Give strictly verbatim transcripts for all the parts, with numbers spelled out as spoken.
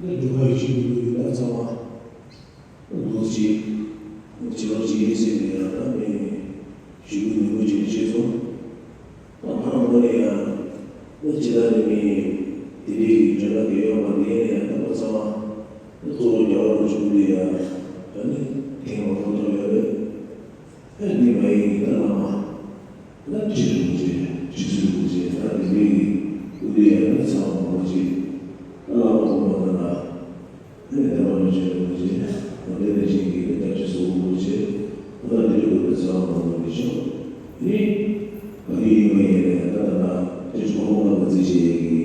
སྒྲུབ་པ་ཡི་ཆེད་དུ་ཡོད་ད་ཚང་མ་འདུག་ཅིག་བྱེད་རོགས་བྱེད་ཡིན་ཟེར་ནས་ཡང་ད་ནས་ཞུ་གུ་ནུས་པ་ཅིག་བྱས་སོང་། ད་ཕར་འགྲོ་ནས་ཡང་ད་ཇི་ལྟར་ནས་མི་དེ་འདྲའི་གི་འཇོན་ཐང་གི་ཡོད་པ་དེ་ནས་ཡང་ད་པ་ཚང་མ་ད་གཙོ་བོ་རྒྱལ་བ་རིན་པོ་ཆེ་སྐུ་དེ་ཡང་ད་ནི་ཐེངས་མ་ཕོ་ཐོག་ཡོད་རེད། ཨ་ནི་མ་ཡིན་ད་བླ་མ། ལ་ཁྲི་རིན་པོ་ཆེ་ཁྲི་ཟུར་རིན་པོ་ཆེ་ད་དེ་འདྲའི་གི་སྐུ་དེ་ཡང་ད་ཚང་མ་མང་པོ་ཅིག་ད་བླ་མ་དགོངས་པ་ན་ལ། ཨ་ནི་ད་བླ་མ་ཆོས་རིན་པོ་ཆེ་ད་དེ་ནས་ཅིག་གི་ད་ཁྲི་ཟུར་རིན་པོ་ཆེ་ད་དེ་འདྲའི་སྐུ་དེ་ཚང་མ་མང་པོ་ཅིག་ཆོག་ནི། ག་དུས་ཡིན་པ་ཡིན་ནའི་ད་ད་ད་ཁྲི་ཟུར་དགོངས་པ་ན་ལ་རྩིས་བྱེད་ཡས་ཀྱི་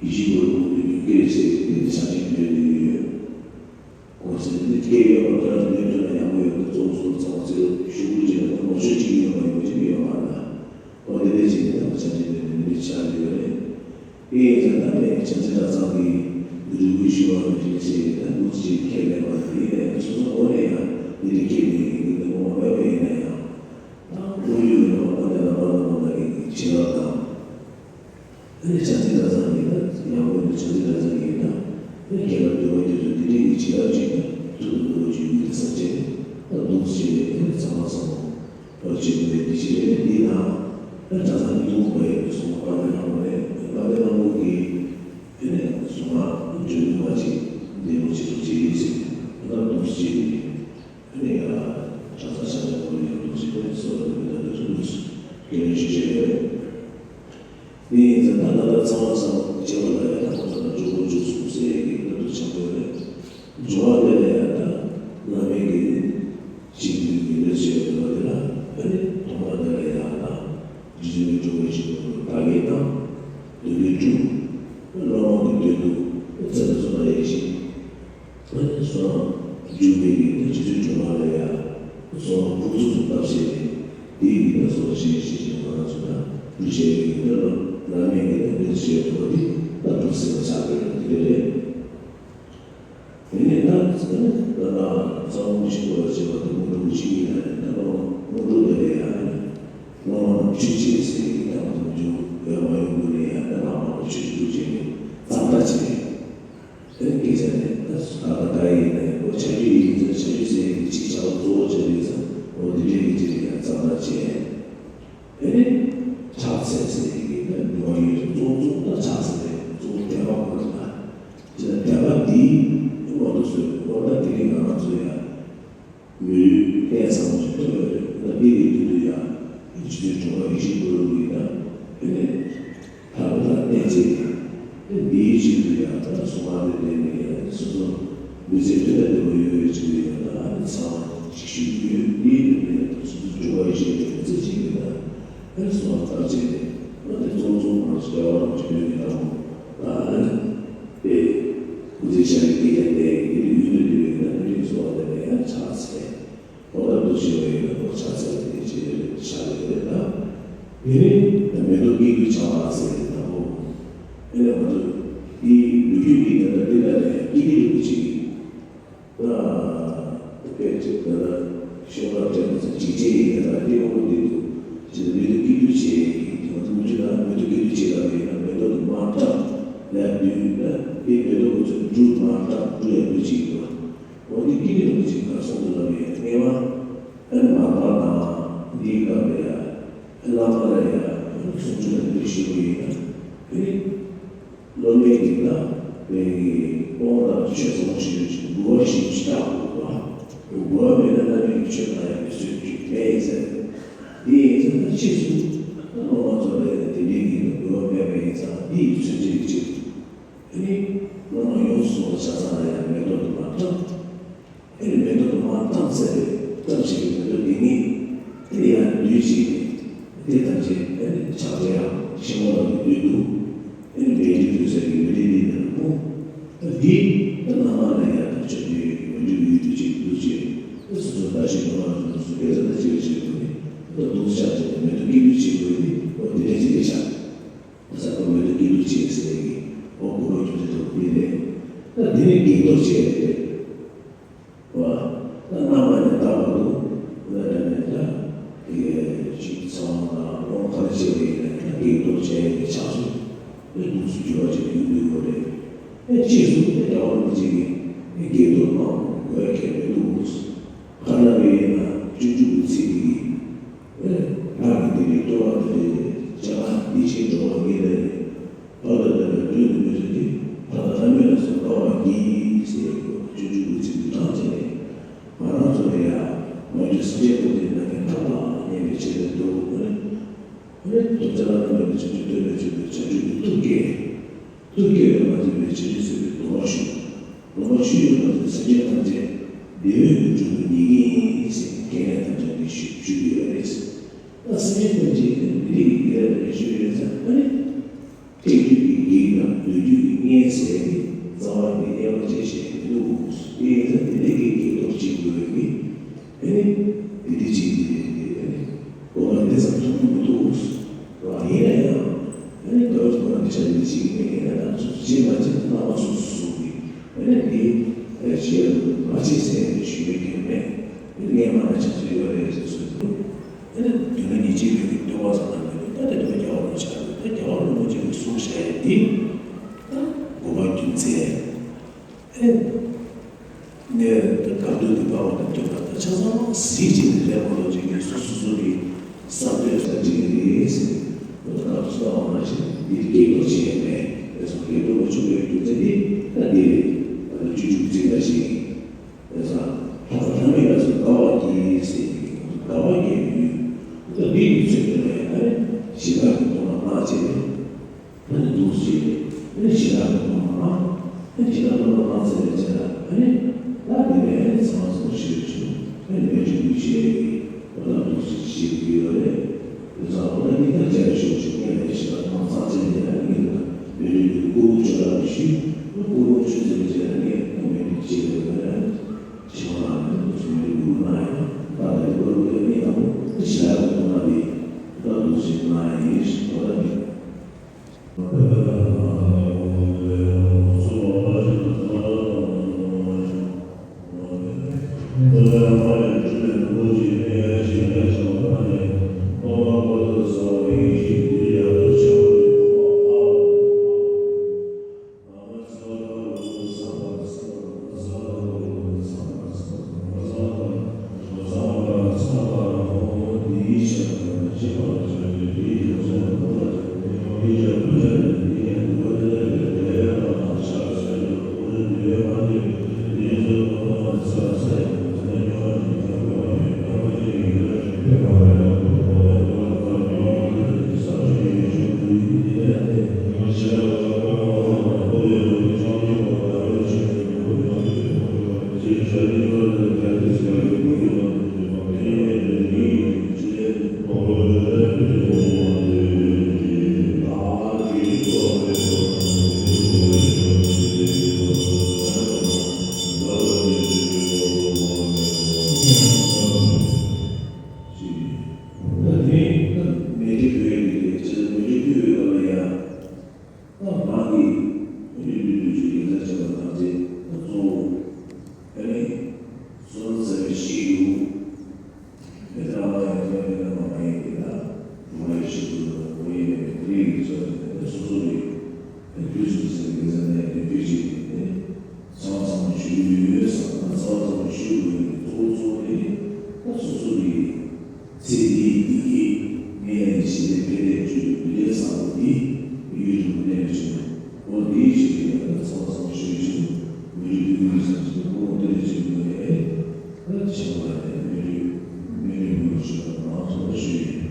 ཡིད་ཆེས་པོ་རིན་པོ་ཆེ་སྐད་ཆེ་དེ་ཆ་ཅིག་འདོད་དེ་ཡོད། གོང་ཚད་འདི་སྐད་ཡོད་པ་དོན་དུ་ནུས་ཐོན་ན་ཡག་པོ་ཡོད་པ་གཙོ་བོ་གཙོ་བོ་ཚོ་ཞུ་སྐུལ་བྱས་ན་ད་ལོ་ཤོད་ཅིག་ཡོད་པ་ཡོད་ཅིག་ཡོད་མ་རེད་ད། འོ་དེ་འདྲ་བྱས་ནས་ད་ཆ་འཇིག་རྟེན་འདི་འདྲ་ཆགས་ཡོད་རེད། དེ་ཡིན་ཙང་ད་ནས་བྱམས་བརྩེ་གྲྭ་ཚང་གི་འདི་རུ་དགོས་ཞུ་བ་རུ་འདི་བྱས་ད་འདུག་ཅིག་ཁས་ལེན་པ་འདི་ཡིན་ནའི་སོ་སོ་འོ་ནས་ཡང་འདི་འདྲ་ཁས་ལེན་གི་འདི་འདྲ་ངོ་མ་མེད་པ་ཡིན་ན་ཡང་། ད་ཁོར་ཡུག་ཡོད་པ་ཨ་ནེ་ལ་མ་ལ་མ་ལ་གི་བྱིན་རླབས་དང་། ཨ་ནི་བྱམས་བརྩེ་གྲྭ་ཚང་གི་ད་ཡང་མོ་ནི་བྱམས་བརྩེ་གྲྭ་ཚང་གི་ད་ཨ་ནི་ཁྱེད་ལ་འདོད་པ་དེ་ཚོ་འདི་འདྲའི་གི་བྱིན་རླབས་ཅིག་ད་ཐུགས་ལ་འདོད་པ་ཅིག་ཡོད་ཀྱི་ས་བཅད་ད་འདུག་སེ་བྱས་ནས་ཨ་ནི་ཚང་མ་ཚང་མ་བ་བྱེད་དགོས་པའི་འདི་ཞིག་རེད། འདི་དང་ཨ་གྲྭ་ཚང་གི་ཐུགས་ཁུར་བ་ཡོད་པའི་སོང་བ་དཔལ་ལྡན་ལྷ་མོ་རེད། དཔལ་ལྡན་ལྷ་མོ་གི་ཨ་ནི་སོང་བ་འཇོན་ཐུབ་པ་ཅིག་འདི་མོ་ཅིག་ཐུགས་རྗེ་ཡིན་ཟེར་ད་འདུག་སེ་བྱས་ནས། ཨ་ནི་ཡང་གྲྭ་ཚང་ཆ་ཆ་མོ་ཡང་འདུག་ཅིག་པས་སོ་ར་མི་ད་འདུག་ཅིག་འདུག་ཅིག་ཁས་ལེན་ཞུ་བྱས་ཡོད་རེད། དེ་ཡིན་ཙང་ད་ད་ལྟ་ཚང་མ་ཚང་མ་བྱེད་པ་ལ་ཡང་ད་ཁོ་ཚོ་ལ་འཇུག་པོ་འཇུག་གསུམ་ཟེར་ཡ་གི་ད་འདུག་ཆགས་ཡོད་རེད། འཇུག་པ་དེ་ལ་ཡང་ད་བླ་མའི་གི་ཅིག་འདུག་གི་ལས་བྱེད་པ་དེ་ལ་ཨ་ནི་ཐོག་མ་དེ་ལ་ཡང་ད་རྗེ་བཙུན་མི་འགྲོ་བའི་ཆེད་དུ་བདག་གིས་དང་། འདོད་པའི་སྒྲུབ། སློབ་མ་གི་འདོད་དུ་ཚེ་འདི་ཚོ་ལ་ཡང་ཞིག་བསོད་ནམས་འཇུག་པའི་གི་དེ་རྗེ་བཙུན་སྒྲོལ་མ་ལ་ཡང་བསོད་ནམས་ཕུན་སུམ་ཚོགས་བཏབ་བྱས་ནས་དེའི་གི་ད་གསོལ་བ་བཞེས་བཞེས་བཞེས་ང་རང་ཚོ་ད་འབུལ་བྱས་པའི་གི་ད་ལོ་བླ་མའི་གི་ད་འདི་བྱས་ཐོག་དེ་ད་གྲུབ་ཟིན་པ་ཆགས་པའི་གི་དེ་རེད། དེ་ནས་ད་ད་ད་ཚ་བོ་ཆེན་པོ་ལ་བྱས་པ་དེ་མོ་འགྲོ་གི་ཅིག་ཡིན་ན་ནི་ད་ལོ་མོ་འགྲོ་དེ་ལས་ཡང་ནི་སློབ་མ་རྣམས་ཆོས་བྱེད་ཟེར་གི་ད་མོ་འཇུག་ཡོད་མ་ཡོང་གི་ནས་ཡང་ད་ལྷག་མ་ལ་ཆོས་ཞུ་བྱས་ནས་ཙམ་ད་བྱས། དེ་ནས་སྐད་ཆ་ནི་ད་སུ་ད་ད་ད་ཡིན་ནས་ཨོ་ཆ་རྒྱུས་ཡིན་ཙང་ཆ་རྒྱུས་ཟེར་གི་ཅིག་བྱ་བ་གཙོ་བོ་ཆ་རྒྱུས་ཙང་ཨོ་འདི་འདྲའི་གི་ཅིག་ཡང་ཙམ་ད་བྱས། དེ་ནས་ཕྱག་འཚལ་ཟེར་གི་ད་འགྲོ་བ་ཡོད་གཙོ་བོ་གཙོ་བོ་ད་ཕྱག་འཚལ་རེད། གཙོ་བོ་བཟླས་པ་དགོས་རེད་ད། ཅི་ལ་བཟླས་པ་འདིའི་དངོས་སུ་གསོལ་བའི་སྐོར་ད་དེ་རིང་ང་རང་ཚོ་ཡང་མི་ལུས་རྟེན་ཚང་མ་ཞིག་ཐོབ་ཡོད་རེད། ད་འདི་རིང་དུས་དུས་ཡང་རྗེ་བཙུན་སྒྲོལ་མ་ཡེ་ཤེས་ཀུན་འདུས་ཀྱི་ད་དེ་ནས་ཐར་པ་ལ་བརྟེན་བྱས་ཀྱང་དེ་འདིའི་ཆེད་དུ་ཡང་ད་གསུང་ངག་དེ་བསྟན་ནས་ཡང་སོ་སོ་མི་ཚེ་འདི་ལ་བདེ་བོ་ཡོད་ཡོད་ཅིག་ཡོད་ད་ཨ་ནི་ཚང་མ་ཅིག་ཞུ་གི་ཡོད། འདིའི་དོན་དུ་ཡང་ད་སོ་སོ་སྒྲོལ་མ་ཡེ་ཤེས་ཀྱི་རྩེ་གཅིག་གིས་ད་ཨ་ནི་གསུང་ངག་བསྟར་བྱས་ནས་ཨ་ནི་གཙོ་བོ་གཙོ་བོ་མ་ཞིག་རྒྱལ་བ་རིན་པོ་ཆེ་ཡོད་ཀྱི་ད་མོ་ད་ཨ་ནི། དེ་སྐུ་ཚེ་ཞབས་པད་བསྐལ་བརྒྱར་བརྟན་དེ་ཡུན་དུ་བདེ་བའི་ད་དེ་རིང་གསོལ་བ་འདེབས་ཡང་ཕྱག་འཚལ། འོ་ད་འདུ་ཤེས་པ་ཡིན་ན་འོ་ཕྱག་འཚལ་དེ་ཅི་རེད་ཕྱག་ལེན་རེད་ད། དེ་ནི་མེ་ཏོག་སྐྱེ་དགུའི་ཆར་པ་ཟེར་ནས་ད་འོ། ཨེ་ནས་ང་ཚོ་དེའི་ལོ་རྒྱུས་ཀྱི་ད་ལྟ་དེ་ལ་ནས་སྐྱེས་དགུ་རིན་པོ་ཆེ་གི་ད་དཔེ་ཅིག་ད་ལྟ་ཤོག་ཁག་སྤྲད་ན་ཚོ་འཇིགས་བྱེད་ཡིན་ད་ལྟ་དེ་འོ་འདི་འདུག་ཅེས་མེ་ཏོག་སྐྱེ་དགུ་བྱེད་ཀྱི་དེ་ང་ཚོ་མུ་ཅུ་ད་མེ་ཏོག་སྐྱེ་དགུ་བྱེད་ལ་མེད་ན་མེ་ཏོག་དེ་མར་བཀྲམ་ལ་དུས་ད་དེ་མེ་ཏོག་གི་ཚོ་འབྲུ་མར་བཀྲམ་འབྲུ་ཡང་འབྲུ་གཅིག་འདུག་འོ་དེ་སྐྱེ་དགུ་རིན་པོ་ཆེ་ག་སོང་དུ་ལ་མེད་ངེས་པ། ཨ་ནི་མར་པ་དང་འདིའི་སྐབས་ལ་ཡ། ཨ་བླ་མ་ལ་ཡ། ཨ་ནི་གསུང་ཆོས་ལ་འདི་ཞུ་གི་ཡིན་ན། དེ་ནི་སློབ་མའི་གི་ད་བའི་གི་དབང་དང་ཆོས་ཚང་མ་ཞིག་ཡོད་ཅིག་འབུལ་བ་ཞིག་ཅིག་བཏང་དགོས་པ། འབུལ་བ་མེད་ན་བླ་མའི་གི་ཆོས་གང་ཡང་མི་བཟོད་རྒྱུ་མེད་ཡིན་ཟེར། འདི་ཡིན་ཟེར་ན་ཕྱིས་སུ་ད་སློབ་མ་ཚོ་ལ་ཡ་དེ་འདྲའི་གི་འབུལ་བ་མེད་པ་ཡིན་ཙང་འདི་ཡི་ཚུལ་འདི་ཡི་ཕྱིར། དེ་ནི་སློབ་མ་ཡོངས་སུ་རྫོགས་པ་ཆ་ཚང་ལ་ཡང་མེ་ཏོག་དུ་མ་བཀྲམ། དེ་ནི་མེ་ཏོག་དུ་མ་བཀྲམ་ཚར་བའི་སྐབས་ཤིག་གི་མེ་ཏོག་འདི་ཉིད་དེ་ཡང་འདུས་བྱས་ནས་དེ་ཐམས་ཅད་དེ་ནི་ཕྱག་རྒྱ་ཡང་ཆེན་མོ་རང་གི་འདུས་འདུག་དེ་ནི་མེ་ཏོག་འདུས་ས་ཀྱི་མེ་ཏོག་འདི་ནི་སྤུངས། འདི་ད་བླ་མ་ལ་ཡང་ད་ཆོས་འདུས་ཀྱི་མེ་ཏོག་འདུས་འདུས་བྱས་འདུས་བྱས་དེ་སོ་སོ་ད་ཞིག་བླ་མ་ཚོ་སུ་དེ་ཚོ་ད་ཅི་བྱེད་དགོས་ནི་ད་འདུག་ཤག་བྱས་ནས་མེ་ཏོག་སྐྱེ་འདུས་བྱེད་དགོས་ནི་འོ་དེ་འདྲ་ཅིག་རེད་ཤག་ས་ཁོ་མེ་ཏོག་སྐྱེ་འདུས་བྱེད་ཟེར་གི་འོ་གོ་བ་ཁྱོད་ཚོ་ཐོག་འདི་རེད། ད་འདི་ནི་བགེགས་གཏོར་བྱས་རེད། བ། ད་རྣམ་པ་ནི་ལྟ་བ་དུ་ལ་ད་ནི་ད་དེ་གའི་ཅིག་ཚང་དང་དབང་ག་རེ་བྱེད་པ་ཡིན་ན་ད་བགེགས་གཏོར་བྱས་ཡི་ཕྱག་སོ་ནི་དུས་སུ་འགྱུར་བ་ཅིག་ཡོང་དུས་གོ་རེད། ཨེ་ ཅེས་གསུངས་ཏེ། རྒྱལ་བ་རིན་པོ་ཆེ་གིས་དགེ་ལྡོག་གནང་དགོས་ཁེལ་མི་འདུག། ཁ་ན་བའི་ཡིན་ན་སྤྱོད་འཇུག་གི་ཚིག་འདི་གིས། ཨེ། ལྷ་གི་འདི་རེད། སྐྱོ་བ་འདི་རེད། ཅ་ལག་འདི་ཕྱིར་འགྲོ་བ་ངེས་རེད། ཕ་དང་བདེན་པའི་དོན་དུ་མི་བཟོད་དེ། ཕ་དང་ལྷ་མོས་ལ་སོགས་དགའ་བ་བགྱིད་ཟེར་སྤྱོད་འཇུག་གི་ཚིག་འདི་དྲངས་བྱས་ནས། ང་རང་ཚོ་ལ་ཡང་མ་གྱུར་སེམས་ཅན་ཐམས་ཅད་ནམ་མཁའི་མཐའ་དང་མཉམ་པའི་ཆེད་དུ་འདུག་ཨ་ནི། ཨ་ནི་ཐུབ་རྩ་བ་རྣམ་པ་ནི་བྱང་ཆུབ་སྟོན་པའི་ཆེད་དུ་བྱང་ཆུབ་ཀྱི་ཐུགས་བསྐྱེད། ཐུགས་བསྐྱེད་པས་མ་བཅིངས་པའི་བྱང་ཆུབ་སེམས་དཔའི་སྡོམ་པ་ཞུ། སྡོམ་པ་ཞུས་པས་མ་བཅིངས་སེམས་ཅན་ཐམས་ཅད་བདེ་བའི་ལུས་འགྲུབ་པར་ངེས་ཀྱིན་ཟེར་ནས་དགེ་བསྙེན་དམ་བཅའ་འདི་ཞུ་ཞུ་གི་ཡོད་རེད། ད་སེམས་ཅན་ཐམས་ཅད་ནི་མི་རིགས་ཀྱི་དགེ་རྒན་ཞུ་ཡོད་ཙང་ཨ་ནི། སྐྱེ་རྒྱུད་ཀྱི་བགེགས་དང་སྡོད་རྒྱུད་ཀྱི་གཉན་ཟེར་ཏེ་རྩ་བ་ནས་དབྱེ་བ་ཕྱེ་བཞག་གི་འདུག། དེ་ཡིན་ཙང་དེ་འདྲ་གི་བགེགས་གཏོར་བྱེད་དགོས་ཀྱི། ཨ་ནི། དེ་འདྲ་བྱེད་ཀྱི་རེད་དེ། ཨ་ནི། དགོས་པ་དེ་ཙམ་ཐུབ་ཀྱི་མི་འདུག། ཡིན་ན་ཡང་། ཨ་ནི་དགའ་བ་དགོས་པ་དེ་ཆ་དེ་བྱེད་ཀྱི་མེད། ཡིན་ན་ད་སོ་སོ་བྱེད་མ་བྱེད་དེ་རྣམ་པ་སོ་སོ་སོ་གི། ཨ་ནི་དེ་བྱེད་མ་བྱེད་ཟེར་ནས་ཞུ་ཡ་གང་ཡང་མེད། ཨ་ནི་ངས་མ་ན་ཆ་ཚོད་ཡོད་རེད་ཟེར་སོང་། ཨ་ནི་དེ་ལ་ཉེས་ཆད་ཡོད་ཀྱི་འདུག་བ་ཟེར་ན་མི་འདུག། ད་དེ་དུས་རྒྱལ་བ་རིན་པོ་ཆེ་ལ་ད་རྒྱལ་བ་རིན་པོ་ཆེ་གིས་གསུངས་བཞག་ཡ་དེ། ད་དགོས་པ་རྒྱུ་མཚན། ཨེ། ནས་ད་སྐབས་དུས་དེ་དཔའ་བ་དང་མཐུན་པ་དང་ཆ་ཚང་གཟིགས་བྱས་ནས་རེད་མ་གཏོགས་ཅིག་གིས་སོ་སོ་སོ་གི་བསམ་དོན་ཟབ་ཅིག་རེད་ཟེར། ད་སྐབས་སུ་བཏང་བ་ནང་བཞིན་འདི་བགེགས་གཏོར་བྱས་མེད། དེ་སོང་བགེགས་གཏོར་མ་བྱུང་བའི་རྒྱུ་མཚན་དེ་ད་འདི་རེད། ད་སྤྱོད་འཇུག་ཚིག་འདྲ་ཞིག་ཡིན། དེ་སང་ལྷ་དང་ལྷ་མིན་ལ་སོགས་དགའ་བ་བགྱིད་ཟེར་གྱི་དགའ་བ་བགྱིད་ཡོད། ད་འདི་ཡི་ཚུལ་དེ་ལ་ཡང་ཨ་ནི་ཞི་བདག་གི་གདོང་ལ་བརྣག་བྱས་ནས། ཨ་ནི་འདུག་སེ་བྱས་ནས་ཨ་ནི་ཞི་བདག་གི་གདོང་ལ་བརྣག་ཨ་ནི་ཞི་བདག་གི་གདོང་ལ་བརྣག་ཚར་བའི་རྗེས་ལ་ཨ་ནི་ད་དེ་ནས་ཨ་ནི་ཚང་མ་ཚང་མ་ཞི་བའི་ཆོས་ཨ་ནི་མེ་ཁྲི་འབུལ་བྱས་ནས་འོ་ད་འདུག་སེ་བྱེད་ཀྱི་ཡོད་རེད། དེ་ཚང་མ་ད་ནི་ད་རྒྱ་རི་ཤོག་ཅིག་སྔོན་ནས་ཞི་བདག་གདོང་ལ་བརྣག་ཚར་བྱས་ནས་ཨ་ནི་ངས་ད་མེ་ཁྲི་འབུལ་སྐུ་འབུལ་ཆོས་ར་ཞུས། སྐུ་འབུལ་ཆོས་ཚར་བའི་རྗེས་ལ་ངས་ད་མེ་ཁྲི་བྱས་ཡོད་རེད། ཞི་བ་ལ་ནི་འདུག་སེ་མེ་ཁྲི་འབུལ་གནང་ཡོད། ད་ད་དེ་སྐོར་ལ་ངས་ད་ཞི་བདག་གདོང་ལ་དེ་ད་འདུག་སེ་གནང་ཡིན་ཞེས་པ་ལ་ནི། ད་དེ་ནས་ད་མེ་ཁྲི་འབུལ་ཡག་གི་རེད། ཅེས་མེ་ཁྲི་འབུལ་བའི་སྐབས་ལ་ཡང་། ད་མ་གི་མེ་ཁྲི་འབུལ་དུས་ཀྱི་ཉེན་ཚབས་ཆེ་བ་དང་བཅས་ད་གཙོ་བོ་ཨ་ནི་བསོད་ནམས་བསགས་པའི་གཞི་ཡོད། མེ་ཏྲ་མ་ཡིན་ཙང་མེ་ཏྲ་མ་མ་ཡིན་གྱི་ད་མ་ཡི་ཞིག་ཏུ་ད་ཁོ་ཡི་མེད་པའི་དེ་རིགས་ཀྱི་ཚོད་དེ་ད་སོ་སོ་རེད། ད་རྒྱུད་སོ་སོའི་ཉེན་ཚབས་ནས་ཡང་རྒྱུད་ཅིག་ཡིན་ཏེ། ཚང་མ་ཚང་མ་ཞུ་ཡོད་བསམ་ན་ཚང་མ་ཚང་མ་ཞུ་དགོས་ཡོད་གཙོ་བོ་གཙོ་བོ་དེ་ད་སོ་སོ་གི་ཚེ་འདིའི་བདེ་སྐྱིད་མི་ཡང་ནི་ཞི་བདེ་ཕན་བདེའི་བཅུད་དུ་བདེ་ལེགས་བཟང་པོ་འདི་ཡུན་རིང་པོ་གནས་པའི་ཕྱིར་དུ་འོ་འདིའི་ཕྱིར་དུ་ཡང་ད་ཚང་མ་ཚང་མ་ཞུ་ཡོད་ཕྱིར་དུ་མི་རིགས་བདེ་སྐྱིད་བཟང་ཞིང་དུ་ཀུན་སློང་བདེ་ལེགས་ཅན་དུ་ཡང་ཨེ་ད་ཆེན་པོ་ལ་ནི་མི་རིགས་མི་རིགས་མི་རིགས་ཞུ་བ་མང་ཚོགས་ལ་ཞུ་ཡོད།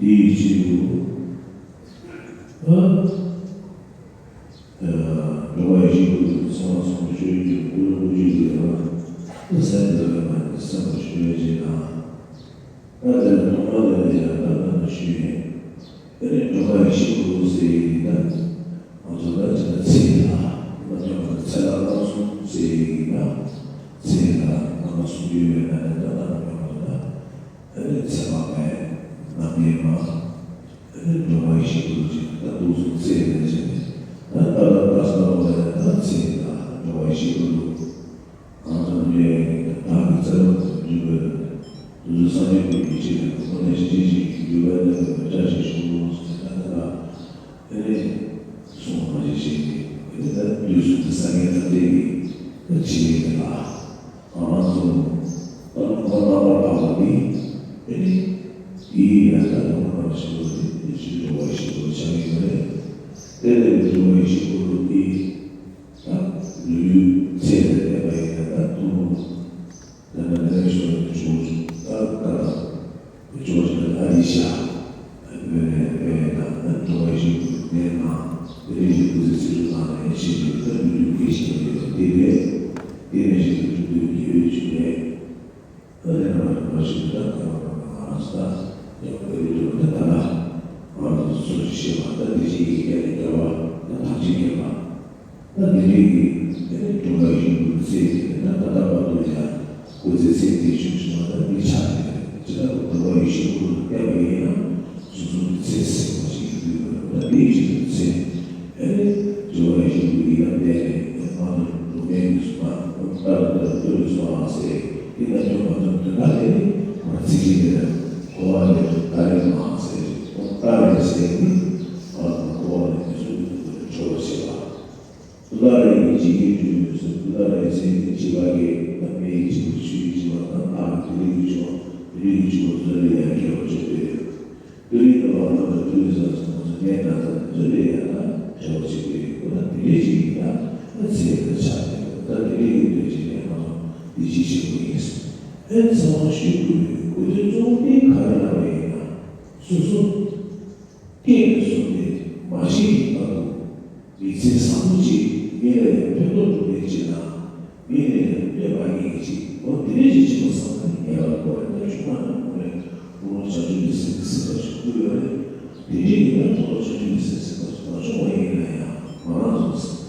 དེའི་ཕྱིར་དུ། ཨ། འགྲོ་བ་ཡིད་བཞིན་ཀུན་ཏུ་ཚང་བ་ཚང་བར་སྤྱོད་ཀྱི་ཀུན་སློང་ཀུན་སྤྱོད་ཀྱི་ཡང་ན་སེམས་འདི་ལ་ཡང་ན་སེམས་པར་ཞུ་བའི་རྗེས་གནང་། ད་དེ་ལ་ཐོག་མ་དེ་ལ་ཡང་ད་ལྟ་ན་ཞུས་ནས། དེ་ནས་འགྲོ་བ་ཡིད་བཞིན་ཀུན་ཟེར་ཡི་ད། ང་ཚོ་ད་ཅི་ད་ཚེ་ལ་ང་ཚོ་ཚེ་ལ་སྣང་གསུམ་ཟེར་ཡི་ད། ཚེ་ལ་སྣང་གསུམ་ཡོད་པའི་ནང་ནས་ད་ལྟ་ན་ཡང་ད། དེ་ནས་ཚད་མ་མེད་རྣམ་གཡེང་མ། དེ་ནས་འགྲོ་བ་ཡིད་བཞིན་ཀུན་ཟེར་ད་འདུག་སོང་ཚེ་ལ་བྱས་ནས་ད་ལྟ་ད་ལྟ་ས་ལ་ད་ཚེ་ལ་འགྲོ་བ་ཡིད་བཞིན་ཀུན་ཟེར། ང་ཚོ་འདི་ནས་བདག་གི་རྩ་བ་ཀུན་འཇུག་པའི་དུས་སུ་སངས་རྒྱས་ཀུན་གྱི་ཆེད་དུ་ཁོ་ནས་ཤེས་བཞིན་གྱི་འཇུག་པའི་གནས་ལུགས་བཀྲ་ཤིས་ཤོག་ཟེར་ད་ལྟ་དེ་ནས་གསུང་བ་ཞིག་བྱས་ཏེ་དེ་ནས་ད་དུས་གསུམ་གྱི་སངས་རྒྱས་ཐམས་ཅད་ཀྱི་ད་ཆེད་ཡིན་ལ་ང་རང་ཚོ་ད་ལོ་འཁོར་རྣམ་པར་དག་པ་འདི་དེ་ནས་ཡིད་ཡང་ད་ལོ་འཁོར་རྣམ་པར་ཞིག་པོ་དེ་ནས་ཞིག་འགྲོ་བ་ཞིག་པོ་ཆགས་ཡོད་རེད། དེ་ལས་འགྲོ་བ་ཞིག་པོ་འདི། ད་ལུས་ལུས་ཚེ་ལས་འདས་པ་ཡིན་ན་ད་ཐུན་མོང་ད་ནི་ལེགས་ཤོས་ནི་ཇོ་ཇོ་ད་ཀ་ད་ཇོ་ཇོ་ཨ་རི་ཤ་བོད་ནས་བོད་ནང་ད་འགྲོ་བ་ཞིག་ཏུ་གནས་ན་དེ་རིང་གི་སྐུ་ཚེ་ཚེ་སྲོག་ནང་ནས་ཤི་འགྲོ་ད་ལུས་ལུས་སྐྱེ་ཤི་ཡོད་པ་དེ་རེད། དེ་ནས་ཤི་འགྲོ་ཐུབ་ཀྱི་ཡོད་ཅིག་རེད། ཨ་ནི་ང་རང་ཞིག་ད་ག་རང་ང་རང་ས་ཡང་བོད་རིགས་ད་ད་ལ་ང་རང་ཚོ་སོ་སོ་ཤེས་པ་ད་དེ་བཞིན་གྱི་སྐད་ནས་རྒྱལ་བ་ད་ཐམས་ཅད་མཁྱེན་པ། ད་དེ་རིང་གི་དེ་ནི་སྒྲུབ་པ་ཡིན་དགོས་ཚེ་ད་ད་ལྟ་བར་དུ་ཡང་སྐུ་ཚེ་ཚེ་འདི་བྱུང་བྱུང་བ་ད་འདི་ཆགས་ནས་ཇི་ལྟར་སྒྲུབ་པ་ཡིན་ཞིང་ཀུན་ཏུ་བསྟན་པ་ཡིན་ན་སོ་སོ་གི་ཚེ་ཟད་པ་ཞིག་ཡོད་དགོས་ད་འདི་ཞིག་ཚེ། ཨེ་ནི་སྒྲུབ་པ་ཡིན་ཞིང་ཀུན་ཡིན་ན་བསྟན་ནས་ཨེ་མ་ཐུབ་སྒྲུབ་མཁན་གྱི་བཟོ་པ་ལྟར་ལྟར་ལྟོས་སོ་ཨང་ཟེར་འདི་ལ་སྐྱོན་མ་ཐུབ་དོན་དག་དེ་ནི་ཁོ་ཚིག་གཅིག་དེ་ལ་གོ་བ་ལས་ལྟ་རེ་མ་ཟེར་ལྟ་རེ་ཟེར་ནི་ང་ལ་གོ་བ་ལས་མི་བཟོད་པའི་སྒོ་ནས་གྲོལ་བར་བྱེད་པ། དུ་ལ་རེ་ཡི་འཇིག་རྟེན་སྒྲོན་མེ་སོགས་དུ་ལ་རེ་ཟེར་ནི་བྱིས་པ་གི་ད་མེ་ཡི་བྱིས་པ་ཆུ་ཡི་བྱིས་པ་དང་ཨ་རུ་དེ་རིགས་ཀྱི་བྱིས་པ་དེ་རིགས་ཀྱི་བྱིས་པ་བཟོ་ལས་ཡང་རྒྱལ་བར་བྱེད་པའི་དེ་རིགས་ལ་བ་ལ་ལ་དུ་ལ་ཟ་སོང་ཟ་ནས་ད་ད་བཟོ་ལས་ཡང་ད་རྒྱལ་བར་བྱེད་པའི་ཁོ་ད་དེ་རིགས་ཀྱི་ཡིན་ད་ད་ཚེ་ད་ཆགས་ཏེ་ད་དེ་རིགས་ཀྱི་དོན་བྱེད་ནས་ང་ཚོ་དེ་ཅི་བྱེད་དགོས་ཡིན་ཨེ་ཚང་མ་ཞུ་དགོས་ཡོད་དགོས་དོན་གཙོ་བོ་དེ་ག་རེ་ལབ་པ་ཡིན་ན་སོ་སོ། སྐྱེས་ནས་བཟུང་སྟེ་མ་ཤི་བར་དུ་མི་ཚེ་བཟང་པོ་ཅིག་མི་ལ་ཡང་ཕན་ཐོགས་ཐུབ་མཁན་ཅིག་དང་མི་ལ་ཡང་གནོད་མ་ཉེན་མཁན་ཅིག་འོ་དེ་འདྲ་ཅིག་བྱེད་པ་བསམ་ན་ངེས་པར་དགོས་རེད། ད་ཆུང་མ་ནས་ཁོ་ནས་ཀུན་སློང་བྱང་ཆུབ་ཀྱི་སེམས་ཀྱི་སེམས་པ་ཞིག་དགོས་ཡོད་རེད། དེ་འདྲའི་གི་ཡང་ཐོག་བྱང་ཆུབ་ཀྱི་སེམས་སེམས་པ་ཞིག་མ་བྱུང་བ་ཡིན་ན་ཡང་ང་རང་ཚོ་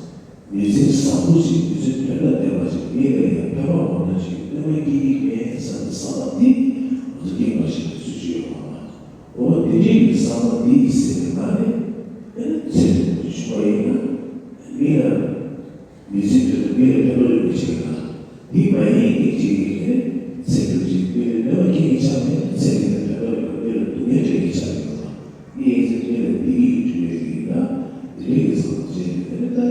མི་ཚེ་བཟང་པོ་ཞིག་མི་ཚེ་དོན་དང་ལྡན་པ་ཞིག་མི་ལ་ཡང་ཕན་པ་མང་པོ་ཞིག་གནོད་པ་སྐྱེལ་གྱི་མེད་བསམ་པའི་བསམ་པ་འདི་ང་ཚོ་རྙིང་པ་ཞིག་གི་སྲོལ་ཞིག་ཡོད་པ་མ་རེད། འོ་དེ་འདྲའི་གི་བསམ་པ་འདི་ཡི་སེམས་ནང་ནས་ཨེ་ཚེ་རིང་པོ་ཞིག་བྱུང་བ་ཡིན་ན་མི་ལ་མི་ཚེ་དོན་དུ་མི་ལ་ཕན་ཐོགས་ཡོད་པ་ཞིག་ཡིན་ན་འདི་མ་ཡིན་གྱི་ཅིག་ཡིན་ཚེ་རིང་ཞིག་མི་ལ་གནོད་པ་སྐྱེལ་གྱི་ཆ་མེད་ཚེ་མི་ལ་ཕན་ཐོགས་ཡོད་པ་མི་ལ་སྡུག་བསྔལ་སྤྲད་ཀྱི་ཆ་ཡོད་པ། ངས་ཚེ་འདི་ལ་བདེ་སྐྱིད་ཀྱི་འབྱུང་བའི་ཡིན་ན་དེ་རིང་གི་བཟང་པོ་བྱས་ནས་དེ་ནི་ལྟར་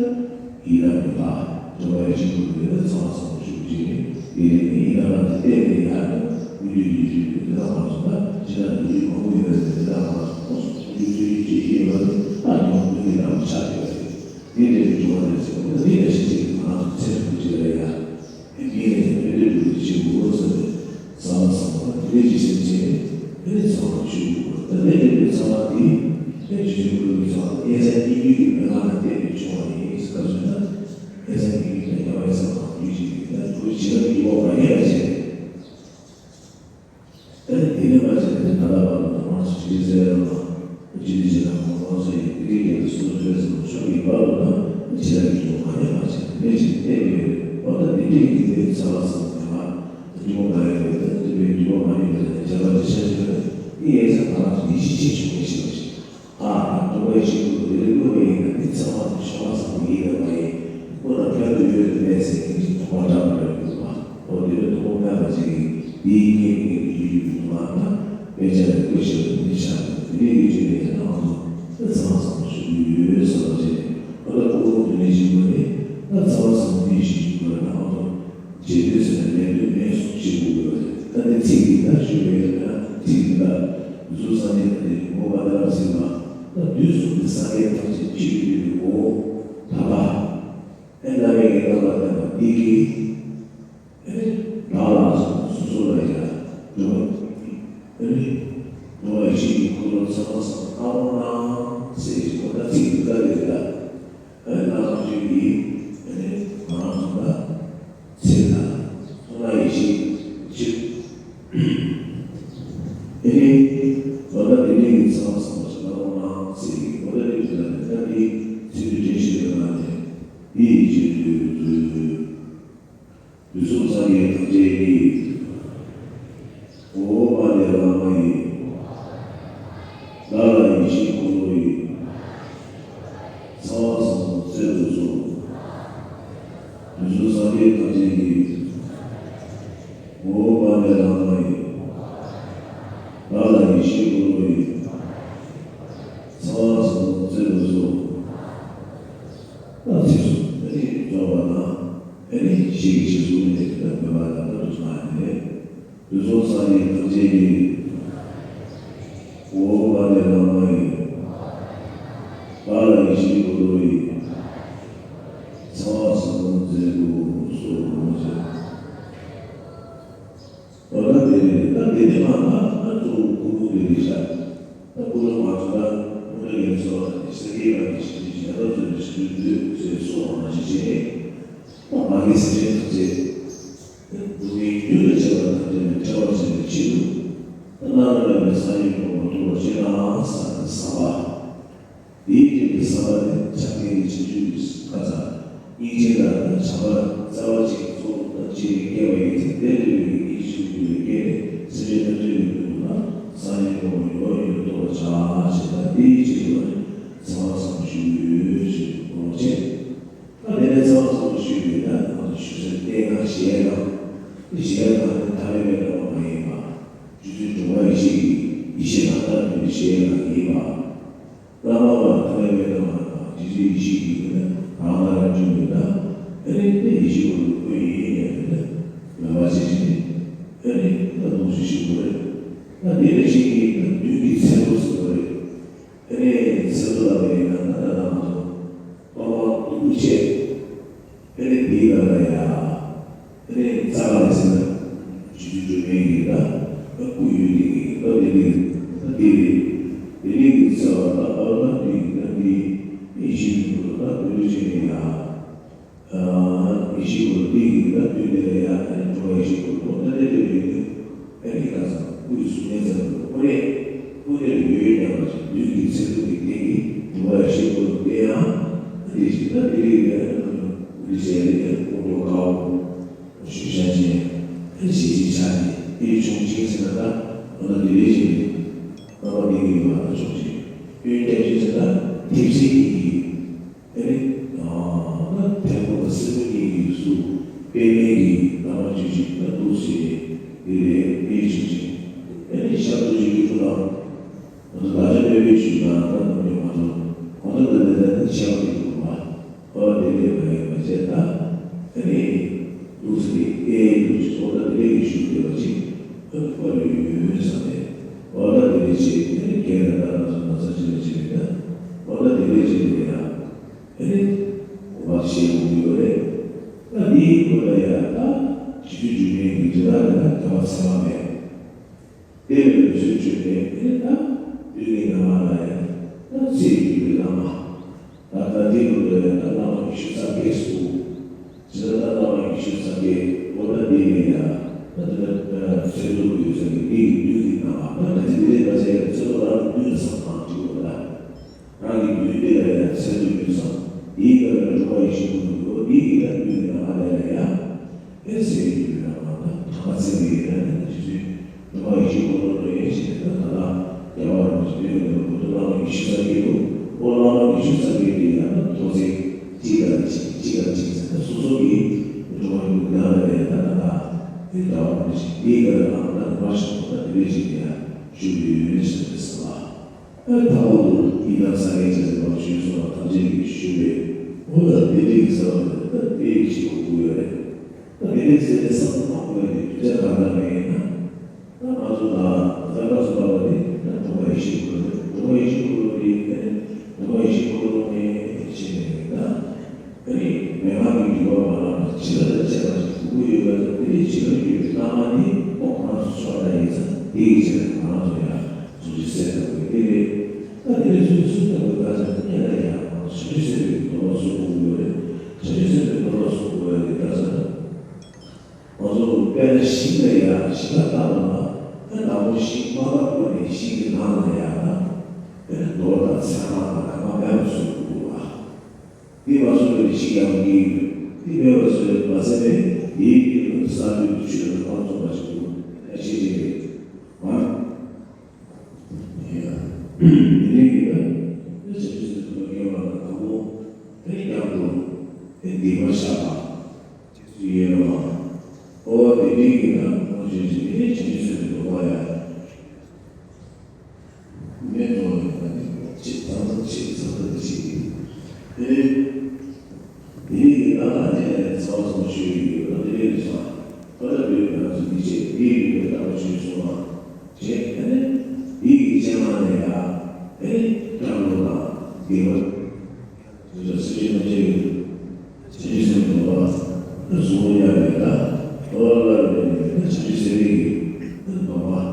ཡིན་ན་མི་ལ་འབྱོར་བའི་ཆེད་དུ་ཡོད་ན་ཚང་བ་ཚང་བ་ཞུ་རྒྱུ་ནི་དེ་རིང་ནི་ཡིན་ན་ལ་དེ་བལྟས་ནས་ཡང་ན་མི་འདུས་ཀྱི་རྒྱུ་ནི་དེ་དག་མ་སོང་ན་ཕྱི་ནང་འདུས་རྒྱུ་མང་པོ་ཡོད་པས་དེ་དག་མ་སོང་ན་སོང་ཚུལ་རྒྱུ་ཚུལ་རྒྱུ་ཅེས་ཡོད་པ་ནི་ཨ་ཉོ་མི་འདི་ལ་མི་ཆགས་ཡོད་རེད། འདི་འདྲའི་འབྱུང་བ་རེད་ཟེར་བ་ནི་འདི་ལ་ཤེས་བྱེད་ཀྱི་ང་རང་ཚོ་ཚེ་རིང་པོ་ཅིག་ལ་ཡང་། མི་ལ་ཡང་བདེ་སྐྱིད་འགྲོ་བའི་ཆེད་དུ་བསམ་པ་བསམ་པ་དེ་འདྲའི་ཅིག་སེམས་ཅན་དེ་ནི་ཚང་མ་ཆོས་ཀྱི་སྐོར་ད་ལས་དེ་འདྲའི་ཚང་མ་དེ་ཨེ་ཆོས་ཀྱི་སྐོར་གྱི་ཚང་མ་དབྱེ་བ་གཉིས་ཀྱི་མན་ངག་ལ་བརྟེན་ནས་བྱུང་བ་ཡིན་ཟེར་ག་ཚོད་ན་དབྱེ་བ་གཉིས་ཀྱི་ད་ཉམས་པའི་ཚང་མ་རྒྱུད་ཅིག་ཡིན་ན་དུ་བྱེད་ལ་འགྱུར་བ་མ་ངེས་པ་བྱས། ཨེ་དེ་ནི་མ་བྱས་ཏེ་ད་ལྟ་བར་དུ་ང་ཚོ་ཅི་རིགས་ཟེར་ཡང་མ་ཅི་རིགས་བྱས་ན་ང་ཚོ་ཡི་དེ་རིགས་ཀྱི་སོ་སོའི་བསམ་བློ་ཤོར་གྱི་བར་དུ་ན་ཅི་ལ་ཡི་དོ་མ་ཉམས་པ་བྱས་ཏེ་ལས་ཅིག་བསྟན་ཡོད་རེད། འོ་ད་དེ་འདྲས་ཀྱི་དེ་ཚ་བ་བསམ་ནས་ང་འགྱུར་བ་མ་ཡོང་བའི་ད་དེ་བས་འགྱུར་བ་མ་ཡོང་བའི་ད་བྱ་བ་ཅི་ཤ་ཅི་ལ་ཡི་ཡས་ས་ད་རང་ཡིད་ཆེས་བྱེད་ཆོག་མི་ཤེས་པ་ཞིག་ཨ། ད་སྟོང་པའི་ཆེད་དུ་དེ་རིང་བསླུ་བ་ཡིན་ན་འདི་ཚང་མ་ནི་ཤོ་བ་ཚང་མ་ཡིན་པ་མ་ཡིན། ཁོ་ན་ཕན་ཐོགས་ཡོད་དུ་མེད་ཟེར་མཁན་ཅིག་དོགས་པ་འདྲ་པོ་རེད་འདུག་པ། འོ་དེ་ལ་དོགས་པ་མེད་པ་ཅིག་གིས་འདིའི་རྐྱེན་ངན་གྱི་རྒྱུ་རྒྱུ་མི་འདུག་ཨ། ད་དཔེ་ཆ་ལ་བཀོད་ཤེས་པ་འདི་ཆགས་འདུག་དེ་འདྲའི་གི་རྒྱུ་ནས་ཡང་ན་ང་ཚོ་ད་ཚང་མ་ཚང་མ་ཞུ་རྒྱུ་ཡོད་བསམ་པ་བྱས་ནས་ཨ་ད་ཁོ་བོ་དེ་ནས་ཞིག་པ་ནི་ད་ཚང་མ་ཚང་མ་འདི་ཞིག་ཞུ་དགོས་ན་ང་ཚོ། རྗེས་ཟློས་ཟེར་ན་ལན་ལྡོག་མེད་གསུང་བྱེད་དགོས་ཀྱི་ཡོད་རེད། ད་དེ་ཚིག་འདི་ལྟར་ཞུས་པའི་ཡོད་ན་ཚིག་འདི་ལྟར་གཟུགས་སངས་རྒྱས་ད་དེ་ངོ་མ་ལྟར་ཟེར་ན་ད་དུས་གསུམ་དུ་སངས་རྒྱས་ཐམས་ཅད་གཅིག་ཏུ་འདུས་པའི་ངོ་བོ་ད་ལྟ་ཨེ་བླ་མེད་ཀྱི་རྣམ་པར་བསྟན་པ་འདི་གིས་ཨེ་བདག་ལ་སོགས་སོ་སོ་ལ་ཡང་འགྲོ་ ཨེ་ནི། ད་ལྟ་འདི་འདྲའི་གི་ཚང་མ་ཚང་མ་ཞིག་གནང་རོགས་གནང་ཟེར་གི་འོ་ད་འདི་འདྲ་ནས་ད་འདི་ཚིག་འདི་འདྲ་ཞིག་ཡོད་ན་ནས་འདི་ཡི་ཆེད་དུ་དུས་གསུམ་སངས་རྒྱས་ཐམས་ཅད་ཀྱི། འོ་མ་ནས་བླ་མ་ཡི། བདག་ལ་ཡིད་བཞིན་འཁོར་ལོ་ཡི། ཚང་བ་ཚང་བ་སྩལ་དུ་གསོལ། དུས་གསུམ་སངས་རྒྱས་ཐམས་ཅད་ཀྱི། འོ་མ་ནས་བླ་མ་ཡི། བདག་ལ་ཡིད་བཞིན་འཁོར་ལོ་ཡི། ཚང་བ་ཚང་བ་སྩལ་དུ་གསོལ། ད་ཚིགས་སུ་ཨ་ནི་སྦྱོར་བ་དང་ཨ་ནི་ཞིག་གི་ཞིག་གསུངས་ནས་ད་མོས་པ་དང་ད་དུ་སྣང་ནས། དུས་གསུམ་སངས་རྒྱས་ཐམས་ཅད་ཀྱི། འོ་བ་ནས་བླ་མ་ཡི། བདག་ལ་ཡིད་བཞིན་འཁོར་ལོ་ཡི། ཚང་བ་ཚང་བ་སྩལ་དུ་གསོལ་ཞེས། འོ་ད་དེ་ནས་ད་དེ་ནས་མ་ད་ད་གཙོ་བོ་ཁུ་ཁུ་དེ་རེད་ཤག་ད་ཁུ་ལོ་མ་ཚོ་ད་ཁུ་ལོ་ངན་སོང་ད་ནི་སེ་ཡི་བ་ནི་ཞིག་ཞིག་ད་ཚོ་ནི་ཞིག་ཞིག་འདུག་ཟེར་གསུངས་པ་མ་ཞིག་བྱས་ནས་ད་མ་གི་སེམས་ཅན་ཐམས་ཅད། སྡུག་བསྔལ་རྒྱུ་ལས་སྐྱེ་བ་དང་བྲལ་བའི་ཐར་པ་བྱེད་པའི་ཆེད་དུ། སྣང་བ་མེད་པའི་སངས་རྒྱས་གོ་འཕང་ཐོབ་པར་བྱེད་ན་བསམ་པའི་བསམ་པ། དེའི་རྐྱེན་གྱིས་བསམ་པ་དེ་ཆགས་ལྡན་གྱི་བྱང་ཆུབ་ཀྱི་ཁ་ཚ། སྙིང་རྗེ་དང་བྱམས་པ་རྩ་བ་ཅན་གྱི་ཚོགས་དང་བཅས་པས་བསྐྱེད་པ་ཡིན་ཚེ་དེ་ལས་འཕྲོས་པའི་སྙིང་རྗེ་ཆེན་པོ་ལས་སྐྱེས་ནས་སེམས་ཅན་ཐམས་ཅད་ཀྱི་དོན་དུ་ན་བསངས་གཞིའི་གོ་འཕང་ཡུན་རིང་པོ་ཐོབ་པར་བྱ་ཞེས་དང་དེའི་ཆེད་དུ་ཚང་བ་ཚང་བ་ཞུ་ཡོད་ཅེས་དགོངས་བྱས། ད་དེ་ནས་ཚང་བ་ཚང་བ་ཞུས་པའི་ད་ང་ཚོ་ཞུ་སའི་རྟེན་ཁ་གཞལ་ཡས་ཁང་། དེ་གཞལ་ཡས་ཁང་དེ་ཐ་མལ་པའི་སྣང་བ་མ་ཡིན་པ། རྗེ་བཙུན་འགྲོ་བ་ཡེ་ཤེས་ཀྱི་ཡེ་ཤེས་རང་དག་ཐོབ་པའི་གཞལ་ཡས་ཁང་ཡིན་པ། བླ་མ་བ་ཐ་མལ་པའི་སྣང་བ་དང་རྗེ་བཙུན་ཡེ་ཤེས་ཀྱི་ཡོན་ཏན་རང་དག་ལ་འཇུག་པའི་ད་ཨ་ནི་དེ་ཡེ་ཤེས་ཀུན་ཏུ་ཀུན་ཡིན་ཡང་དེ་ནི་མོས་པ་བྱེད་ཅིང་ཨ་ནི་ད་སྟོང་ཞིག་ཤེས་དགོས་རེད། ད་དེ་ནས་ཤེས་ཀྱི་ད་དུས་ཀྱི་ཚེ་ལོ་ཟེར་དགོས་རེད། ཨ་ནི་ཚེ་ལོ་ལ་བས་ན་ད་ད་ང་ཚོ་པ་པ་ཀུ་ཀུ་བྱས། ཨ་ནི་དེའི་ནང་ལ་ཡ། ཨ་ནི་རྩ་བ་ལ་ཟེར་ན། རྗེ་བཙུན་སྒྲོལ་མའི་གི་ད། ཨ་ཀུ་ཡོད་དེ་གི་ཨ་དེ་ནི། ཨ་དེ་རེད། དེ་ནི་གི་རྩ་བ་ད་ཨ་ད་དེ་གི་ད་དེ། ཨེ་ཤི་མི་འདུག་ད་དེ་འདྲ་བྱས་ནས་ཡ། ཨ་ཡེ་ཤེས་སྐུ་དེ་གི་ད་དུས་དེ་ལ་ཡ་ཨ་ནི་འགྲོ་བ་ཡེ་ཤེས་སྐུ་ད་དེ་དེ་རེད། ཨ་ནི་ཁ་སང་སྐུའི་གཟུགས་བརྙན་ཙམ་དུ་ཁོ་རེ། སྐུ་དེར་ཡོད་ཡོད་མཉམ་པ་ཞིག་དུས་ཀྱི་ཚེ་སྐུ་དེ་སྟེང་གི་འགྲོ་བ་ཡེ་ཤེས་སྐུ་དེ་ཡང་དེ་ཞིག་ད་དེ་རིགས་ཡོད་ན་སྐུ་དེ་བྱས་ཏེ་དེར་སྐུ་འགྲོ་དཀའ་བོ་ཞུ་བྱ་ཅན་ཨ་ཞིག་ཅིག་ཆགས་ཏེ་དེ་བྱུང་ཅིང་ཟེར་ན་ད་འོ་ན་དེ་རིགས་ཅིག་ནི་རྣམ་པ་དེ་གི་ཡོད་པ་ད་བྱུང་ཅིང་ཡོད་ཀྱང་ཅིག་ཟེར་ན་ཐེབས་ཚད་ཀྱི་གི་ཨེ་ནི། ད་ཐེག་པ་དང་སྲིན་པོ་གཉིས་ཀྱི་གཟུགས་པད་མའི་གི་ལམ་མ་བཅུ་གཅིག་ལ་འདུག་ཟེར་ཏེ་དེ་ལས་དཔེ་བྱུང་ཅིང་ཨེ་ནི་ཤར་དུ་བཅུ་གཅིག་ཏུ་ལ། ང་ཚོ་བདག་ཅག་སྨད་པའི་ཆོས་ལ་ད་ནམ་རྒྱུན་ང་ཚོ་གོང་དུ་ད་ལྟ་ད་ནི་ཆེ་བ་དེ་དགོས་པ། ཨོ་དེ་ལས་མ་ཡིན་པ་བྱས་ད་ཨེ་ནི། འདུག་ཟེར་ཏེ་ཨེ་འདུག་ཅིག་ཨོ་ད་དེ་ལས་ཀྱི་ཞུགས་བསྡད་པ་ཅིག་ཨ་ནི་ཁོ་ལ་ཡོད་ཡོད་བསམ་ནས་ཨོ་ད་དེ་ལས་བྱས་ཨེ་ནི་རྒན་ད་ད་ང་ཚོ་ན་ཚ་ཅི་ལ་བྱས་ནས་ད་ཨོ་ད་དེ་ལས་བྱས་ནས་ཡ། ཨ་ནི། གོ་བ་ཤེས་དགོས་ཀྱི་ཡོད་རེད། ད་འདིའི་སྐོར་ལ་ཡང་ད་རྗེ་བཙུན་འཇིགས་མེད་ཀྱི་འབྲི་སྟངས་ལ་ཡང་དད་པ་ཚད་མ་མེད། དེ་ལས་ལུགས་སྲོལ་བཅོས་ནས་ཨ་ནི་ད་དུས་ཀྱི་ནང་ལ་ཡང་ད་ཚེ་ཡི་གི་བླ་མ། ད་ད་འདིའི་སྐོར་ལ་ཡང་ད་བླ་མ་ཉི་ཤུ་རྩ་བརྒྱད་སུ། ཇི་ལྟར་ད་བླ་མ་ཉི་ཤུ་རྩ་བརྒྱད་འོ་ད་འདི་ནས་ཡང་ད་ད་ད་ཚེ་ཐོག་ཏུ་ཡོད་ས་ཀྱི་འདི་ཡི་དུས་ཀྱི་ནང་ལ་ད་ད་ཚེ་འདི་ལས་ད་ཚེ་ཡང་ཚེ་ཐོག་རང་གི་དུས་ལ་བསམ་བློ་བཏང་གི་ཡོད་ལ། རང་གི་དུས་འདི་ལ་ཡང་ཚེ་ཐོག་ཡོད་ཙང་འདིའི་སྐབས་ལ་འགྲོ་བ་ཡེ་ཤེས་ཀུན་ཏུ་འོ་འདི་ཡི་ད་དུས་ཀྱི་ནང་ལ་ལ་ཡང་ཨེ་ཚེ་ཡི་དུས་ལ་མ་ད་ཐ་མ་ཚེ་འདི་ཡི་ད་ནི་རྗེ་བཙུན་འགྲོ་བ་ཡེ་ཤེས་ཀུན་ཏུ་འགྲོ་ཡོད་ཅེས་ད་ད་ལྟ་རྒྱལ་བ་རིན་པོ་ཆེ་འདི་ཡོད་ནས་བོད་དུ་བླ་མ་ཉི་ཤུ་རྩ་བརྒྱད་དུ་འོ་བླ་མ་ཉི་ཤུ་རྩ་བརྒྱད་དེ་ཡང་ན་ཐོག་ཚད་གཅིག་དང་གཅིག་གཅིག་དང་གཅིག་ཟེར་ན་སོ་སོ་གི་འགྲོ་བ་ཡོད་ཀྱི་ནང་ལ་ཡང་ད་ད་ད་ཨེ་རྒྱལ་བ་རིན་པོ་ཆེ་འདིའི་སྐབས་ལ་ལ་མ་ད་ནི་མ་ཤོང་ད་དེ་བས་ཅིག་ཡང་ཞུ་ཡོད་ཟེར་བས་སོ། ཨ་ཐ་མ་དུ་ཡི་དམ་སངས་རྒྱས་བྱ་ཟེར་བ་ཞུས་སོང་བ་ཐམས་ཅད་ཀྱིས་ཞུས་པས་འོ་ལ་དེ་འདྲའི་གི་ས་བ་དེ་ད་དཔེ་ཡི་ཆེ་བ་དགོས་ཡོད་རེད། ད་དེ་འདྲའི་ཟེར་ནས་བསམ་བློ་གཏོང་དགོས་ཡོད་དེ་དུས་ཚོད་གང་ལྟར་མེད་ཡིན་ན། ད་ང་ཚོ་ད་ད་ལྟ་སུ་ལ་བ་དེ་ད་འགྲོ་བ་ཡེ་ཤེས་འཁོར་ལོ་འགྲོ་བ་ཡེ་ཤེས་འཁོར་ལོ་དེ་ནས་འགྲོ་བ་ཡེ་ཤེས་འཁོར་ལོ་ནས་བྱས་ནས་ད། ཨ་ནི་མན་ངག་གི་འཇུག་པ་མ་ལགས་ན་བྱིས་པ་དང་བཅས་པ་ཞིག་དགོས་ཀྱི་ཡོད་པ་དང་དེ་ལས་བྱིས་པ་འགྱུར་བའི་རྣམ་མང་ནི་ཁོ་ཁོ་རང་ཚོ་ཆོག་ལྟ་ཡིན་ཙང་དེ་ཡི་ཕྱིར་ང་རང་ཚོ་ཡང་ཚོགས་ཆེན་གསན་དགོས་དེ་རེད། ད་དེ་ལས་ཚོགས་ཆེན་གསན་དགོས་ད་ཟེར་ན་ཉེ་ལ་ཡང་ང་ཚོ་བྱང་ཆུབ་སེམས་དཔའི་གི་སྡོམ་པ་སྲུང་དགོས་ཀྱི་ཡོད་རེད། བྱང་ཆུབ་སེམས་དཔའི་སྡོམ་པ་སྲུང་དགོས་ཡ་དེ་ད་ཟེར་ན། ང་ཚོ་དཔེར་ན་ཞིང་ལ་ཡ་ཞིང་ཁ་བཏབ་པ་ན་ཨ་དང་པོ་ཞིང་མ་བཏབ་གོང་ནས་ཞིང་གི་ནང་ལ་ཡ་ན་དཔེར་ན་རྡོ་དང་ཚེར་མ་དང་གང་ག་མེད་པ་བཟོ་དགོས་འདུག་བ། འདི་མ་བཟོ་བའི་ཞིང་ཡང་མི་ཡིན། འདི་མེད་པ་བཟོ་བའི་མ་ཟད་པའི་ཡིད་ཀྱི་ས་རྒྱུད་ཆུ་དང་ཁམས་ཚོགས་པ་ཞིག་ཏུ་ཨ་ཤེས་ཀྱི་རེད། མ། དེ་ནས་ཡིན་ན། བྱང་ཆུབ་སེམས་དཔའ་སྐྱེ་བ་ལ་དང་པོ་དེ་རྒྱབ་ཏུ་དེ་སྡིག་པ་བཤགས་པ། རྗེས་སུ་ཡི་རང་བ། འོ་དེ་འདྲའི་ཡིན་ན་ཁོང་བྱོན་ཞིང་དེ་ནས་བྱང་ཆུབ་སེམས་དཔའི་སྡོམ་པ་ཡང་མེད་དོ། ཡིན་ན་དེ་ཆེས་ཐང་ཐང་ཆེས་ཚང་ཐང་དེ་ཞིག་ཡིན། དེ་ནས། དེའི་ནང་ལ་ནི་ཚ་བ་ཚ་བ་ཤོད་ཡོད་ལ་དེ་ལས་སོ། ཨ་ད་བོད་ང་ཚོ་འདི་བྱས་འདི་ཡོད་པའི་ལྟ་བ་བྱོས་སོང་བ། བྱས་ཨ་ནི་འདི་ཡི་སྤྱན་སྔ་ནས་ཡ་ཨ་ནི་སྐྱབས་འགྲོ་དང་སྡིག་པ་དེ་ཚོ་སེམས་ཅན་ཐམས་ཅད་ཀྱི་བྱང་ཆུབ་སེམས་དགོངས་པ་གཟུགས་པོ་ཡག་པའི་ལ་ཨོ་ལ་ལ་ལ་ལ་བྱང་ཆུབ་སེམས་དཔའི་གི་དགོངས་པ།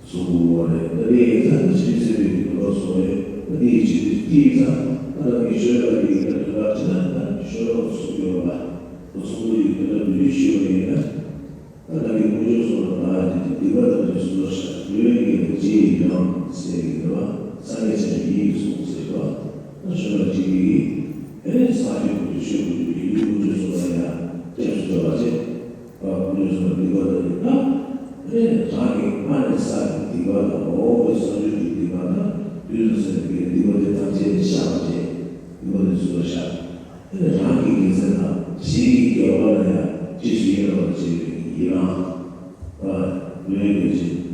གཟུགས་པོ་རེད། ད་དེ་ཡིན་ཙང་ད་ཕྱི་སེམས་པའི་གི་ནོར་སོགས་རེད། ད་དེ་ཡི་ཕྱི་དུས་དེ་ཡིན་ཙང་ད་ད་གི་ཤོ་ལོ་ཀ་དེ་ཡིན་ད་དོན་དག་ཅི་ན་ད་ཤོ་ལོ་ཀ་གསུམ་ཡོད་པ། ད་གསུམ་པོ་ཡི་དོན་དག་བདུན་ཅུ་ཞུས་པ་ཡིན་ན། ད་ད་གི་དཀོན་མཆོག་གསུམ་ལ་བདག་ཅི་སྟེ་སྡིག་པ་ཐམས་ཅད་སོ་སོར་བཤགས། ལུས་ངན་པ་ལྕེ་ཡིས་དྲངས་ཟེར་གི་འདུག་བ། སངས་རྒྱས་བྱང་ཆུབ་ཡིད་ཀྱིས་བཟུང་ཟེར་གི་འདུག་བ། ད་ཤོ་ལོ་ཀ་གཅིག་གིས་ཨེ་ནས་ས་ཆེན་པོ་ཆོས་སྐུ་དུས་ཀྱི་ལུས་དཀོན་མཆོག་གསུམ་ལ་ཡང་སྐྱབས་སུ་འགྲོ་བ་བྱེད། དཀོན་མཆོག་གསུམ་ལ་སྡིག་པ་དང་ནི་ན། ཨེ་རང་གི་སྔར་ནས་བསགས་པའི་སྡིག་པ་དང་འོག་གི་བསགས་རྒྱུ་གི་སྡིག་པ་དང་དུས་སུ་བསགས་པའི་སྡིག་པ་དེ་ཐམས་ཅད་བཤགས་པ་བྱས། སྡིག་པ་དེ་ཚུར་བཤགས། ཨེ་རང་གི་དགེ་མཚན་དང་གཞན་གྱི་དགེ་བ་ལ་ཡང་རྗེས་སུ་ཡི་རང་བ་བྱེད་པའི་ཡི་རང་བ་ལུས་ཡོད་ཅིང་།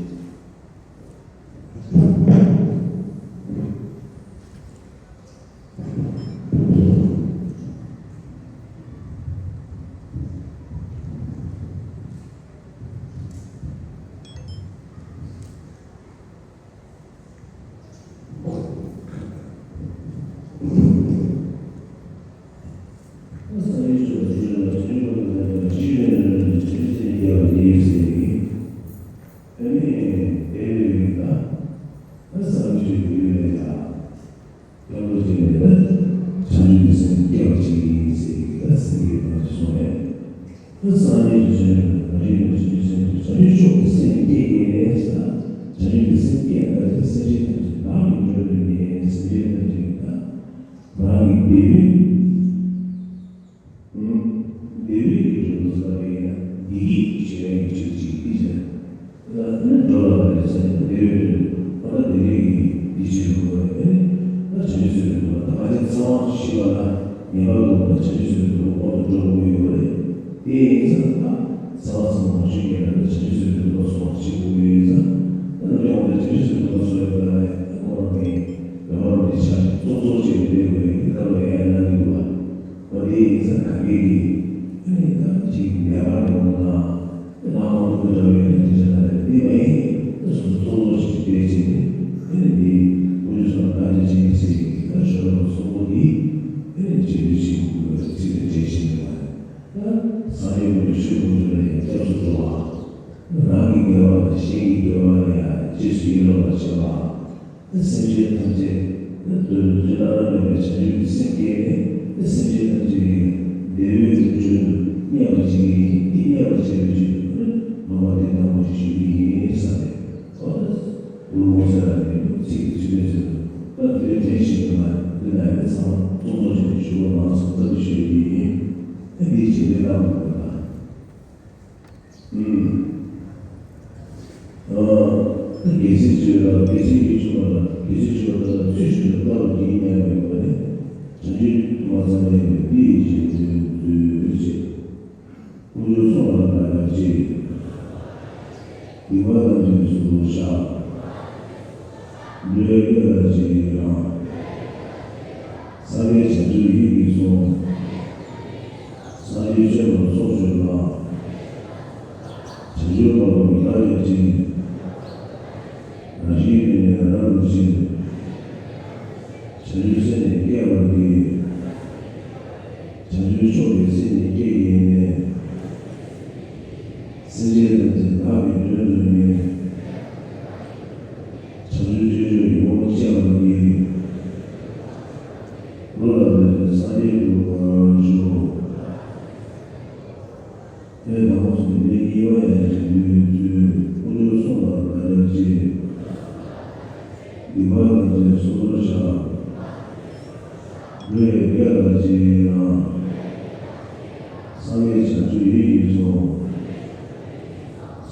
སྐྱབས་འགྲོ་བྱེད་པའི་ད་བྱང་ཆུབ་ཀྱི་སེམས་སྐྱེ་བ་ཅིག་ཡིན་ཟེར་གྱི་ད་སེམས་ཀྱི་བདག་ཅེས་གསུངས་པས། ད་སངས་རྒྱས་ཀྱི་བྱང་ཆུབ་ལ་རིགས་ལ་བྱང་ཆུབ་སེམས་ཀྱི་བྱང་ཆུབ་མཆོག་ཏུ་སེམས་བསྐྱེད་ཀྱི་ལས་ཟེར། བྱང་ཆུབ་ཀྱི་སེམས་བསྐྱེད་པ་དེ་སེམས་ཅན་ཐམས་ཅད་བདག་གིས་སྒྲོལ་བའི་ལས། སེམས་ཅན་ཐམས་ཅད་ཀྱི་བདག་རང་གི་བདེ་བའི་བདེ་བའི་གི་སྒྲོལ་དུ་ཟ་བའི་བདེ་སྐྱིད་ཀྱི་བྱེད་ཡག་གི་ཆེད་ཅིག་འདི་བྱས། ད་ནི་འགྲོ་ལ་ལས་ཟེར་ཏེ་དེ་བས་ད་དེ་རིང་གི་འདི་བྱེད་དགོས་པ་རེད། ད་བྱང་ཆུབ་སེམས་དཔའི་སྡོམ་པ་ད་ང་ཚོ་ཚང་མ་ཤེས་པ་ལ་ངེས་པར་དུ་ད་བྱང་ཆུབ་སེམས་དཔའི་སྡོམ་པ་དབང་དུ་འགྲོ་དགོས་ཡོད་རེད། དེ་ཡིན་ཙང་ད་ཚང་མ་ཚང་མ་མ་ཤེས་མཁན་ལ་ད་བྱང་ཆུབ་སེམས་དཔའི་སྡོམ་པ་སོགས་བྱེད་དགོས་ཡོད་ཙང་ད་ནམ་ཡང་ད་བྱང་ཆུབ་སེམས་དཔའི་སྡོམ་པ་སོགས་ཡོད་པ་ལ་ཁོ་རང་གི་རེ་བ་རང་གི་ཆ་ཚོགས་གཙོ་བྱས་ནས་བསྡད་དགོས་ཡིན། དེ་སྐབས་ལ་ཡར་གནང་གི་འདུག་བ། འོ་དེ་ཡིན་ཙང་ག་གེ་གི་ཨ་ནི་ད་ཅིག་ལས་ཀ་འགྲོ་བ་དང་། ང་མང་པོ་འདྲ་བའི་དེ་འདྲ་ལ་འདི་མ་ཡིན། ད་སོ་སོ་ཚོགས་གཙོ་ཞིག་བསྡད་བྱས་ནས་ཨ་ནི་འདི་དཀོན་མཆོག་གསུམ་ལ་བདག་ཅེས་བྱེད་ཀྱི་ཚིག་གི་ད་ཞོར་ལ་གསུང་པོ་འདི་ཨ་ནི་རྗེས་ལུས་བྱེད་དགོས་པའི་ཚིག་ལ་འགྲེལ་བཤད་འདུག་བ། ད་སངས་རྒྱས་དཀོན་མཆོག་ཆོས་དཀོན་མཆོག་ལ་ཡང་སྐྱབས་སུ་འགྲོ་བ། རང་གི་དགེ་བ་དང་གཞན་གྱི་དགེ་བ་ལ་ཡང་རྗེས་སུ་ཡི་རང་བར་བྱེད་པ། ད་སེམས་ཅན་ཐམས་ཅད་ད་དོན་དུ་བླ་ན་མེད་པའི་བྱང་ཆུབ་ཀྱི་སེམས་བསྐྱེད་ནས་ད་སེམས་ཅན་ཐམས་ཅད་ཀྱི་བདེ་བའི་དོན་དུ་བསྙེན་པར་བྱེད་ཀྱི་ཡིན། འདི་བསྙེན་པར་བྱེད་པའི་ཆེད་དུ་ནི་སྡོམ་པ་འདི་དང་པོ་ཞིག་ཞུ་གི་ཡིན་བསམ་པས། འོ་ད་འུ་ངོ་ཚ་ལ་ནི་ཚིག་གི་ཚིག་དོན་ཟེར་དུ་ད་འདི་ལས་དྲན་ཞིག་ཏུ་མ་འདི་ན་ཡང་ཚང་མ་ཚོགས་གཙོ་བྱས་ཏེ་ཞུ་བ་མང་ཚོགས་ལྟ་བུ་ཞུ་གི་ཡིན། ད་འདིའི་རྗེས་ལུས་གནང་དགོས་པ། ཨུམ། ཨ། ད་དགེ་ཚུལ་བཅུ་ལ་དགེ་ཚུལ་གྱི་བཅུ་པ་ལ་དགེ་ཚུལ་བཅུ་པ་ལ་ཚུལ་བཞིན་དུ་བསླབ་པར་བགྱི་སྙམ་པའི་སྒོ་ནས་བྱང་ཆུབ་ཏུ་མ་ཚང་བའི་འདི་ཡི་རྗེས་ཟློས་མཛོད་ཅིག་དཀོན་མཆོག་གསུམ་ལ་བདག་སྐྱབས་མཆི། སྡིག་པ་ཐམས་ཅད་ཚུར་བཤགས། ལུས་ངན་པ་ལ་རྗེས་ཡི་རང་། སངས་རྒྱས་བྱང་ཆུབ་ཡིད་ཀྱིས་བཟུང་། སངས་རྒྱས་བཅོམ་པར་ཚོགས་མཆོད་པ། བྱང་ཆུབ་འཕགས་ལ་བདག་ཀྱང་སྦྱིན། རང་བཞིན་མེད་ནས་རང་ལུས་སྦྱིན། བྱང་ཆུབ་སེམས་ནི་བསྐྱེད་པར་བགྱི། བྱང་ཆུབ་མཆོག་གི་སེམས་ནི་བསྐྱེད་བགྱིས་ནས། སེམས་ཅན་ཐམས་ཅད་བདག་གིས་མགྲོན་དུ་གཉེར། བྱང་ཆུབ་སྤྱོད་མཆོག་ཡིད་འོང་སྤྱད་པར་བགྱི། བློ་ལ་འདོད་དེ་སངས་རྒྱས་འགྲུབ་པར་ཤོག་ཨེ་དང་པོ་གསུམ་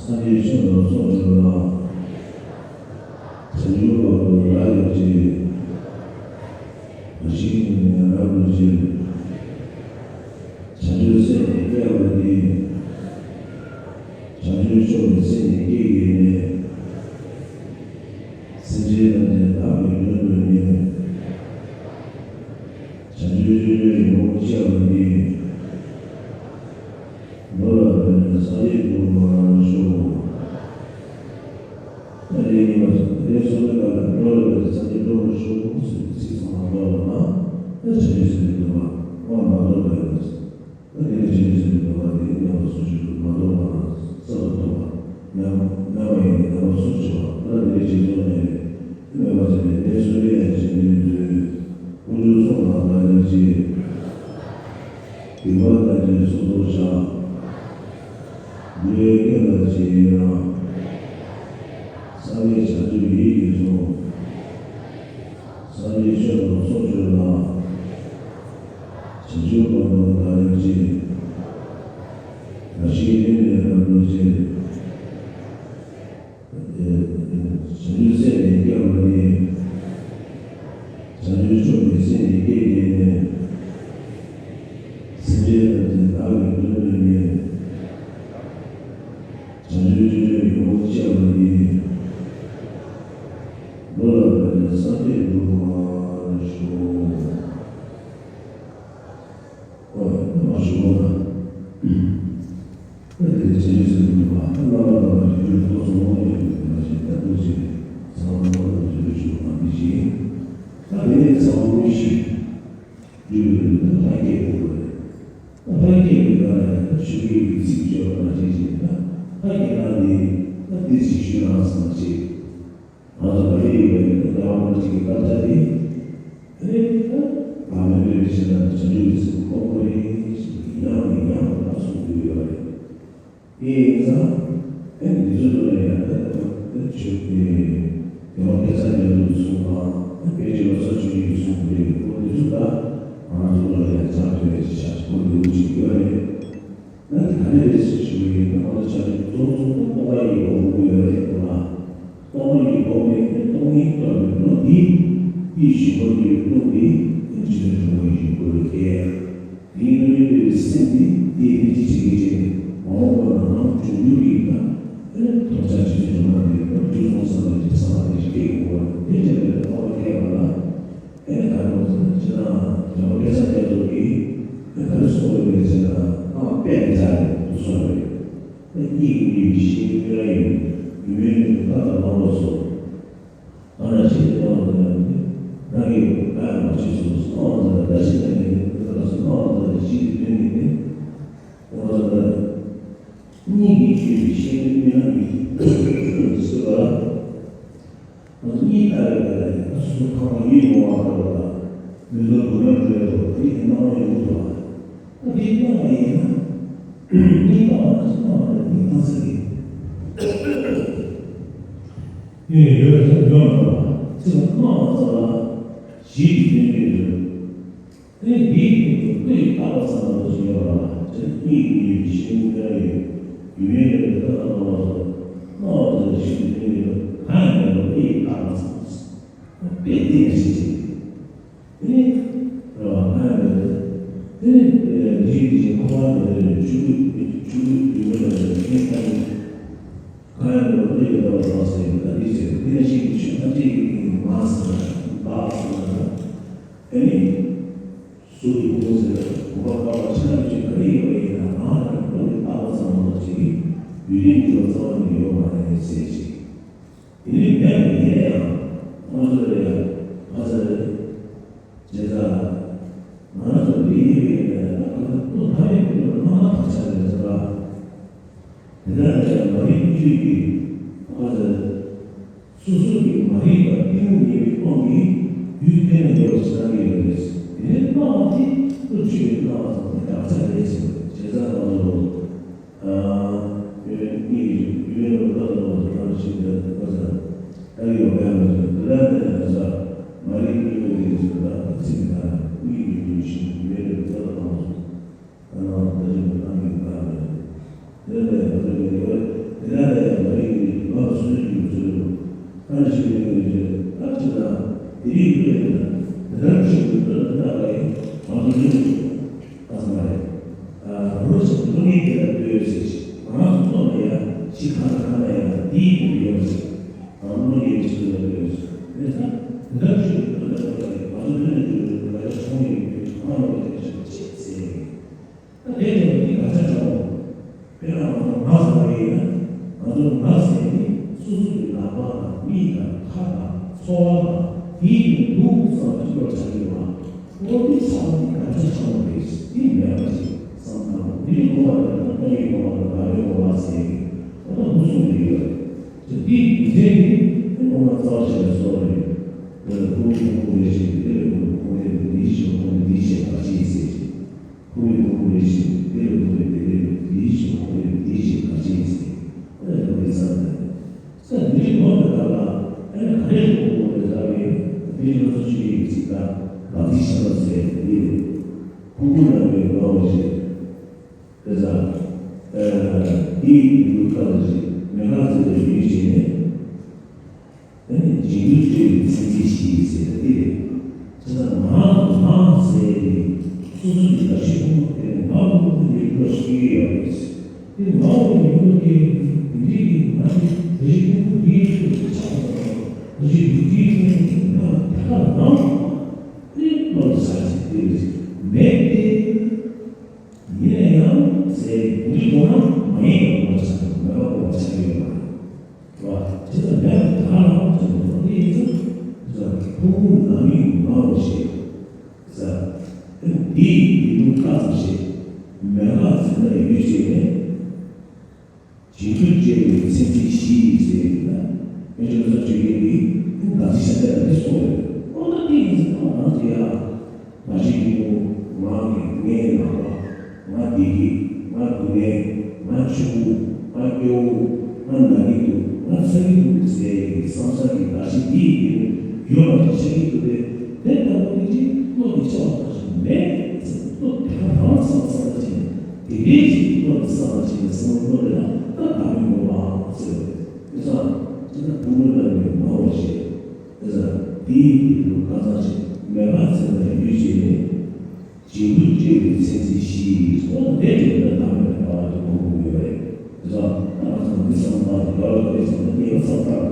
སངས་རྒྱས་ཆོས་རྣམས་སྲུང་སྐྱོབ་ལ། བྱང་ཆུབ་བར་དུ་བདག་སླེབས་ཀྱིས། རང་བཞིན་ཉིད་ནས་རབ་ཏུ་ཕྱིར། བྱང་ཆུབ་སེམས་ནི་བསྐྱེད་པ་ཡིས། བྱང་ཆུབ་མཆོག་གི་སེམས་ནི་བསྐྱེད་བགྱིས་ནས། སེམས་ཅན་ཐམས་ཅད་བདག་གི་དོན་དུ་གཉེར། བྱང་ཆུབ་སྤྱོད་འཇུག་ཡོངས་བཤད་པ་ཡིས། འགྲོ་ལ་ཕན་ཕྱིར་སངས་རྒྱས་འགྲུབ་པར་ཤོག། ད་ལན་གཉིས་པ་དང་ལན་གསུམ་པའི་སྐབས་ལ་འགྲོ་ལ་ཕན་ཕྱིར་སངས་རྒྱས་འགྲུབ་པར་ཤོག་ཟེར་བའི་ཚིག་ཚང་མ་རྫོགས་པ་ན། ད་བྱང་ཆུབ་སེམས་ནི་འདུན་པ་སྔོན་མ་ཐོབ་པ་ཡིན་ན། ད་དེ་ནས་བྱང་ཆུབ་སེམས་ནི་འདུན་པ་དེ་ཉམས་པ་སུ་ཞིག་ཏུ་མ་ཐོབ་པ་ན་གསར་དུ་ཐོབ་པ། ཉམས་ཉམས་པ་ཡིན་ནས་ཉམས་པ་སུ་ཞིག་པ་ད་དེ་ནས་བྱང་ཆུབ་སེམས་ནི། མེད་པ་ཅིག་ནི་གནས་ཚུལ་ལས་ཀྱང་བྱེད་མིན་ཚུལ། དཀོན་མཆོག་གསུམ་ལ་བདག་སླེབས་ཀྱིས། སྡིག་པ་ཐམས་ཅད་སོ་སོར་བཤགས། འདུལ་བའི་དགེ་ལ་ཇི་ཡི་རང་། བསམ་པས་བྱང་ཆུབ་ཡིད་ཀྱིས་བཟུང་། སངས་རྒྱས་ཆོས་རྣམས་སྲུང་སྐྱོབ་ལ། བྱང་ཆུབ་བར་དུ་བདག་སླེབས་ཀྱིས། རང་བཞིན་ཉིད་ནས་རབ་ཏུ་ཕྱིར། བྱང་ཆུབ་སེམས་ནི་བསྐྱེད་པ་ཡིས། བྱང་ཆུབ་མཆོག་གི་སེམས་ནི་བསྐྱེད་བགྱིས་ནས། སེམས་ཅན་ཐམས་ཅད་བདག་གི་དོན་དུ་གཉེར། བྱང་ཆུབ་སྤྱོད་འཇུག་ཡོངས་བཤད་པ་ཡིས། འགྲོ་ལ་ཕན་ཕྱིར་སངས་རྒྱས་འགྲུབ་པར་ཤོག། ཨོ་ཡ། ད་མ་ཞུ་བ་ན། ད་དེ་ནས་བྱང་ཆུབ་སེམས་ནི་འདུན་པ་ད་བླ་མ་དམ་པ་རིགས་རྒྱུད་ཐོག་སོང་ངོ་ཡོད་པའི་མ་ཞིག་ད་ཐུགས་རྗེ་ཚང་མ་ཐོག་ཏུ་བྱོན་ཞུ་བ་འདི་བཞིན། ད་དེ་ནས་ཚང་མ་དངོས་གཞི་འདུས་པའི་ལུགས་ད་ཕ་སྐད་དགོས་པ་རེད། ད་ཕ་སྐད་ཀྱི་སྒང་ལ་ཡང་ད་ཆོས་སྐད་ཀྱི་ཚིག་བརྗོད་པ་ནང་བཞིན་བྱས་ད་ཕ་སྐད་ནང་འདི་ད་འདི་ཅིག་ཞུས་ན་བསམ་བྱས། ང་ཚོ་ག་རེ་ཡོད་པའི་རྒྱལ་བ་རིན་པོ་ཆེ་གི་བཀའ་རྒྱ་དེ། ཨ་ནི་ད་བག་མེད་པའི་ཕྱིར་ན་བྱང་ཆུབ་ཀྱི་སེམས་ཁོ་ཁོ་རེ་ཞིག་ཡང་ནས་ཡང་དུ་ད་གསུང་དགོས་ཡོད་རེད། དེ་ཡིན་ཙང་ཨ་ནི་འདི་ཚོའི་ཐོག་ནས་ཡང་ད་ད་ཆོས་དེ་དེ་མ་དཔེ་ཆ་རྒྱ་མཚོ་གསུང་དང་དཔལ་ཆེན་བློ་བཟང་ཆོས་རྒྱན་གྱིས་གསུང་དེ་རེད། འོ་དེ་ཚོ་ད་ང་ཚོ་ལ་ཡང་སྦྱངས་ཐུབ་པའི་ཆ་ཁོ་ལེའུ་གཅིག་ཡོད་རེད། ང་དེ་ག་ནས་རེད་ཟེར་ཞུ་གི་ཡིན་ན། ང་ཚོ་ཆ་ནས་གཙོ་བོ་གཙོ་བོ་སྟོང་པ་ཉིད་སྒོམ་དགོས་ཡོད་རེད་ལ། སྟོང་པ་ཉིད་སྒོམ་ནས་ནི་སྟོང་ཉིད་རྟོགས་པའི་ལུགས་འདི། དེའི་ཞིང་པ་གྱུར་པའི་ཀླུང་འདི་ནི་རྗེ་བཙུན་འགྲོ་བའི་ཞིང་ཀུན་ལ་སྐྱེ། དེའི་སྣོད་ཉིད་འདོད་པའི་སེམས་འདི་དེའི་ལྷན་ཅིག་བྱེད་ཀྱི་རྗེས་ནས་མ་འོངས་པ་ན་ནམ་འབྱུང་འགྱུར་གྱི་ད་ཨ་ནི་ཐོབ་བྱ་རྗེ་བཙུན་སྒྲོལ་མ་འདི་ད་རྒྱུ་གསུམ་བསམ་པའི་ཕྱིར་ཚང་བ་དེ་ཞིག་སྐྱེ་དགོས་པ་དེ་འདྲ་བའི་སྟོང་པ་སྐྱེས་པ་ལ། ཨེ་ག་རེ་ཟེར་ན་ཅི་ན་རྒྱལ་བ་དཔེ་ཆ་རྒྱ་མཚོ་གིས་ཨེ་ག་རེ་གསུངས་ཡོད་རེད་ཟེར་ན། སྔགས་དཔེ་ལ་སྦྱར་ནས་གསུངས་ཡོད་རེད། ཨེ་གཉིད་ཀྱིས་མྱོས་པའི་ཤིང་རྟ་སྨྱུག་ར་ཡིན། ཡུམ་ཡུལ་ནི་ལྟ་དང་བླང་དོར་སོགས། ཨ་ན་ཤིང་རྟ་བླང་དོར་ཡང་ནི་རང་གི་བཀའ་ཡང་མ་བྱས་སོ། སྣང་བ་མཛད་ལ་བརྡ་ཆད་ལ་ངེས་ཏེ་ལྟ་དང་སོ། སྣང་བ་མཛད་ལ་ཤིང་གི་དོན་ངེས་ཏེ། ཨོ་ན་ཟེར་ན་གཉིད་ཀྱིས་མྱོས་པའི་ཤིང་རྟ་སྨྱུག་ར་ཡིན་ཟེར་བ་ལ། ང་ཚོ་གཉིད་ལྟ་བའི་སྐབས་ལ་ཡང་ད་སོ་སོ་ཕངས་པ་ཡིད་འོང་བ་ལྟ་བུ་དང་། མི་འདོད་སྡུག་བསྔལ་འགྲོ་ཡ་ལྟ་བུ་དེ་ཡི་སྣང་བ་ཡོང་གི་འདུག་བ། ད་དེ་སྣང་བ་ཡིན་ན། གཉིད་ལྟ་བ་ན་སྣང་བ་ལ་གཉིད་ལྟ་ས་གི་ཡོད་ཡོད་ཟེར་ཡོང་འགྲོ་བ། ཚིག་ལ་སྣང་བ་ཙམ་ལ་གཞི་གི་དོན་ཡོད་དོ། དེ་ནས་འདིའི་སྟེང་དུ་ཀླུ་ཡིས་བཏགས་པ་ཙམ་ལ་ཞེས་པ་ལ། དེ་ནི་གཉིད་ཀྱིས་མྱོས་པའི་ཤིང་རྟ་ཡིན། ཡུམ་ཡུལ་ནི་ལྟ་དང་བླང་དོར་སོགས། སྣང་བ་མཛད་ལ་ཤིང་གི་དོན་ཡོད་པ། གང་ཡང་མེད་པར་ཀླུ་ཡིས་བཏགས་པ་ཙམ། དཔེ་དེ་ནས་ཤེས་བྱེད། དེ་ནི་རེད་བ། གང་ཡང་མེད་པར། དེ་ནི་འདིའི་རྗེས་ཁོ་རང་གི་ཆོས་སྐུ་ཆོས་སྐུ་ཡུལ་མེད་པ་ནས་ཤིང་རྟ་ཡིན། གང་ཡང་མེད་པར་ཀླུ་ཡིས་བཏགས་པ་ཙམ་ཟེར་ཡོད། ད་འདི་ཟེར་དེ་ནས་ཤིང་གི་ཆོས་ཐམས་ཅད་ཀྱི་སྟེང་ནས་མ་ཟེར་ན་བདག་ཟེར་ན། དེ་ནི། གཟུགས་ཀྱི་ཕུང་པོ་ཟེར་བ་བུམ་པ་དཀར་པོ་ཕྱི་ནང་གི་ཆོས་ག་རེ་ཡོད་པ་ཡིན་ན་རང་རང་གི་ཀླུ་ཡིས་བཏགས་པ་ཙམ་མ་གཏོགས་ཅིག་ཡུལ་ལྡན་གྱི་རྩ་བ་ནས་ཡོད་མ་རེད་ཟེར་ཅིག་དེ་ནི་མེད་པ་ཡིན་ན་ཡང་ང་ཚོ་ལ་ཡང་ང་ཚོ་ལ་བྱས་ཙང་ང་ཚོ་འདི་ཡིན་པ་ཡིན་ན་ཡང་ད་ག་ཚོད་ཀླུ་ཐ་མའི་ཀླུ་ལ་སྣང་བ་དག་ཆགས་རེད་ཟེར་བ། དེ་ལྟར་ན་ཡང་མ་རིག་སྤྱོད་ཀྱི་ང་ཚོ། སོ་སོ་གི་མ་རིག་པ་གཏི་མུག་ཉེས་པའི་དབང་གིས་ཡུལ་གཏན་ལ་ཡོད་པ་ཞིག་ཆགས་ཀྱི་ཡོད་རེད། དེ་ནས་སྣང་བ་དེ་ཀླུ་ཆོས་ཀྱི་སྣང་བ་ཙམ་དེ་དག་ཆ་རེད་ཟེར་བ་རེད། བྱས་ཙང་ང་ཚོ་ཨ་ཡུལ་གཉིས་ཀྱི་ཡུལ་ལ་ལྟ་དང་ལྟ་དང་ཞིག་ལ་ལྟ་ས་ལྟ་གི་ཡོད་པའི་ང་ཚོ་དེ་ལྟར་ན་ཡང་ས་མ་རིག་གཏི་མུག་དེ་ཚོ་ལ་ཚིག་ནང་གཉིས་ཀྱི་ཡུལ་ཞིག་ཡུལ་ལ་ལྟ་དང་ལྟ་སོང་། ད་ནང་ད་ཅི་མི་གཏང་གི་ག་རེད། དེ་ལས་ང་ཚོ་གི་ཡོད། དེ་ལས་ དེ་རིང་ལུས་ལ་དེ་ལྟར་ཞིག་ཏུ་ལྟོས་ལ་བལྟ་བ་ཡིན། ང་ཚོ་ལུས་ལ་ཞིག་ལྟ་ས་མ་རེད། རོ་ཆེན་པོ་ལུས་དེ་ལ་ལྟོས་ཟེར་ཞིག་ང་ཚོ་ལྟོས་ལ་ཡ་ཞིག་གང་ལ་གང་ལ་ཡ་དེའི་དེ་ཡོད་ཞིག་ང་ཚོ་ལུས་ཡོད་ཞིག་ལ་ལྟོས་ཟེར། དེ་ཚ་དེ་ལྟར་ཞིག་ཏུ་ལྟོས་ལ་བལྟ་བ་ཡིན། ང་ཚོ་ལུས་ལ་ཞིག་ལ་ལྟོས་ལ་ཡ་ཆུང་ཡོད་ཀྱི་གང་ལ་ཡོད་ཀྱི་ཞིག་ཅེས་ཟེར། ད་དེ་ལྟ་བུ་འདི་ག་ཆ་ཆ་འོང་། དཔེར་ན་ང་ཚོ་ང་ཟེར་བ་ཡིན་ན། ང་ཚོ་ང་ཟེར་ནི་སོ་སོ་གི་ལག་པ་དང་མིག་དང་ཁ་དང་ཚོར་བ་དང་དེའི་སྟེང་དུ་འདུག་བསམ་པ་ཅིག་བློར་འཆར་གྱི་ཡོད་པ། འོ་འདི་ཆ་བ་འདི་ག་ཆ་ཆ་འོང་རེད། འདི་མེད་པ་ཅིག་བསམ་བློ་འདི་རིགས་གོ་བ་རེད། ད་ལྟ་ཡི་གོ་བ་དང་ད་རེས་གོ་བ་ཟེར་གི་འོ་ད་འདུག་གསུངས་ཀྱི་ཡོད་རེད། དེ་འདིའི་རྒྱུ་མཚན་འདི་ཨེ་ངོ་མ་རྩ་བ་ཞིག་ལ་སོགས་རེད། དེ་ལ་ཕུ་བོ་ཕུ་བོ་རེ་ཞིག་གིས་དེ་ལ་ཕུ་བོ་ཕུ་བོ་རེ་འདི་ཞིག་ཁོང་འདི་ཞིག་ག་ཅི་ཟེར་ཅིག་ཁོ་བོས་ཁོ་བོ་རེ་ཞིག་དེ་ལ་ཁོ་བོས་དེ་ལ་དེའི་ཞིག་ཁོ་བོས་དེའི་ཞིག་ག་ཅི་ཡིན་ཟེར། ཨ་ནི་ཁོ་བོས་བསམ་ནས། ས་འདི་རིགས་ནོར་དེ་དག་ལ་ཨ་ནི་ག་རེ་ཁོ་བོ་རེ་ཟ་བའི་དེ་ལ་སོ་ཆུ་ཡིན་ཅིག་དང་བ་ཚིག་ཤ་ལ་ཟེར་དེ་ཁུ་ཁུ་ལ་བའི་ནོར་བ་ཞིག་དེ་ཟ། དེའི་དུས་ཁ་ལ་ཞིག་མེ་ཁ་ཚེ་ལ་ཡུལ་བྱས་ནས། ཨ་ནི་འཇིགས་སྐུལ་སྤྲད་པའི་མཚན་ཚིག་བཞི་ཟེར་བ་འདི་རེད། བྱས་ཙང་ང་ང་ཟེར་ཏེ་སོ་སོ་གི་ལག་ཤེས་ཕུང་པོ་དེ་ནི་ང་འོ་འདི་ལ་སྐྱེ་གི་ཡོད་རེད། དེ་ང་འོ་འདི་ལ་སྐྱེ་གི་འདི་འདྲའི་གི་ང་འདི་ལག་ཤེས་ཕུང་པོ་འདིའི་ཁྲོད་དུ་ཆགས་པ་དང་ལག་ཤེས་འདི་འདིའི་ཁྲོད་དུ་ང་དེ་ག་ནང་དེ་བློ་ལ་ཟ་ཅིག་དེ་རེད། མེད་དེ། ཡིན་ན་ཡང་ཟེར་འདི་འདྲའི་གོ་ན་མ་ཡིན་པ་གོ་ཆགས་འདུག་མེད་པ་གོ་ཆགས་ཡོད་པ་རེད། བ། དེ་ལ་མེད་པ་ག་ལ་ཟེར་བ་དེ་ཡིན་ཙང་། ཟ། ཕུང་པོ་ནམ་ཡིན་ངའོ་ཞེས། ཟ། འདི་ཡི་དུས་ཁ་ཙམ་ཞེས། མེད་པ་ཟེར་ན་ཡུལ་བྱས་ནས། འཇིགས་སྐུལ་སྤྲད་པའི་མཚན་ཚིག་བཞི་ཡིས་ཟེར་ཡོད་ན། དཔེ་ཆ་ལ་ས་བཅོས་མཁན་འདི་ད་ཅི་ཤ་སྟག་ལ་འདི་གསུངས་ཡོད། ཨོ་ད་འདི་ཡིན་ཟེར་ན་ང་ཚོ་ཡ། མ་གཞི་ཡིན་ནོ། ང་གི་ངའི་ནང་པ། ང་བདེ་སྐྱིད། ང་སྡུག་བསྔལ། ང་ཕྱུག་པོ། ང་སྐྱོ་བོ། ང་ན་གི་འདུག་ང་ཚ་གི་འདུག་ཟེར་ཡག་གི་བསམ་བསམ་གྱི་ང་ཞིག་འདི་ཡི་གེ་ནི་ཡོད་པ་ཞིག་ཆགས་ཀྱི་འདུག་སྟེ། དེ་ལྟ་བུ་དེ་ཅིག་བློ་གི་ཆེ་བ་ཙམ་ཞིག་མེད་ཟེར་བློ་དེ་ག་རང་བསམ་བསམ་པ་ཅིག་ནས་དེ་འདྲའི་ཅིག་བློ་དེ་བསམ་པ་ཅིག་ནས་བསམ་བློ་བློ་དེ་ལ་ད་བདག་མེད་འགོག་པ་ཟེར་བ་རེད། དེ་ཙང་དེ་ལྟ་བུ་མོ་ལ་ནི་མ་འོ་ཞེས། དེ་ཙང་དེའི་དུས་སུ་ཁ་ཚང་ཞིག་མེད་པ་ཚེ་ལ་ཡུལ་བྱས་ནས། འཇིགས་སྐུལ་སྤྲད་པའི་མཚན་ཚིག་བཞི་ཡིས་ཨོ་ན་དེ་དེ་ལ་བདག་མེད་ལ་དགའ་བ་དེ་གོ་དགོས་ཡོད་རེད། དེ་ཙང་ད་ང་ཚོ་འདི་བསམ་བློ་བཏང་དགའ་བ་དེ་བསམ་ན་ཉེས་པ་བསམ་བཏང་ད་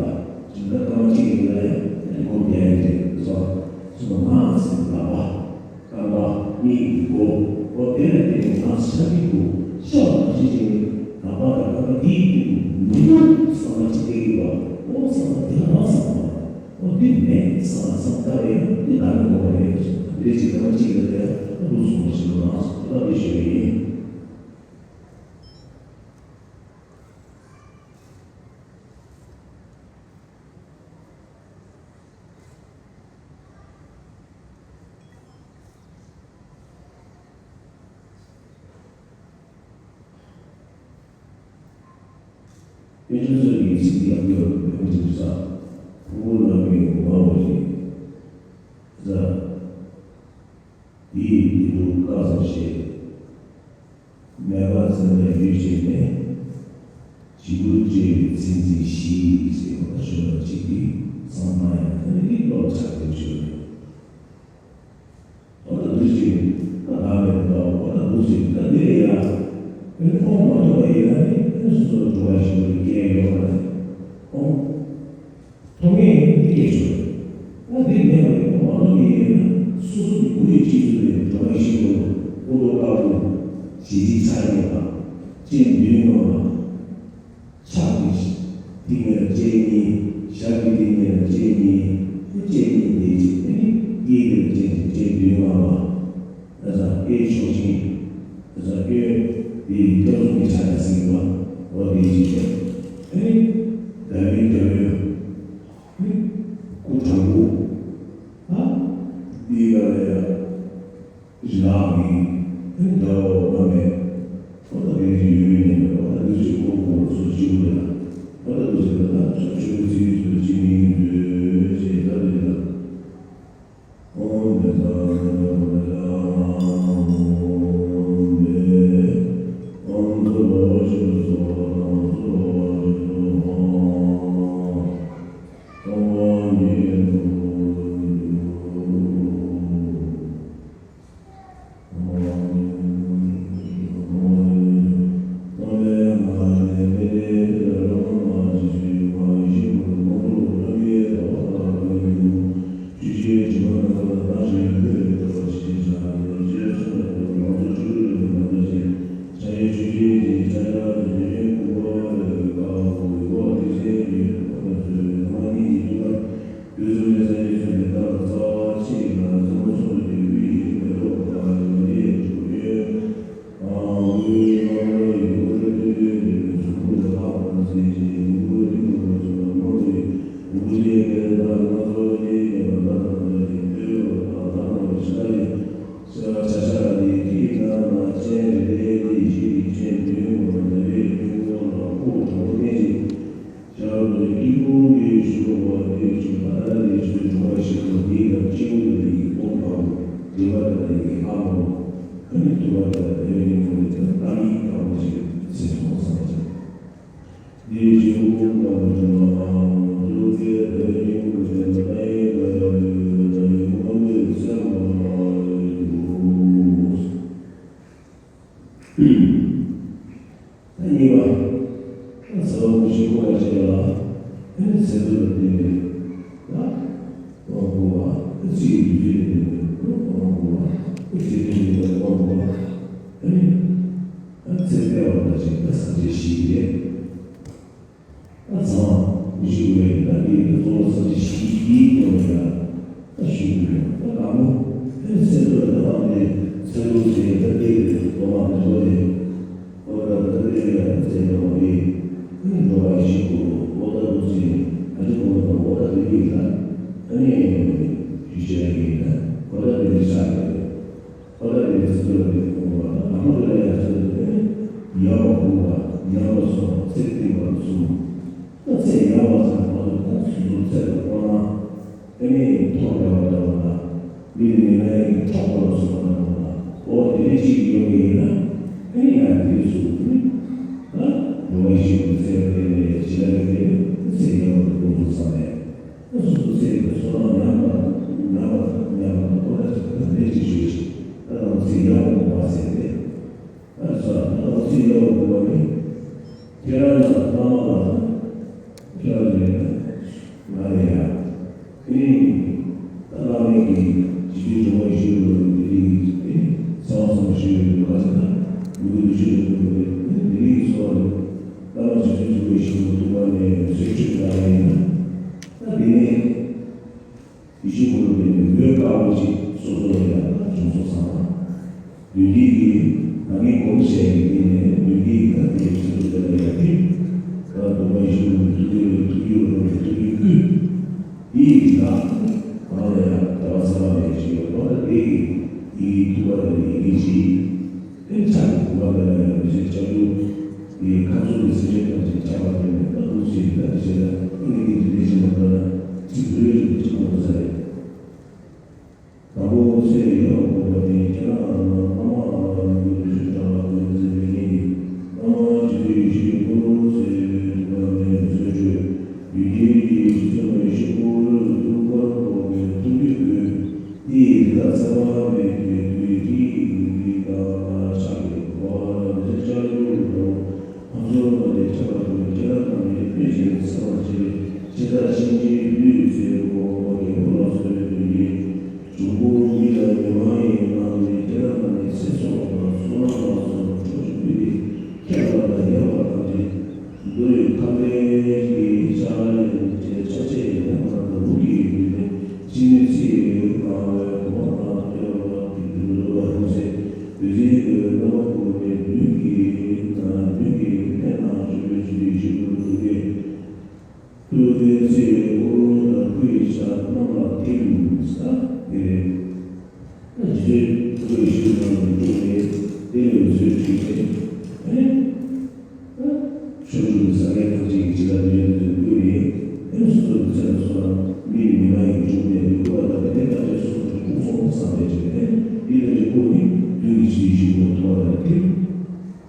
ཅིག་ད་སྐར་མ་གཅིག་ཡིན་ལ་ཡ་ཨ་ནི་གོ་བརྒྱ་ཡིན་རེད། དེ་ཙང་སུ་ན་ང་ཟེར་ལག་པ་རྐང་པ་མིག་གི་མགོ་ཨོ་དེ་ལ་བརྟེན་ནས་ང་ཤ་མིག་གུ་ཤ་བ་ནང་བཞིན་བྱས་ནས་ལག་པ་དང་རྐང་པ་འདིའི་སྟེང་དུ་མི་འདུག་བསམ་པ་ཅིག་སྐྱེ་གི་བ་ཨོ་བསམ་པ་དེ་ལ་རང་བསམ་པ། ཨོ་འདི་མེད་བསམ་བསམ་ལྟ་བས་ན་འདི་ལྟ་ནི་དགོས་པ་རེད་གསུངས། འདི་ཅིག་ཐ་མ་གཅིག་ལ་དེ་ཨ་འདུག་གསུངས་པ་ཞིག་ལ་རང་སོ་ལྟ་བའི་ཞུ་བ་ཡིན། དཔེ་ཆ་ཚོ་ཡིན་ཚིག་ཡག་ཡོད་པའི་དཔེ་ཆ་ས་ཕུང་པོ་ལ་མི་ཡོང་ངའོ་ཞེས། ཟ། དེའི་དུས་སུ་ཁ་ཙམ་ཞེས། མེད་པ་ཚེ་ལ་ཡུལ་བྱས་ནས། འཇིགས་སྐུལ་སྤྲད་པའི་མཚན་ཚིག་བཞི་ཟེར་བ་ཞོལ་ལ་གཅིག་གིས་བསམ་ན་ཡང་ད་ནི་བློ་ཆགས་ཏེ་བྱོས། ཨོ་ད་འདི་ཅིག་ད་ང་མེད་པ་ཨོ་ད་འདུག་ཅིག་ད་འདི་རེད་ཡ། ཨེ་ནི་ཁོང་མ་ཐུབ་པ་ཡིན་ན་ནི་ཨེ་ནི་སོ་སོར་འགྲོ་བ་ཞིག་ལ་སྐྱེ་ཡོད་པ་རེད། ཁོང་ཐུབ་ངེས་འདི་སྐྱེ་ཆོག་རེད། ད་འདི་མེད་པ་ཡིན་ཁོང་མ་ཐུབ་ངེས་ཡིན་ན་སོ་སོ་གི་མུ་ཡི་སྤྱི་ཚོགས་ལས་འགྲོ་བ་ཞིག་ལ་ཀུན་རྟོག་དཀར་པོ་ཞི་བདེ་ཆགས་ཡོད་པ་སྤྱན་མདུན་མངོན་པ། ཕྱག་གི་སྟེང་ལ་སྤྱན་གཉིས། ཞབས་ཀྱི་སྟེང་ལ་སྤྱན་གཉིས། སྤྱན་གཉིས་དེ་གཅིག་ཨ་ནི་སྐེའི་སྟེང་ལ་སྤྱན་གཅིག་སྤྱན་མདུན་མངའ་བ། ཨ་ཙང་སྐེའི་ཕྱོགས་བཞི། ཨ་ཙང་སྐེའི་དེའི་སྐྱོར་གསུམ་གྱི་ཕྱག་ནས་ཟིན་པ། འོ་དེ་གཅིག་སྟེ། ཨ་ནི་ཟླ་བའི་འཇའ་འོད། ཨ་ནི་སྐུ་དྲང་པོ། ཨ་འདི་ག་ལ་ཡ། རི་ལག་གི་ཨེ་འདྲ་བ་མེད། ཨོ་ད་དེ་རིགས་ཡོད་མེད་ཉན་པས་ཨོ་ད་འདི་ཚོའི་སྐོར་གོ་བ་སོ་སྐྱིད་པོ་རེད། ཨོ་ད་འདི་ཚོ་ད་ད་ཆོས་ཆོས་ཀྱི་ཚིག་ཚོ་ཅི་མི་ཡིན་ཚོས་ཅེས་ད་འདི་ད། ཨོ་མེ་ད་མེ་ད་མེ་ད་ཨོ་མེ། ཨོ་ད་ལོ་ཞིག་ཏུ་སོ་ཨོ་ད་ལོ་ཞིག་ཏུ་ཨོ། ཨོ་མེ་ད། སྐྱིད་ཁུང་གི་ཞུ་བ་དེ་ཞུ་བ་ཨ་ནི་ཞུ་བ་ཞུ་བ་དེ་དང་སྐྱིད་ཁུང་དེ་ཡི་ཁོང་ཁ་བོ་དེ་བ་དང་ཡི་ཨ་མོ་ཨ་ནི་དུ་བ་དང་དེ་ཡི་ཁོང་དེ་དང་ཨ་མི་ཁ་བོ་ཞིག་ཚེ་སོང་སང་ཅིག་དེ་ཞུ་བ་དང་ཞུ་བ་ཨ་མོ་དུ་གེ་དེ་ཡི་ཁོང་དེ་དང་ཨ་ཡི་དང་ཡི་ཁོང་དེ་དང་ཡི་ཁོང་དེ་ཚེ་མ་ཡི་ཁོང་། ད་གཉིས་པ། ད་ཚེ་དབང་བཞི་པོ་བ་བྱས་ལ། ཨ་ནི་ཚེ་སྟོད་ལ་བརྟེན་པའི་ད་དབང་བསྐུར་བ། ཨ་ཚེ་ཡི་དུས་ཚོད་ལ་བརྟེན་པའི་དབང་བསྐུར་བ། ཨ་ཚེ་སྟོད་ལ་དབང་བསྐུར་བ། ཨ་ནི་ཨ་ཚེ་དཔལ་བ་དང་བཅས་ད་སངས་རྒྱས་བཞི་རེད། ད་ཚང་མ་ཞུ་བའི་ད་འདི་གཙོ་བོ་ས་ཆ་བཞི་འདིའི་སྐོར་ལ་ཡང་ད་ཞུ་གི་ཡོད། ད་དང་པོ་ཨེ་ཚེ་འདུལ་ལ་ད་བབས་ཏེ་ཚེ་འདུལ་ཟེར་ཡ་ད་འདི་རེད། ལོ་མ་འདི་ཚོ་རེད། ཨོ་ད་ད་འདི་ཡ་ད་ཚེ་འདུལ་བ་རེད། ཨེ་འགྲོ་བ་ཞིག་གོ་ཨོ་ད་འདུག་ཟེར་ཨ་ཅེ་གོ་ད་ཨོ་ད་འདི་རེད། ད་ཨ་ནི་ཞུ་བྱ་ཡ་གི་ད་ཨོ་ད་འདི་རེད་ཤག་རེད། ཨོ་ད་དེ་ཚེ་འདུལ་ལ་དེ་གོང་བ་དང་དང་པོ་དེ་ལ་ཡང་ཚེ་འདུལ་དེ་ནི་ཡལ་བ་དགུ་པ་ཡལ་བ་གསུམ་ཚེ་བརྟན་པ་གསུམ། ད་ཚེ་ཡལ་བ་ཚེ་མ་ཐུབ་ད་སོ་སོ་ཚེ་ལ་སྤོ་ན་དེ་ནི་ཐོག་འདྲ་བ་འདྲ་བ་དང་མི་ལ་མི་ལ་ཡི་འཕྲོག་པ་ལ་སོགས་པ་འདྲ་བ་དང་ཨོ་དེ་ནི་གཅིག་ཡོང་གི་ཡིན་ན་དེ་ནི་ཡང་དེ་སུ་ནི་ད་འགྲོ་བ་ཞིག་གི་ཚེ་བརྟན་ནས་ཇི་ལ་ཡོད་དེ་ཚེ་ཡལ་བ་དང་དགུ་སོ་ཚང་མས། ད་སོ་སོ་ཚེ་གི་བསོད་ནམས་ཉམས་པ་ཉམས་པ་ཉམས་པ་དང་ཨོ་ད་ཅིག་ད་ལས་ཅིག་ཞུས་ཤིག་ད་དང་ཚེ་ཡག་པོ་མ་ཟད་དེ། ད་ས་ད་དང་ཚེ་ཡག་པོ་དགོས་པ་ནི་ཁྱེད་རང་ལ་བླ་མ་ལ་ཁྱེད་རང་ལ་ང་ལ་ཡ་ཨེ་ད་བླ་མའི་གི་ཇི་ལྟར་འབྱུང་བ་ཞུ་བ་ལ་དེ་རིགས་ཨེ་ཚང་བ་ཚང་བ་ཞུ་བའི་ཁ་ཆེ་ད་མི་དགོས་དུ་ཞུ་བ་དེ་རིགས་ཚོ་བ་ལ་བླ་མ་ཇི་ལྟར་འབྱུང་བ་ཞུ་བ་ཐུབ་པ་ནས་ཚེ་ཆོས་ལ་ཡིན་ན། ད་དེ་ནས་ཡེ་ཤེས་འཁོར་ལོ་དེ་ནས་འོད་དཀར་པོ་ཅིག་སོ་སོ་ལ་ཡང་ད་བྱུང་སོང་ཙང་། མདུན་བསྐྱེད་ཀྱི་ད་གིན་གོམས་བྱས་ཀྱི་དེ་ནས་མདུན་བསྐྱེད་ཀྱི་ད་དེ་ཚོ་ཚོ་དེ་ལ་ཡང་ཕེབས། ད་སྡུག་བསྔལ་ཞི་བའི་ཐུགས་རྗེ་ལ་ཐུགས་རྗེ་ལ་ཐུགས་རྗེ་བསྐུལ། དེ་ཡི་ད་གང་ལ་ཡང་འདའ་བ་ས་མ་མེད་ཅིག་ཡོད་པ་ད་དེ་ཡི་ཐུགས་ཀ་ལ་ཡི་གེ་ཅིག་དེ་ཕྱག་གི་བུམ་པ་ལ་ཡང་མི་ཚེ་ཆགས་རྒྱུ། དེའི་ཁ་ཚུར་གྱི་སེམས་ཅན་ཐམས་ཅད་ཁྱབ་པ་དེ་ནི་ད་འདུག་ཟེར་ད་དེ་བྱས་ན་ཨ་ནི་དེ་དེ་ལས་ཅི་མ་འདོད་ན་ཚིག་འདུལ་བའི་རིགས་ཀྱི་ཆགས་པ་ས་རེད། དང་པོ་ཚེ་ཡོད་དགོས་པ་དེ་ཁྱེད་རང་ལ་བླ་མ་ལ་མི་འདུག་ཞུ་དྲག་ལ་དོན་ཚེ་མི་ཉིད་ཀྱི་བླ་མ་ཇི་ལྟར་ཡེ་ཤེས་འཁོར་ལོ་ཟེར་བའི་ཐུགས་ཀ་ནས་གསོལ་མཆོད། ཡུལ་དེའི་ཡེ་ཤེས་ཚད་མ་ཡེ་ཤེས་འཁོར་ལོའི་ཐུགས་ཀར་འཁོར་བའི་ཐུགས་རྒྱུད་ཀུན། དེ་ཡི་རི་དྭགས་ཚ་བ་མེད་པའི་དུས་དེའི་རིའི་རི་དྭགས་ལ་ཆགས་པའི་གོ་བ་ལ་མི་ཚེ་ཆགས་རྒྱུ་རུ་ལ་ཚོགས་མ་དེ་ཁྱབ་པ་དང་ཁྱེད་རང་རྣམས་ནི་ཕན་ཆེན་ཚེ་དང་བཅས་པའི་ཆེ་ཐག་ཆེན་ཆེའི་ལུས་ཚེ་གོ་བ་རྒྱལ་པོ་ལ་སོགས་པའི་དོན་གྱི་འབྱུང་པོ་མི་ལ་མི་མ་ཡིན་རྣམས་ནི་ཁྱེད་རང་རྣམས་ནི་ཚེ་སྲོག་དང་བསོད་ནམས་ལ་སོགས་པ་འཕྲོ་ཞིག་ཕུལ་ཏེ་ཁྱབ་པ་དང་ཡལ་བ་ཐམས་ཅད་མདོ་ཡི་ཁ་འཕེལ་གྱི་ཕྱག་ལེན་གྱི་ཆ་ཤས་ཡིན་ན་ང་དང་ལུགས་ཀྱི་ཡོན་ཏན་ཕྱི་མའི་ཚེ་ཡི་གང་བའི་གོ་འཕང་དང་བསྟོད་པ་དེ་དུས་འགྲོ་བ་ལྷུང་བཟེད་བདུད་རྩིའི་གོས་རྣམ་པ་ཀུན་ནས་བདུད་ཀྱི་ནང་བདུད་ཀྱི་ལྷན་དང་བཅས་པའི་ཆུ་ཡི་ཞིང་དུ་འདུག་གས། ཐུགས་ཀའི་ཚེ་འཁོར་ལོ་དང་སྐུ་ཡི་ཆ་རྣམས་ལ་ཐིམ་ས་དེ་རེད། ད་རྗེ་བཙུན་ཐུགས་ཀའི་ཞིང་དུ་འགྲོ་བའི་དེ་ལས་ཚུལ་ཁྲིད་ཅིང་ཨེ། ཕྱོགས་བཅུ་གི་སངས་རྒྱས་ཐམས་ཅད་ཀྱི་བྱིན་རླབས་ཡོན་ཏན་དུ་བཀོད་ནས་ཨེ་སོ་སོ་གི་ཚེ་ལ་སོགས་ན་མི་ཡི་མི་མ་ཡིན་འབྱུང་གནས་ལུས་འཁོར་བ་དང་དེ་ཐམས་ཅད་སོ་སོ་ཀུན་སོང་བསམ་པའི་ཕྱིར་ཨེ་འདི་ལྟ་བུའི་སྐུ་ནི་མདུན་གྱི་ཕྱི་ཡི་ཞིང་དུ་ཐོག་ལ་ཐིམ།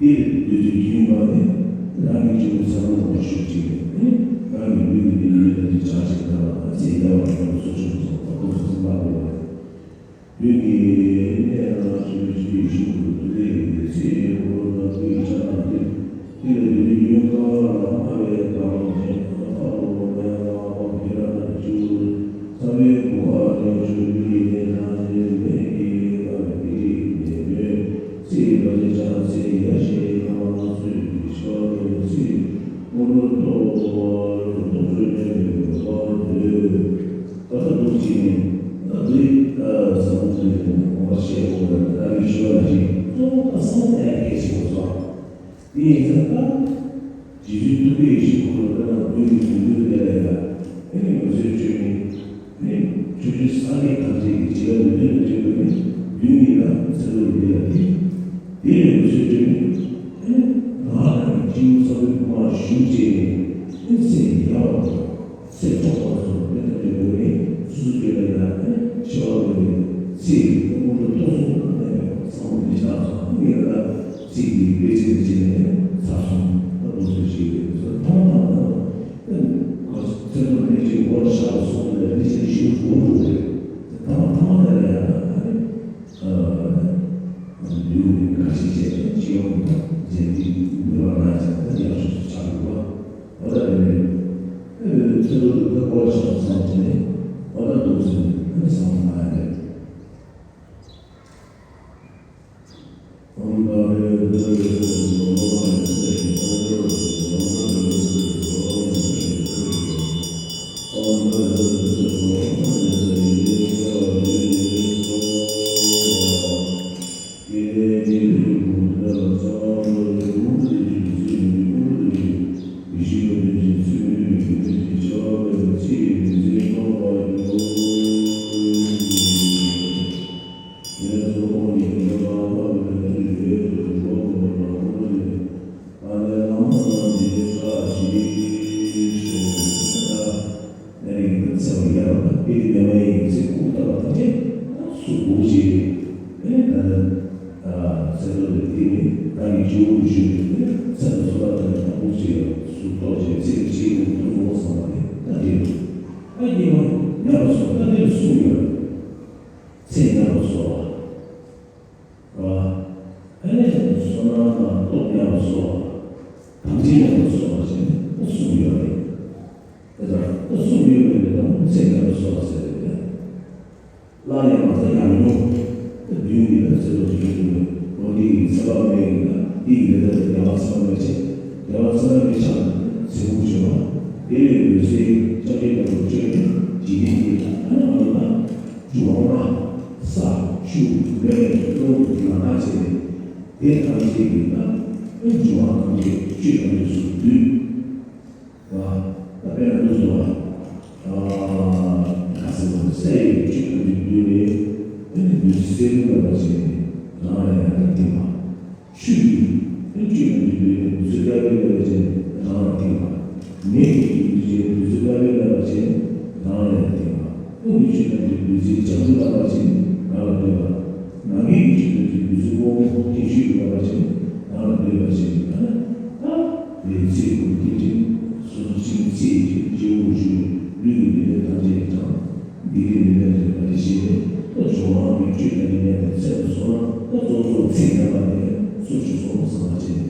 དེ་བདུད་རྩི་ཡུན་པ་ནི་རང་གི་སྤྱི་བོའི་ཚ་བོ་ལ་ཞུགས་ཅིང་ནི་རང་གི་ལུས་ཀྱི་ནི་ཡུལ་དང་ནི་བྱང་ཞིང་དག་པ་ཚེ་ཡལ་བ་ཡོངས་སུ་སོ་ཆུང་སོགས་པ་ཀུན་སོ་སོ་ལ་འོ། དུས་ཀྱི་གནས་ལ་སྤྱི་བོའི་ཕྱི་ཡི་ཞིང་དུ་ཐུགས་ཀའི་ཡུལ་ཚེ་འཁོར་ལོ་དང་སྐུའི་ཆ་ལ་འདུས། དེ་ལ་དུས་ཡུན་ཀ་ལ་སྨྲ་བའི་བདག་མོ་ཆེན་ཁ་ལོ་མེ་ལ་བ་ཁྱེད་རང་ནི་སྤྱི་བོ་ཚ་བོའི་བུ་ག་ནས་ཆུ་ཡི་ནས་ཐང་ཆེན་མེ་ཡི་ཀ་བའི་དེ་རིགས་ནས་ནོན། ཚེ་ཡི་བ་ཅན་ཆ་ཚེ་ཡ་ཞེས་ཀྱང་ཚུལ་གྱི་ཤོ་ལོ་ཚེ་མོ་ལོ་ཏོ་ལོ་ཏོ་ཚོད་ནས་ནོན་པ་ལོས། ད་ལྟ་འདུག་ཅིག་ནས་ད་འདི་ཟ་མོ་ཚོས་ནས་ཁོང་པ་ཤེས་དགོས་པ་ད་ལྟ་ཡི་ཤོ་ལ་ཞིག་གཙོ་བོ་ད་སང་ལྟ་ཡག་གལ་ཆེན་པོ་སོང་། དེ་ཡིན་ཙང་ད། རྗེ་བཙུན་ཐུགས་ཀའི་ཡེ་ཤེས་འཁོར་ལོ་དཔེར་ན་བདུད་ཀྱི་དུང་འདུས་དེ་ལ་ཡང་། དེ་ནི་འོད་ཟེར་འཕྲོས་ནས། དེ་ནི་ཕྱོགས་བཅུའི་སངས་རྒྱས་ཐམས་ཅད་ཀྱི་བྱིན་རླབས་ལུས་རྟེན་དུ་བྱེད་པ་ནི་བདུད་ཀྱི་ལ་ཚེ་ལོ་ཡི་འདི་ལ་ཐིམ། དེ་ནི་འོད་ཟེར་འཕྲོས་ནས། དེ་ནི་ང་རང་གི་སྤྱི་བོའི་ཚ་བོའི་བུ་མར་ཞུགས་བྱས་ནས། དེ་ཚེ་ཡལ་ ཚེ་ཐོག་པར་སོང་བ་དེ་ལྟ་བུའི་སྒོ་ནས་སོ་སོ་སྐྱོན་ལ་ཡང་ནི་འཆི་བ་ལོག་པའི་ཚེ་ཡི་དངོས་གྲུབ་ཐོབ་སོང་ན་གནས་པའི་བསམ་བློ་འདི་བཏང་སོང་ན་ངེད་ལ་ཚེ་འདིའི་དཔེ་ཆ་འདི་བྱས་ནས་ཚར་སོང་ད་འདུག་ཚོད་ཅིག་རེད། ཚོད་ཐང་ཐང་ཐང་ཚེ་ཐོག་ནས་ཅིག་སྒོར་བཞག་སོང་ནས་འདི་བྱས་ནས་ཞུ་སྒོར་འགྲོ་རེད། ཐང་ཐང་ཐང་ལ་ཡང་ན་ཨ་ནི། ཡུལ་ནི་ག་ཞིག་བྱས་ནས་སྤྱི་ཡོངས་ཀྱི་རྗེས་འདི་མི་བར་ན་ཅང་ད་ཡག་ཤོས་སུ་ཆགས་འདུག་བ། འོ་ད་དེ་ནས་ཨེ་ཚོད་འདུག་ད་གོ་ལ་ཤོག་བསམ་བྱས་ནས་འོ་ད་འདུག་ཟེར་ནས་ཨ་ནི་བསམ་བློ་མ་ཡ་མེད། ཨོཾ་ཏཱ་རེ་ཏཱ་རེ་ཏཱ་རེ་ཏཱ་རེ་ཏཱ་རེ། ཨ་ནི་ལམ་ལྷོང་ལམ་འདི་ནི་བཀྲ་ཤིས་ཤོག་ཨ་ནི་ཚེ་བ་ཡར་བ་དཔེ་དེ་མེད་པ་ཡིན་ཚེ་ཁུག་ལྟ་བ་ཐམས་ཅད་སུ་དགུག་ཅིག་རེད། ཨེ་ད་ནི་ཚེ་ཐོག་ཏུ་དེ་ནི་ད་ནི་ཇོ་བོ་ཞུས་པའི་ཚེ་ལ་སོ་ད་ད་ནི་དགུག་ཅིག་སུ་ཐོག་ཅིག་ཚེ་གི་ཆེད་དུ་ཐུགས་དགོངས་བསམ་པ་དེ་ད་དེ་རེད། ཨ་ཡེ་མ་ཉམས་པ་སོགས་ད་དེ་ལ་གསུངས་ཡོད་རེད། ཚེ་ཉམས་པ་སོགས། ཨ་ནི་བསོད་ནམས་དང་སྟོབས་ཉམས་པ་སོགས། དམ་ཚིག་ཉམས་པ་སོགས་བྱས་ནས་ད་གསུངས་ཡོད་རེད། དེ་ལྟར་ད་གསུངས་ཡོད་པའི་ལས་དང་ཚེ་ཉམས་པ་སོགས་ཟེར་རེད་དེ། སླར་ཡང་མ་ཚད་ཉམས་མྱོང་། ད་མདུན་གྱི་ད་ཚེ་ཐོག་ཅིག་ཡོད་དུས་འོ་འདི་ཡི་ཚེ་དཔག་མེད་ཀྱི་ད་འདི་ཡི་ལས་ད་ད་བདེ་བ་ཚེ་དཔག་མེད་ཆེ། བདེ་བ་ཚེ་དཔག་མེད་ཆགས་ནས་ཚེ་འགུགས་བྱེད་པ། དེ་ལས་འོད་ཟེར་ལྕགས་ཀྱུ་ལྟ་བུར་སྤྲོས་ནས་འཇིག་རྟེན་འདི་ལ་ཨ་ནི་ཨ་ལོ་ད། འབྱུང་བ་ལྔ། ས། ཆུ། མེ། རླུང་གི་ལམ་ཁ་བྱས་ནས། དེ་ཐམས་ཅད་ཀྱི་ད་འབྱུང་བ་ཐམས་ཅད་བཅུད་ཐམས་ཅད་སུ་བསྡུས། བ། ད་དཔེར་ན་འདུག་སེ་བ། ཨ། ག་ཟེར་བ་སའི་བཅུད་ཐམས་ཅད་བསྡུས་ནས། ཨ་ནི་བདུད་རྩི་སེར་པོ་ལ་བྱས་ནས་རང་ལ་ཡང་ད་ཐིམ་པ། ཆུ་ཡིས་བཅུད་ཐམས་ཅད་བསྡུས་ནས་བདུད་རྩི་ཀ་པའི་ལ་བྱས་ནས་རང་ལ་ཐིམ་པ། མེ་ཡིས་བཅུད་ཐམས་ཅད་བདུད་རྩི་ཀ་པའི་ལ་བྱས་ནས་རང་ལ་ཡང་ཐིམ་པ། རླུང་གི་བཅུད་ཐམས་ཅད་བདུད་རྩི་ལྗང་གུ་ལ་བྱས་ནས་རང་ལ་ཐིམ་པ། ནམ་མཁའི་བཅུད་ཐམས་ཅད་བདུད་རྩི་སྔོན་པོ་ལྡེམ་ཤུལ་གྱི་ལ་བྱས་ནས་རང་ལ་ཐིམ་པ་བྱས་ནས་ད་ནི་ད་དེའི་ཚེ་འགུགས་ཐིམ་ཐིམ་སོ་སོ་ཕྱིན་ཚེ་ཡི་སྤྱི་བོ་བཞུགས་ལུས་ཀྱི་ལུས་ལས་ཐམས་ཅད་ཀྱང་། འདི་གི་ལས་ལས་ཀྱི་བ་དེ་བྱས་ནས་ད་འབྱུང་བ་གི་བཅུད་དང་ཉེ་ཉེ་དེ་ཚད་དུ་སོང་ན་ད་གཙོ་གཙོ་ཚེ་ཉམས་པ་དེ་སོ་བཅུ་སོང་བསམ་པ་བྱས་ནས་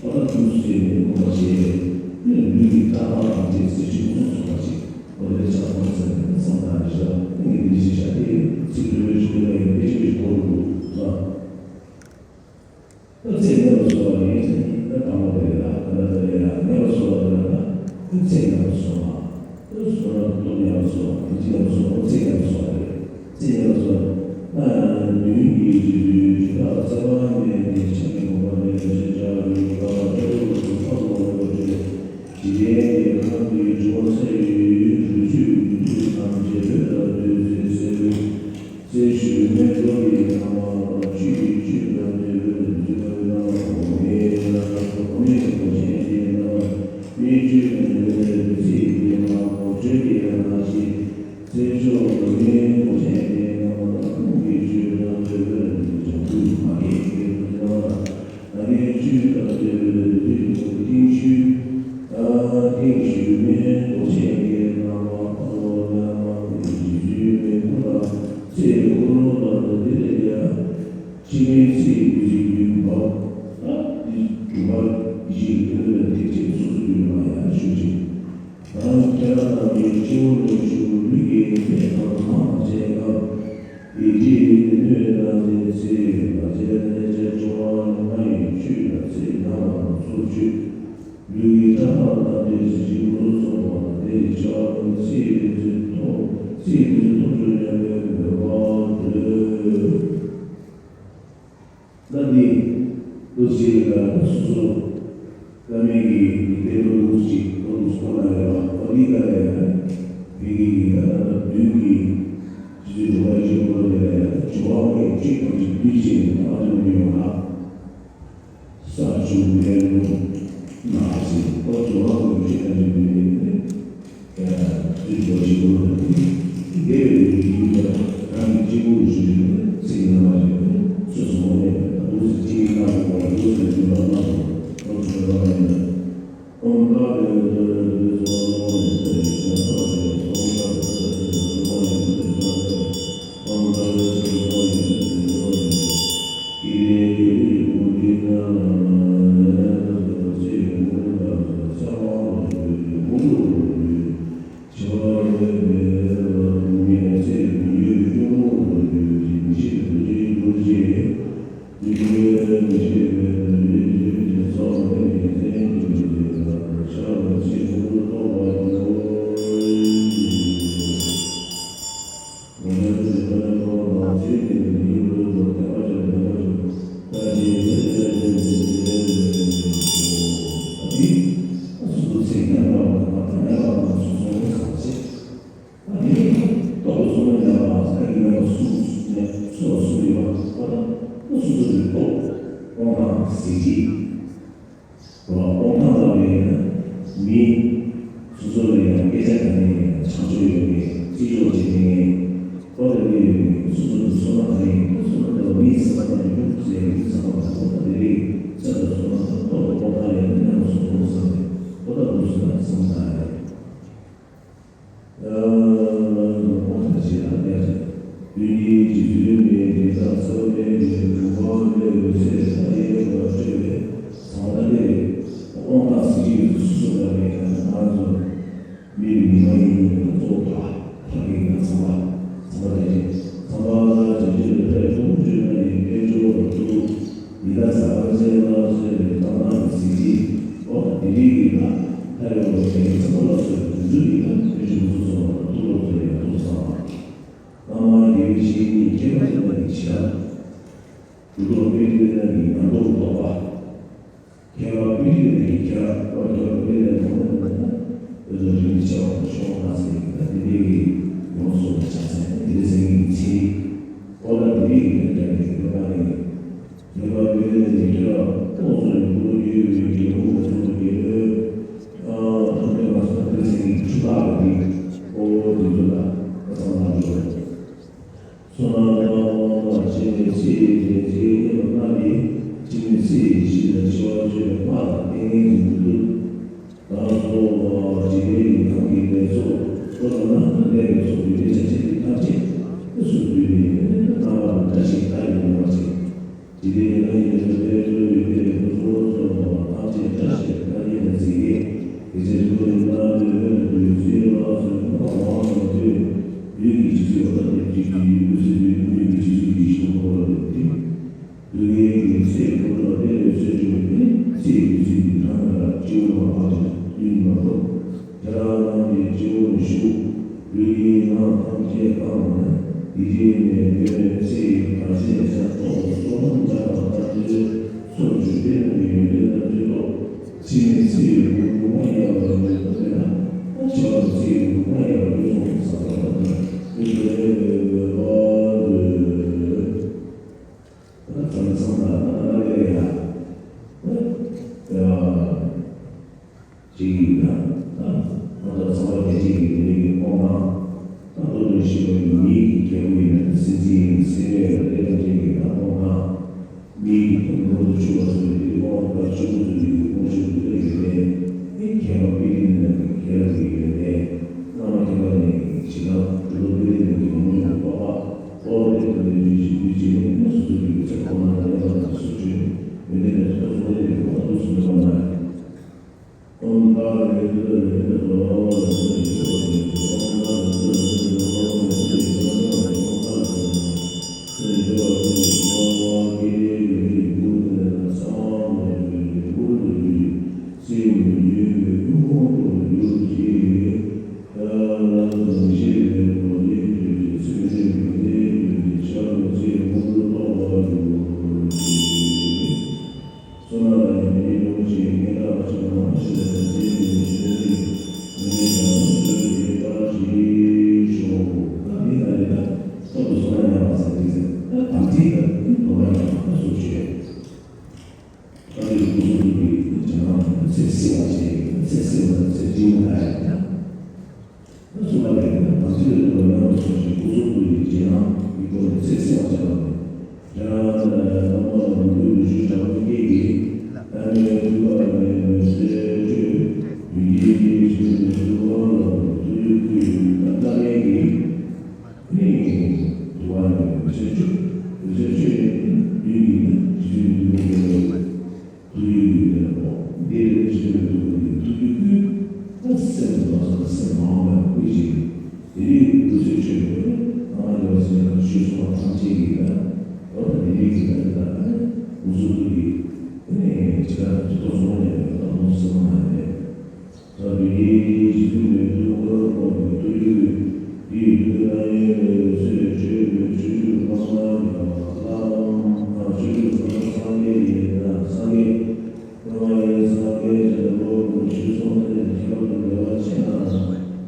ཨ་ད་དུས་སུ་བྱས་ནས་སྒོམ་པ་བྱས་ནས་ལུས་ཀྱི་ལྟ་བ་ཐམས་ཅད་ཚེ་བཅུ་གསུམ་སོང་བ་བྱས་ཨོ་དེ་ལས་ཆགས་སོང་ཟེར་ནས་བསམ་བཏང་ནས་བཞག་ངས་འདི་བྱས་བཞག་དེ་ཚིག་དོན་ལས་ཞུ་དོན་ལ་ཡང་དཔེ་ཆ་དཔེ་ཆ་གོ་རུ་འདུག་ལ། ད་ཚེ་ཉམས་པ་སོགས་པ་ཡིན་ཟེར་ན་ད་དང་པོ་དེ་རེད་ལ་ད་ལྟ་དེ་རེད་ལ་ཉམས་པ་སོགས་པ་དེ་རེད་ལ་ད་ཚེ་ཉམས་པ་སོགས་པ་ད་བསོད་ནམས་སྟོབས་ཉམས་པ་སོགས་པ་དམ་ཚིག་ཉམས་པ་སོགས་པ་ཚེ་ཉམས་པ་སོགས་པ་རེད། ཚེ་ཉམས་པ་སོགས་པ་ན་མདུན་གྱི་རྗེ་བཙུན་སྒྲོལ་དཀར་ཚེ་དཔག་མེད་ཀྱི་ཕྱག་གི་གོ་འཕང་ལས་ཕྱག་རྒྱ་ཆེན་པོ་ལ་སོགས་པ་ཐོབ་པར་ཐོབ་པར་ཐོབ་པར་ཇི་ལྟར་ཡང་ཁམས་ཀྱི་འགྲོ་བ་ཚེ་ཡི་རུས་ཚུལ་རྒྱུ་མཐུན་ཐམས་ཅད་བོད་ལ་འདུད་ཚེ་སྲིད། རྩེ་ཞུ་མེ་ཏོག་གི་ནང་མ་བཅུད་ཀྱི་བཅུད་ལ་འདོད་པའི་རྒྱུ་ལ་ནང་མ་གོང་མའི་ནང་གོང་མའི་གོང་ཆེན་གྱི་ནང་མ་མི་བཅུད་ལ་འདོད་པའི་བདུད་རྩི་གི་ནང་མ་གོང་ཆེན་གྱི་ནང་ཞིག་རྩེ་མཆོག་གོང་མའི་གོང་ཆེན་གྱི་ནང་མ་དང་ཁུངས་ཀྱི་བཅུད་ལ་འདོད་པའི་རྒྱུ་ལ་ནང་མ་ནང་གི་བཅུད་ལ་འདོད་པའི་རྒྱུ་ལ་ཏིང་ཞུ། ཏིང་ཞུ་མེ་ཏོག་ཆེན་གྱི་ནང་མ་ཨ་ལོ་ལ་མ་ཀུན་གྱི་བཅུད་མེ་ཁུ་ལ་ཚེ་འཁོར་ལོ་ལ་འདི་ལ་ཡ། ཕྱི་མའི་ཚེ་བདུད་རྩི་རྒྱུན་བབས། ད་འདི་སྒྲུབ་པ་བཞི་ཡི་དོན་ལ་ཐེག་ཆེན་སོ་སོ་རྒྱུད་ལ་ཡང་ཞུགས་ཤིང་། ད་ཁྱེད་རང་རྣམས་ཀྱི་སྤྱི་བོ་ལ་བཞུགས་ལུས་ཀྱི་མེ་དང་དམ་ལ་བྱེད་སྐབས། ཡིད་ཀྱི་ནུས་ལྡན་ཚེ་ལ་བྱེད་ལས་བྱེད་སྐྱོ་བ་ལྔ་ཡི་བཅུད་ལ་ཚེ་ཉམས་པ་དང་ཚོགས་བཅུད། ལུས་ཀྱི་ཕྲ་མཐོང་དང་འདྲེས་ཤིང་ལུས་ཚོགས་པ་དང་དེ་ཡི་ཆ་ལ་ཚེ་ཡི་ཚེ་ཐོག་ཚེ་ཡི་ཚེ་ཐོག་ཏུ་ཉམས་པའི་མོས་པ་འདོད། ད་འདི་ལོ་གཅིག་ལ་ད་སོ་སོ་བླ་མའི་གི་གཏེར་ལོ་འདུག་ཅིག་ལོ་འདུག་སྐོར་ན་ཡོད་པ་ཨོ་འདི་ག་ལས་ཡང་བི་གི་གི་ད་ད་ད་བདུན་གི་སྤྱི་ཚོགས་འགྲོ་བ་ཡི་སྐོར་ལས་ལས་ཡང་ད་འབྱུང་བ་ལྔའི་བཅུད་ཐམས་ཅད་བསྡུས་བྱས་ནས་ད་ཨ་ཅོ་མི་ཡོང་ལ། ས་ཆུ་མེ་རླུང་ནགས་ཚལ་ཨོ་འབྱུང་བ་ལྔའི་བཅུད་ཐམས་ཅད་བསྡུས་ནས་ནི། གཟི་བརྗིད། དབང་ཐང་ལ་བས་ན་མི་སོ་སོ་ལ་ཡང་སྐད་ཆ་ག་ནས་ཡང་བྱང་ཆུབ་ཡོད་མཁན། བརྩི་འཇོག་བྱེད་མཁན། ཨོ་དེ་འདྲ་ཡོད་མཁན། སོ་སོ་ལ་ཚོར་སྣང་ག་ནས་ཡོད། སོ་སོ་ལ་མིའི་བསམ་པ་དང་ཡུལ་ཟེར་ཡག་གི་བསམ་པ་དང་། ཨོ་ད་དེ་རིགས་སེམས་ལ་ཚོར་སྣང་དང་ཐོག་ཏུ་དབང་ཐང་ཡོད་ན་ཉམས་སུ་སོང་བསམ་པའི། ཨོ་ད་འདུག་སེ་ན་བསམ་བཏང་ཡ་རེད། ཨ་ནི་ཁོང་ཚོ་ཞེ་དྲག་གནས་ཚུལ། དུས་ཀྱི་རྗེ་བཙུན་མའི་རྗེས་འབྲང་ཚེ་དཔག་མེད་ཀྱི་གྲུབ་པ་ལས་འོད་ཟེར་མཐའ་ཡས་པ་སྤྲོས་པའི་ཚངས་པ་དེ་རེད། དབང་ཐང་གཟི་བརྗིད་སུ་སུ་ལ་མེད་ཀྱང་ང་ཚོ་མི་ལ་མི་མ་ཡིན་ཡིན་པ་གཙོ་བོ་ཕ་ཕ་གི་ང་ཚངས་པ་ཚངས་པ་དེ་རེད། ཚངས་པ་ལ་རྗེ་བཙུན་ལ་ཕེབས་ཐུགས་རྗེ་ན་ཡི་དཔལ་འབྱོར་བ་ཐུགས། ཡི་དྭགས་ཟ་ཁང་ཅན་ལ་སོགས་པའི་བཏང་སྣང་གི་གཟི་བརྗིད། ཨོ་དེ་རིགས་ཀྱི་ནང་ལྷ་ཡོད་པ་དེ་ཚོ་ལ་སོགས་པའི་དུས་ཚོད་ཀྱི་ནང་དཔེ་ཆུང་ངུ་ཚོ་ཚོ་ལ་ཐུགས་ལོག་ཚོ་ཡང་ཐུགས་བསམ་པ། བླ་མ་དགེ་བའི་བཤེས་གཉེན་མཁས་པ་ཅན་ལ་ནི་ཕྱི་དང་། གྲུབ་ཐོབ་དཔལ་ལྡན་ལ་ནི་ཉམས་རྟོགས་རྟོགས་པ། མཁས་པ་དཔལ་ལྡན་ལ་ནི་མཁས་པ། མཁས་པ་དཔལ་ལྡན་ལ་ནི་མཁས་པ། འོད་ཟེར་རིན་ཆེ་བ་དང་ཤོང་ཁ་ཚེ་ད་དེ་འདྲའི་གི་ཡོངས་སུ་ཆ་ཚང་དེ་འདྲའི་སེང་གེ་གི་ཚིག་ཨོ་ལ་དེ་རིགས་ཀྱི་དོན་རྒྱབ་ནས་ཡོད་པ་རེད། ཡོད་པ་བོད་ནས་ཉིན་རྒྱུན་ལ་ཏོག་ཙམ་ཡོད་དགུ་རྒྱུ་ཡོད་པའི་རྒྱལ་པོ་མི་ཚོགས་རྒྱལ་པོའི་ཨ་ཐུབ་བསྟན་མ་སོང་དེ་ཚེ་གི་ཆུ་ལྷག་གི་རིགས་ཨོ་དེ་ཚོ་ལ་ཁ་ཚང་མ་འགྲོ། བསོད་ནམས་དང་དབང་ཐང་ཕྱི་ནས་ཚེ་ཡི་རྒྱལ་སྲས་རྙེད་པ་ལྔ་ནི་ཕྱི་ནས་ཚེ་ཡི་གཞི་དང་འཆི་བ་གཅོད་པའི་སྔགས་དང་ཏིང་ངེ་འཛིན་མི་འདུག་དང་སོགས་པ་འཇིག་རྟེན་གྱི་ཁམས་ཀྱི་ལས་ཚོགས་སོགས་ལ་ནི་ལས་ཀྱི་ཚོགས་ཀྱི་ལས་ཆ་ཆེན་ཐམས་ཅད་དུས་སུ་བསྡུས་ནས་སྣང་བ་དང་བཀྲ་ཤིས་མཐའ་ཡས་པ་ཆེ། འཇིག་རྟེན་ལ་ཡིན་ན་ལས་ཚོགས་ཡོད་པའི་སྐུ་གསུང་ཐུགས་ཐམས་ཅད་བཀྲ་ཤིས་མཐའ་ཡས་ནས་མཛེས་རྒྱན་གྱི་ཚེ་སྐུ་ལས་སྣང་བའི་འོད་དུ་བདུད་རྩིའི་ལ་སོགས་མ་མང་བ་དང་བསྟོད། ལུས་ཀྱི་རྗེས་སུ་ཡི་དྭགས་དེ་བཅུད་ཀྱི་ཡུལ་དུ་སྲིད་པའི་ལུས་ཀྱི་རྗེས་སུ་ཡི་ཞིང་འཁོར་བ་ལས་ཏེ། དུས་ངན་གྱི་ཚེ་ཁོ་ནར་ལས་ལས་ཚེ་སྐྱོང་བའི་ཚེ་ཡི་དུས་ཚིགས་ཀྱི་གྲངས་ལ་སྤྱི་བོ་ལ་ཕར་ཕྱིན་དུས་མ་གཏོགས། ཁྱེད་རང་རྣམས་ཀྱི་སྤྱི་བོ་ནས་ཞུགས། ལུས་ཀྱི་ནང་ཐམས་ཅད་བཀང་བ་ན། དེ་རྗེས་ནས་སྐྱོན་ཚེ་ཡི་བར་ཆད་ཚེ་ཐོག་ཏུ་སོ་ནམ་བྱ་བ་ལྟར་དུས་ཚོད་འཇིག་རྟེན་ནང་གི་ཡོན་ཏན་རྣམས་ཀྱི་ཐོག་ཕྱི་མའི་ཚེ་ཡི་དགུང་ལོ་ལྔ་ཡལ་བ་ལས་ཐོབ་པས་ན། ཕྱི་མ་ལ་ཚེ་ཡི་དགུང་ལོ་ལྔ་ཡལ་བ་ལ་སོགས་པ་བསམ་པ་ལྟར་དུ་དེ་ཚོ་ལས་འོད་འོད་འོད། ད་ཚང་མ་ཚང་མ་ད་ང་ལ་ཡ། ཡ། ཅིག་ཡིན་ན། ད་ང་ད་ཚང་མ་བདེ་སྐྱིད་ཀྱི་མི་རིགས་ཀྱི་ཁོངས་ནང་། ད་ལྟོ་དོན་ཤེས་པ་ཡི་མིའི་གི་རྒྱལ་པོ་ཡིན་ན་སྲིད་འཛིན་ཡིན་སྲིད་མེད་ལ་ལས་དང་འབྲེལ་གྱི་ད་ཁོངས་ནང་། མིའི་གི་དོན་ཁོང་དུ་ཆུད་པ་སོགས་ཀྱི་ཁོངས་ད་ཆུ་བོ་ཚོ་ཡི་ཁོངས་ཤིག་ཏུ་སླེབས་ཡོད་པས། ཨེ་མཁས་པ་པི་ཏི་ནི་ནང་གི་མཁས་པ་གི་ཡོད་པས། བླ་མ་མཁས་པ་ནི་ཞེ་དྲག་གྲུབ་ཐོབ་པི་ཏི་ནི་གི་ངོ་མི་ཡོང་བ་པ། ཨོ་དེ་ཀུན་ནས་རྒྱུད་ཀྱི་རྒྱུད་ཀྱི་ནི་སོ་སོ་ཡི་ཚེ་ཁོ་ན་ལ་ཡང་དང་སོ་བཅོས་མི་འདི་ནས་སོ་སོ་ལས་ཡོད་པ་དུ་སོ་སོ་ན། ཨོམ་ཀ་རེ་ཏུ་རེ་ཏུ་རོ་རེ་ཏུ་རེ་ཏུ་རོ་རེ་ཏུ་རོ་རེ་ཏུ་རོ་རེ་ཏུ་རོ་རེ་ཏུ་རོ། བསོད་ནམས་དང་ཉམས་ལེན་ཡོངས་ཀྱི་སྙན་གྲགས་ཆེན་པོ་མང་ཆེ་བ་དང་རྗེས་ལུས་ཀྱི་ཆོས་ནི་མི་ལས་ཀྱང་མི་འདོད་པའི་བཀྲ་ཤིས་ཤོག་ད་འདི་ལ་ཡིན་ན་སྟོབས་དང་བསོད་ནམས་ཉམས་པ་ཟེར་དེ་ཟེར། ད་དམ་ཚིག་དང་དོ་སྣང་ཡང་དག་སུ་བྱས། ད་འདི་སྐུ་གསུང་ཐུགས་ཀྱི་བྱ་ནང་ཚེ་བསྲིང་བ་བྱས། ཚེ་བསྲིང་བ་ཚེ་སྒྲིང་བ་ལ་ཡང་། ད་གསུངས་པ་ལས་དམ་ཚིག་ལ་ལྟོས་པ་ཉམས་པ་སོགས་ཀྱི་སྐུ་གསུང་ཐུགས་ཀྱི་རྗེས་གནང་གི་སྒོ་ནས་ཚེ་བསྲིང་བར་བྱ་བ་སྟེ། ཁྱེད་རང་ལ་བླ་མ་ལ་མོས་གུས་ལུས་ཤུགས་དྲག་པོ་སྐྱེས་ཀྱིས། ཨ་ནི་ཐུགས་ཁ་ལ་ནས་མོས་གུས་སྤྲོད། ཡུལ་གྱི་ཡུལ་གྱི་ཞིང་ནས་ཐུགས་ཁ་ལ་ཐུགས་རྒྱུད་བསྐུལ། ད་ལྟ་ངེད་ཀྱིས་ནི་དུ་བ་ནས་མོས་གུས་སྤྲོད། མོས་གུས་སྤྲོད་ནས་ཡུལ་གྱི་ནི་ཞིང་ནས་ཐུགས་ཁ་ལ། ཐུགས་རྒྱུད་ཀྱི་ལས་འོ། འདི་ལས་ཆོས་ཀྱི་ཐུགས་ཀྱི་ཐུགས་རྒྱུད་ཀྱི། ད་སེམས་ལ་སོགས་སེམས་མང་བའི་སྐུ་ཅིག་དེ་རིགས་ཀྱི་སྐུ་ཚེ་ཆོས་ཀྱི་ཨ་མ་ལས་སེམས་ལ་ཆོས་སོགས་ཐམས་ཅད་ཀྱི་ད། འོ་ད་དེ་རིགས་ཀྱི་ད་དེ་ད་ཨ་ནི་སྐུ་གསུང་ཐུགས་ཀྱི་ཨ་ནི་ཇི་ལྟར་ཐུགས་སོགས་ནས་ད་མོ་སེམས་མ་ཡིན་པས། ད་དུས་ཀྱི་རྗེ་བཙུན་མའི་ཐུགས་ཀར་དབང་གི་ཐུགས་རྒྱུད་ཀྱི་ཡིད་དུ་ན་ཡོད་པའི་ཚེ་ཆོས་ཀྱི་ཆོས་རྒྱུད་ལྷག་མ་ཡང་ལམ་ཆོས་རྒྱུད་ལྷག་མ་སངས་རྒྱས་ཡིན་ན་སངས་རྒྱས། སྔོན་མ་ཡི་སངས་རྒྱས་བྱ་བའི་ལོ་ཀུན་ཞུས་སོང་སྟེ་ཁྱད་པར་དུ་འགལ་བ་ཆེ་ན།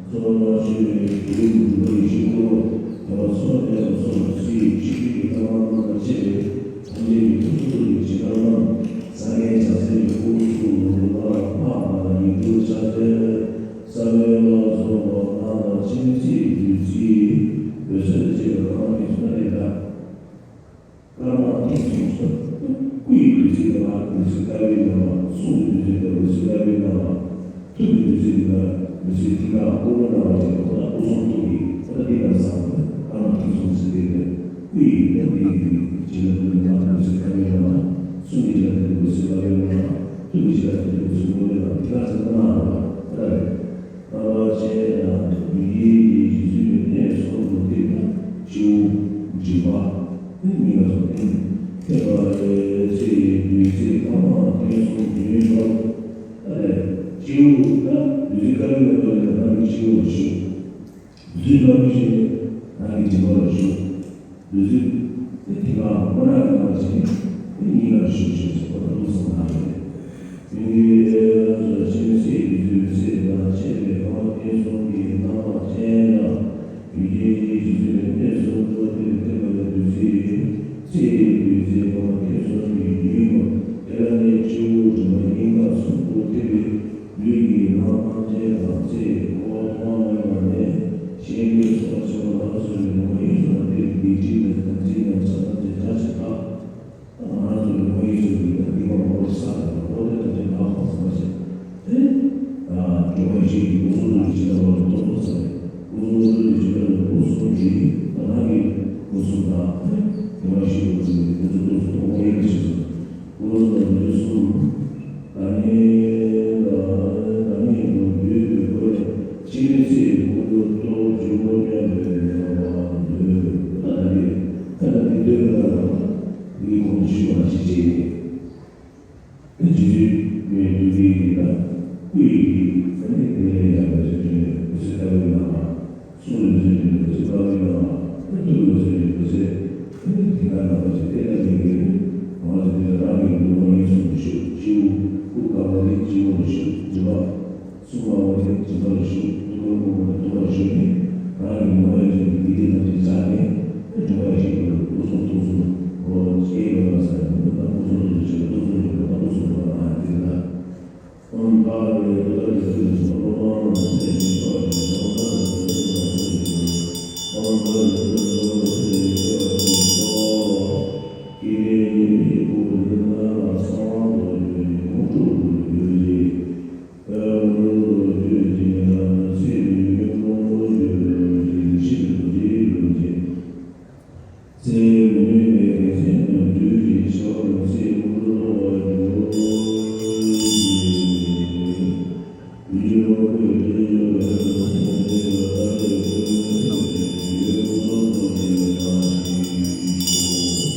གསུང་མ་ཞུས་པའི་དུས་འདུལ་བའི་ཞིང་ཁུར་བ་ཐོབ་པ་སོགས་ལས་པ་སོགས་སུ་ཡི་ཆོས་ཀྱི་ལྷ་མ་རྣམ་པར་ཕྱེ་བའི་ཐམས་ཅད་ཀྱི་ཐུགས་སུ་ཐུགས་ཀྱི་ཇི་ལྟར་སྣང་། སངས་ མི་ཚེ་འདི་ག་ཀུན་སློང་ལ་བ་ཅིག་ཁོ་ན་སྐུ་གསུང་ཐུགས་ཀྱི་ཁོ་ན་འདི་ག་བསམ་པ་ཀ་མ་ཐུགས་གསུང་ཟེར་ཏེ་ནས་སྐུ་ཡི་ལས་འདི་ཡི་བྱིན་རླབས་ཀུན་ལ་མ་ཐུགས་སུ་ཁ་ཡོད་ན་གསུང་གི་བྱ་དེ་ལུགས་སུ་ཁ་ཡོད་ན་ཐུགས་ཀྱི་བྱ་དེ་ལུགས་སུ་ངོ་ཡོད་ན་འདི་ག་ཚེ་ཀ་མ་ར་བ་ཁོ་ན་རེད། རྣམ་པ་ཅན་དང་ཡུལ་དེའི་རྗེ་བཙུན་གྱི་གནས་གསུམ་དུ་སྟེ་སྤྱི་བོ་མགྲིན་པ་ནི་གཉིས་ཀ་སོགས་ཏེ། ཐེག་པ་ཚེ་ཡི་བདུད་རྩི་དཀར་དམར་ཐུན་གསུམ་བདུན་པ། ཨ་ལས་སྤྱི་བོ་ད་བདུད་རྩི་དཀར་པོའི་ནང་ལ་རང་གི་སྤྱི་བོ་ལ་ཞུགས། བདུད་རྩི་དམར་པོའི་ཞིག་རང་གི་མགྲིན་པ་ལ་ཞུགས། བདུད་རྩི་དེ་དེ་ག་ཁོ་ན་གི་ནང་ལ་བྱས་ནས་དེ་གཉིས་ཀ་ལ་ཞུགས་ཞེས་སོགས་པ་ལ་ཐུགས་སུ་མ་ཡོད། ཡུལ་དེའི་ཆེན་སྲིད་བདུད་རྩི་ལ་བཅས་པའི་དཀར་དམར་ཐུན་གསུམ་གྱི་རྣམ་པ་ཅན་དང་། ཡུལ་དེའི་རྗེ་བཙུན་གནས་གསུམ་དུ་སྟེ་ཐེག་པ་ལས་བདུད་རྩི་ཡིན། ཚེ་ཡི་བདུད་རྩི་དཀར་དམར་ཐུན་གསུམ་གྱི་རྒྱུན་ཡིན་པ། དེ་ལ་ནི་སྤྱི་བོ་མགྲིན་པ་སྙིང་ག་གསུམ་དུ་ཐེག་པའི་ལུས་ཀྱི་རྣམ་པ་ཅན་དང་ཚེ་ཡི་འཁོར་བ་ཐོག་མ་མེད་པ་ནས་གཞན་དུ་སོགས་པ་ཆེན་པོ་ལ་སོགས་པའི་ལུང་པ་ཡོངས་སུ་དག་པའི་སྡིག་སྒྲིབ་དང་དམ་ཚིག་དང་ཕྱག་ཐམས་ཅད་བྱ་ཞིང་དག་ང་རང་ཚོ་ལུང་པ་ཡོངས་སུ་དག་པའི་སྡིག་པ་མང་པོ་བསགས་ཏེ་འཁོར་བའི་དམ་ཚིག་དག་པ་བསགས་པ་ཞིག་དེ་སྒྲོལ་མ་ཡེ་ཤེས་ཀྱི་སྐུ་གསུང་ཐུགས་ཀྱི་བྱིན་རླབས་ལ་ཐོབ་ཐོབ་ཚར་བའི་སྐུ་གསུང་ཐུགས་ཀྱི་བྱིན་རླབས་ལ་ལོངས་སུ་སྤྱོད་ཀྱི་ང་རང་གི་སྐུ་གསུང་ཐུགས་དང་སྒྲོལ་མ་ཡེ་ཤེས་ཀྱི་སྐུ་གསུང་ཐུགས་སུ་ཐོག་མར་ཡེ་ཤེས་སུ། ཀུན་ཏུ་བདུད་གསུམ། བདག་ཉིད་དང་བདག་ཉིད་དུ་འདུས་པའི་སྒོ་ནས་འཆི་མེད་ཚེ་ཡི་ཀུན་ཏུ་རྟོག་འཇུག་པ་སྙམ་པའི་མོས་པ་འདོད། ད་ལྟ་འདི་ད་ལྟ་འདི་འདོད་པ་ལ་འདིའི་གོང་དུ་ཞུས་པ་ནང་བཞིན་བྱས་ནས་རྗེ་བཙུན་མའི་ཐུགས་ཀྱི་ཡིད་ལ་སྐུ་ཡི་གི་ད་ནི་དེ་ལས་ཡང་འོད་ཟེར་འཕྲོས་ནས་འོད་ཟེར་ལྟ་བུའི་ནང་ལ། གསུང་ལུགས་མཛོད་འདི་ལུགས་ཀྱི་བཀའ་བའི་ནང་ལ་ཐུགས་ལུགས་མཛོད་འདི་ལུགས་ཀྱི་དེ་ལྟར་ནང་པ་ཞིག་དེ་ལྟར་མི་དགོས་ནི། མ་ཞིག་དེ་ལ་རང་གི་ལུས་ངག་ཡིད་གསུམ་དུ་ཞུགས། སྤྱི་བོ་སྐུ་དཀར་པོ་དེ་སྤྱི་བོ་ལ་ཞུགས། མགྲིན་པ་གསུང་དཀར་པོ་དེ་མགྲིན་པ་ལ་ཞུགས། ཐུགས་ཀར་སྐུ་འཁོར་དེ་ཐུགས་ཀར་ཞུགས་ནས་རང་གི་ལུས་ངག་ཡིད་གསུམ་གྱི་སྡིག་སྒྲིབ་ཐམས་ཅད་བྱས་ནས་དེ་སྒྲོལ་མ་ཡེ་ཤེས་ཀྱི་སྐུ་གསུང་ཐུགས་གསུམ་འོ་སྐྱེས་པའི་བསམ་པ་དང་སྐུ་གསུང་ཐུགས་སུ་ཆེ་བ་ཐུགས་གསུང་ཐུགས་སུ་ཆེ་བ་ཨ་དེ་ལ། ཚེ་མི་ནུས་པའི་རྒྱལ་མཚན་རྣམས་བདུད་ཀྱི་ཆར་ལ་ཚེ་ཡི་དངོས་གྲུབ་ཐོབ་པར་འགྱུར་ཞེས། བདུད་ཀྱི་དམག་པོས་སྤྲེའུ་ཡབ་ཡུམ་སྲས་མོ་ལ་བརྟག་པའི་ཚེ་སྔོན་ཐོབ་པའི་ཡུལ་ཀུན་སོགས་ཐོབ་པའི་གྲངས་ཤིག་ཞུ།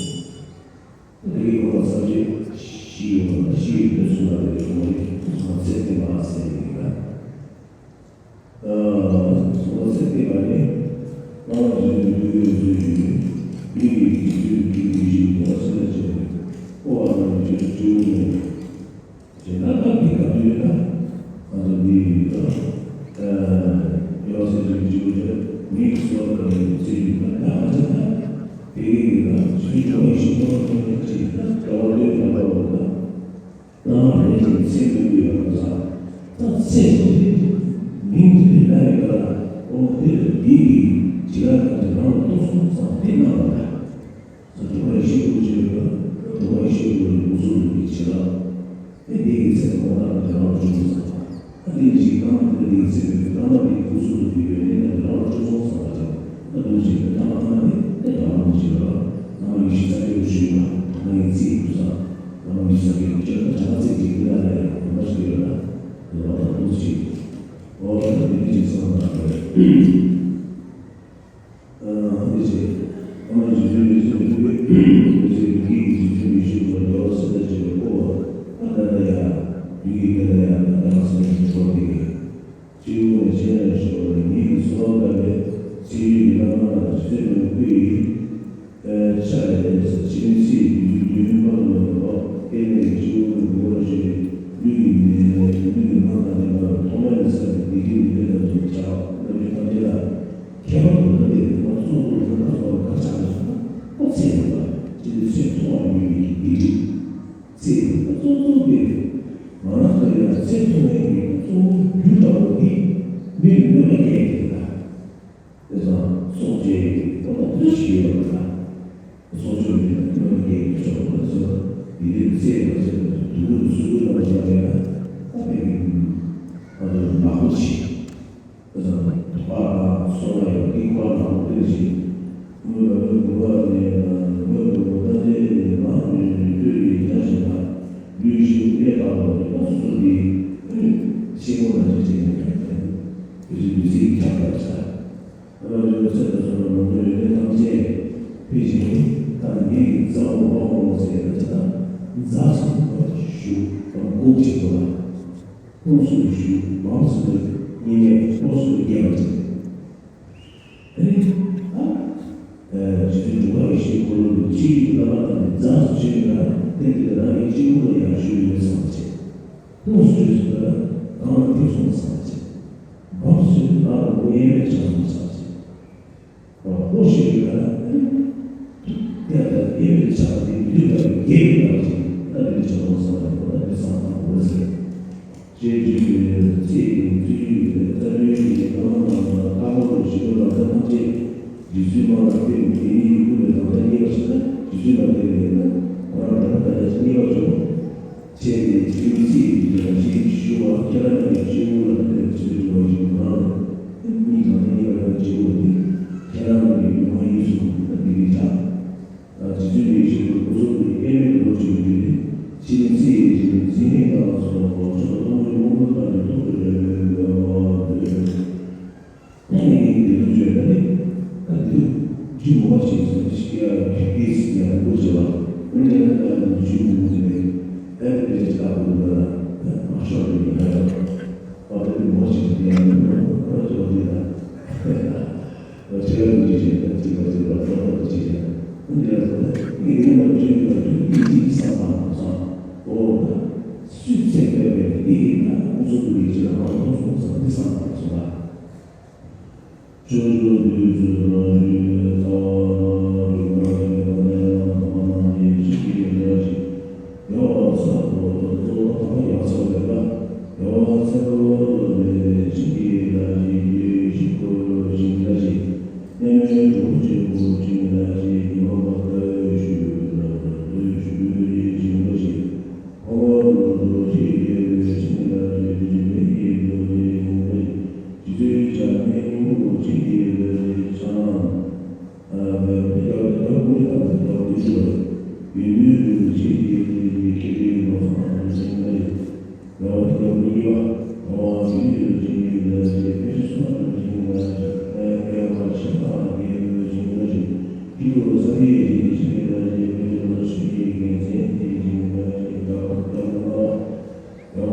དེ་རིང་ཁོ་ལ་ས་བཅད་བཞི་ཡོད་པ་དང་བཞི་ཡོད་པའི་གསུང་ལ་རེ་ཞུ་བ་རེད། ཚེ་ཚད་མ་ཟེར་ཡིན་ལ། སོ་སོ་སེམས་བསྐྱེད་པ་ནི། སྣང་བ་འཛིན་པའི་ཀུན་ཡོད་ཚུལ་གྱིས། མི་ཡི་དུས་ཚོད་ཀྱི་དུས་བཞིན་དུ་སེམས་ལ་བྱེད་པའི་སྤོབས་པ་དང་རྒྱུ་སྤྲོ་བོ་ནས། བྱེད་ན་སྐབས་ཀྱི་སྐབས་དུས་ན། ང་ཚོ་འདི་ཡི་ཡོད་ལ། ཡོད་སེམས་ཀྱི་སྤྲོ་བོ་ནས་མིག་སོགས་དང་ཚེ་ཡི་ད་ལྟ་ང་ཚོ་ད། དེ་ཡི་ཡོད་ལ་ཚུལ་འགྲོ་བའི་ཞིང་ཁམས་ལ་སོང་ནས་ཅི་ད་ལྟ་བ་ལྟོས་དང་འདྲ་བ་ལ། སྣང་བ་རེ་ཞིག་ཚེ་མི་འདུས་པ་དང་། ད་ཚེ་སོ་སོའི་མིང་དེ་ལ་ཡོད་ལ། འོ་དེ་ལ་འདི་གི་བྱེད་ལ་ཡང་དེ་རང་ལ་རྟོགས་སོང་ཙང་དེ་སྣང་བ་ལ། ས་དུ་བ་ཡི་ཤེས་པོ་བྱེད་པ་དུ་བ་ཡི་ཤེས་པོ་ཡི་སྐུ་གསུང་ཐུགས་ཀྱི་བྱེད་ལ། དེ་འདི་གི་ཚེ་གང་ལ་དེ་རང་ལ་བྱུང་སོང་། ད་དེ་ཞིག་གང་དེ་འདི་གི་ཚེ་མི་འདུས་ལྟ་བ་འདི་སྐུ་གསུང་ཐུགས་ཀྱི་ཡོད་ནས་ད་དེ་རང་ལ་བྱུང་སོང་ཙང་ད་དུ་ཞིག་གི་ལྟ་བ་ལྟ་བ་དེ་དེ་རང་ལ་བྱེད་པ་ལ་ནང་ཡི་ཤེས་ས་ཡོད་ཞུས་པ་ནང་ཡི་ཚིག་ཡོད་ས། ལམ་གྱི་ས་ཆའི་སྤྱོད་པ་བྱ་བ་ཚིག་གཅིག་དེ་ལ་ཡང་དགོངས་པ་ཞིག་ཡོད་ལ། དེ་ལ་བར་དུ་ཞིག་འོ་ད་དེ་ནི་ཅིག་བསམ་པ་དང་འདྲ་བའི། འདི་ཞེས། ཨ་མ་རྗེ་བཙུན་མི་ཚོགས་ཐུགས་ཀྱི་མི་ཚེ་བདུན་གྱི་རྗེ་བཙུན་མི་ཞིག་ལ་འགྲོ་བ་སེམས་དང་བཅས་པའི་སྤོབས་པ་ཨ་ད་ལྟ་ཡང་བདུད་ཀྱི་སྡེ་ལ་ཡང་ད་ལྟ་སེམས་དང་བཅས་པ་དེ། སྤྱི་བོ་ནས་སྤྱན་ལ་ཞོག་ལ་ཉིད་ཀྱི་གསོལ་བ་བཏབ་པས་ཚེ་ཡུལ་གྱི་བླ་མ་དང་རྗེ་བཙུན་མའི་སྐུ་ཡི་ཕྱག་ལས་ལས་སུ་འཆི་མེད་ཚེ་ཡི་དུས་བདུན་པ་ལོ་ནས་བབ་སྐྱེ་གནས་ཀྱི་སྤྱི་བོ་ནས་མགོ་བོར་བཞུགས་ནས་ལུས་ཀྱི་ནད་ལས་ལུས་ཀྱི་དམག་དང་ལྡན་པ་ཐོག་མ་ནས་བསགས་པའི་སྡིག་སྒྲིབ་ལས་འདས་པ་དང་བྱ་བ་རྣམ་འགྱུར་ཐམས་ཅད་ལ་ཁྱད་པར་དུ་ལ་ལས་དེ་མ་གཙོ་བོ་ལ་ཁ་སོགས་ཁ་ཆག་ལ་སོགས་པ་ཚེ་འདས་པ་ཅི་སྟེ་ཚེ་ཐོག་མ་ཡོད་པའི་སྡིག་སྒྲིབ། ཚེ་འདི་གཙོ་བོ་དེ། ང་རང་ཚོ་ཡང་ཚེ་ཐུང་བའི་གི་གཙོ་བོ་རྒྱུ་འདྲ་བོ་འདི་མི་ལ་གནོད་པ་སྐྱེལ་གྱི་ཡོད་ལ། དེ་ཙང་སྲོག་བཅད་ཀྱི་ཁོ་ན་འདི་ཞིག་ཡོད་པ་ལ། སྲོག་གཅོད་མི་ལ་གནོད་པ་སྐྱེལ་གྱི་ཆོག་པ་ལ་ཟེར་བ་འདི་ལས་ཚེ་ལ་ཟེར་བ་དུ་གུ་རུ་སུ་གུ་ལ་བ་ཞག་མེད་ལ། ད་པའི་གི་ང་ཚོ་ལ་ལག་པ་ཆེ། ལ་ལྟོས་ཤིག་སྔོན་ལ་སྔོན་དགུ་པ་ནས་སྔོན་དུ་ལྟ་སྟེ་ནང་དུ་ལྟོས་ཏེ་བཞག་བཞིན་པ། ལུས་ཞིག་གནས་དག་པ་ནི་སོ་སོ་དེ་ཤེས་ངོ་ལ་ཅི་བྱེད་ནས་ཡང་དེ་བཞིན་ལུས་ཚིག་ཁྱབ་པར་བྱ། རང་རྒྱུད་ཚད་དུ་སོང་བ་ནང་དོན་ཡོན་ཏན་ཐམས་ཅད་འཕེལ་ཞིང་། ད་ནི་ངེད་ཀྱི་རྩ་བ་མ་འོངས་ཟེར་ཡ་ཅི་ད་འཛག་ཅིང་བཞུགས་དང་སྒུག་ཅིང་འདུག་ལ། ལྷུམས་སུ་བཞུགས་མང་སུ་འདུག་སྙིང་ནས་ལྷོ་སུ་རྒྱས་པ་ཅིག་ཨེ། ཨ། རྗེ་བཙུན་འབྲུག་པ་ཡེ་ཤེས་འཁོར་ལོ་གི་ཆོས་ཀྱི་བླ་མ་དང་ནི་རྫ་སུ་ཆོས་ཀྱི་བླ་མ་བསྟན་གྱི་རང་གི་སྤྱི་བོ་ལ་ཡང་བཞུགས་ཡོད་ཚང་བ་ཅིག་ལྷུམས་སུ་བཞུགས་ཟེར་ན་གང་ལ་ཐིམ་སོང་ཚང་བ་ཅིག་འབབ་སུ་ལ་ལ་མོ་དབྱེར་མེད་ཆགས་སོང་ཚང་བ་ཅིག་ལྷོ་ཞེས་པའི་ལ་ལ་དབྱེར་མེད་ཆགས་པ་དེ་མཐུན་པའི་རྒྱས་པའི་ལ་ཅིག་ལ་དེ་ཆགས་སོང་ཚང་བ་ཅིག་ལ་དེ་སང་དང་བོ་ཟེར། ཞེས་བརྗོད་པའི་ཚེ་ཡི་ཚུལ་གྱིས་རྩ་བའི་ཡི་གེ་ལྟ་བ་རྣམས་ལ་ལྟ་བ་རུ་ཞིག་ཏུ་ལམ་ཁ་ཐམས་ཅད་རྗེ་བཙུན་མ་ལ་བརྟེན་དེ་ཉིད་ཀྱི་སྐུ་ལས་ལམ་ཁ་རྙེད་པ་ཞིག་ན་རྗེ་བཙུན་མ་བརྟེན་ནས་ན་ཁོ་རང་ལམ་ཁ་ལས་རྙེད་པ་བྱུང་། ཆེ་བའི་ཚུལ་ཚིག་གི་རྒྱ་ཞིག་ཞུ་བ་ཁྱེད་རང་ཉིད་ཀྱི་སྤྱི་བོ་ལ་བརྟེན་ཚུལ་འབྱུང་བ་ཞིག་ཁོ་རང་ལས་གཉིས་ལམ་ཁ་རྙེད་པ་ཡང་སྤྱི་བོ་དེ་ཁྱེད་རང་ཉིད་ཀྱི་ཡུལ་མ་ཡིན་གསུངས་ན་འདི་ནི་ཆགས། རྗེ་བཙུན་མའི་ཞིང་དུ་སྐུ་གསུང་གི་དབྱེར་མེད་ལོ་ཆུང་གི་ཕྱི་ནི་ཚེ་ཡི་ཞིང་འཛིན་མེད་ལ་སོགས་ཕྱོགས་སྟོང་པའི་དབང་པོ་ལྟར་གྱི་ཐོག་ཏུ་རེ་བའི་འགལ་བ་འདོད། ཁོང་གཉིས་ཀྱི་དེ་ཚོ་བརྗོད་ན་ནི་ད་དེ་ཚོ་ཇི་མོ་བ་ཞིག་ཟེར་ཞིག་ཡ་གི་ཡ་ལུགས་བྱེད་པ་ཨུ་ནི་ཡ་ད་ནི་ཆུ་མོ་ཟེར་ནས་ཨ་ནི་དེ་ཅི་ལྟ་བུ་འདུག་ལ་ད་མ་ཤོར་ནས་ཡ་ཡོད་པ་དེ་ནི་མོ་ཞིག་ཡ་ཡོད་པ་ཅོ་དེ་ལ། ཁྱེད་རང་གི་ཅི་བྱེད་ན་ཅི་བ་ཅི་བ་ཏོག་ཏོག་ཅི་བྱེད་ན་འདི་ལ་སོགས་ནི་ཡིན་ན་ཅི་ཡོད་ན་དུས་ཀྱི་ཅི་བསམ་པ་དང་སོང་འོ་ད་སུས་ཚེ་འཕོས་པའི་འདི་ཡིན་ན་ཁོང་ཚོ་ཀུན་གྱི་ཅི་ལ་མ་མཐོང་སོང་ཙང་འདི་བསམ་པ་དང་སོང་ལ། ཆོས་འབྱུང་བདུད་རྩི་ལ་ཞུས་པའི་རྩ་བ་ན་འབྱུང་བ་ཞིག་ཡོད་པ་ནས་ཡང་དམ་པ་རྣམས་ཀྱི་ཆོས་ཀྱི་ཡོན་ཏན་ཞིག་ཡང་བསྐྱར་དུ་གཙོ་བོ་དམ་པ་ཡང་ཆགས་པའི་ལ། ཡང་ཚེ་འཕོས་པ་ལ་མེད་པའི་ཆོས་ཀྱི་ལ་ཞིག་རྒྱུད་ཞིག་གོ་ཞིང་ལ་ཞིག་གནས་མལ་གྲོགས་ཆེན་པོ་ཅིག་ལ་ཞིག་ཉི་མ་མ་ལྟ་ཞུ་ལ་ལྟོས་ཞུ་ཡོད་ཅིང་ལ་ཞིག་འཕོ་བ་དུ་རྡོ་རྗེ་རྒྱལ་པོའི་ཆིངས་ལ་ཞིག་རྗེ་མི་ཡི་རྡོ་རྗེ་ཡིན་ལ་ཞིག་རྗེ་བཙུན་བྱམས་པའི་སྙིང་པོ་ཅིག་གི་ལ་ཞིག་ཆང་། ཨ་ནི་དེ་སྐབས་དེ་སྐབས་ཀུན་ཏུ་དང་དེ་སྐབས་དེ་ཞུ་བ་ཡིན། ཡུལ་དུས་ཀྱི་ཆོས་ཀྱི་ལུགས་ཀྱི་ཁྱད་ཆོས་ལོ་ཚང་དང་ཞིང་ལ་ཡོད། ཡང་དེ་སྐབས་ཀུན་ཡོད། ཡང་ཡུལ་དུས་ཀྱི་ཆོས་ཀྱི་ལུགས་ཀྱི་ཕན་ཆད་སོང་དང་ཞིང་ལ་ཡོད། ཨ་ནི་སྐལ་བ་ཆེ་དང་རྒྱས་པའི་ཞིང་ལ་ཡོད། ཡུལ་ལོ་ཚང་གི་ཡིན་ཞིང་ལ་ཡོད། ཕན་ཆད་ལོ་ཚང་གི་དགེ་མཚན་དེ་ཞིང་ལ་ཡོད། རྒྱ་བོད་རྒྱ་མོ་ལ། ཡང་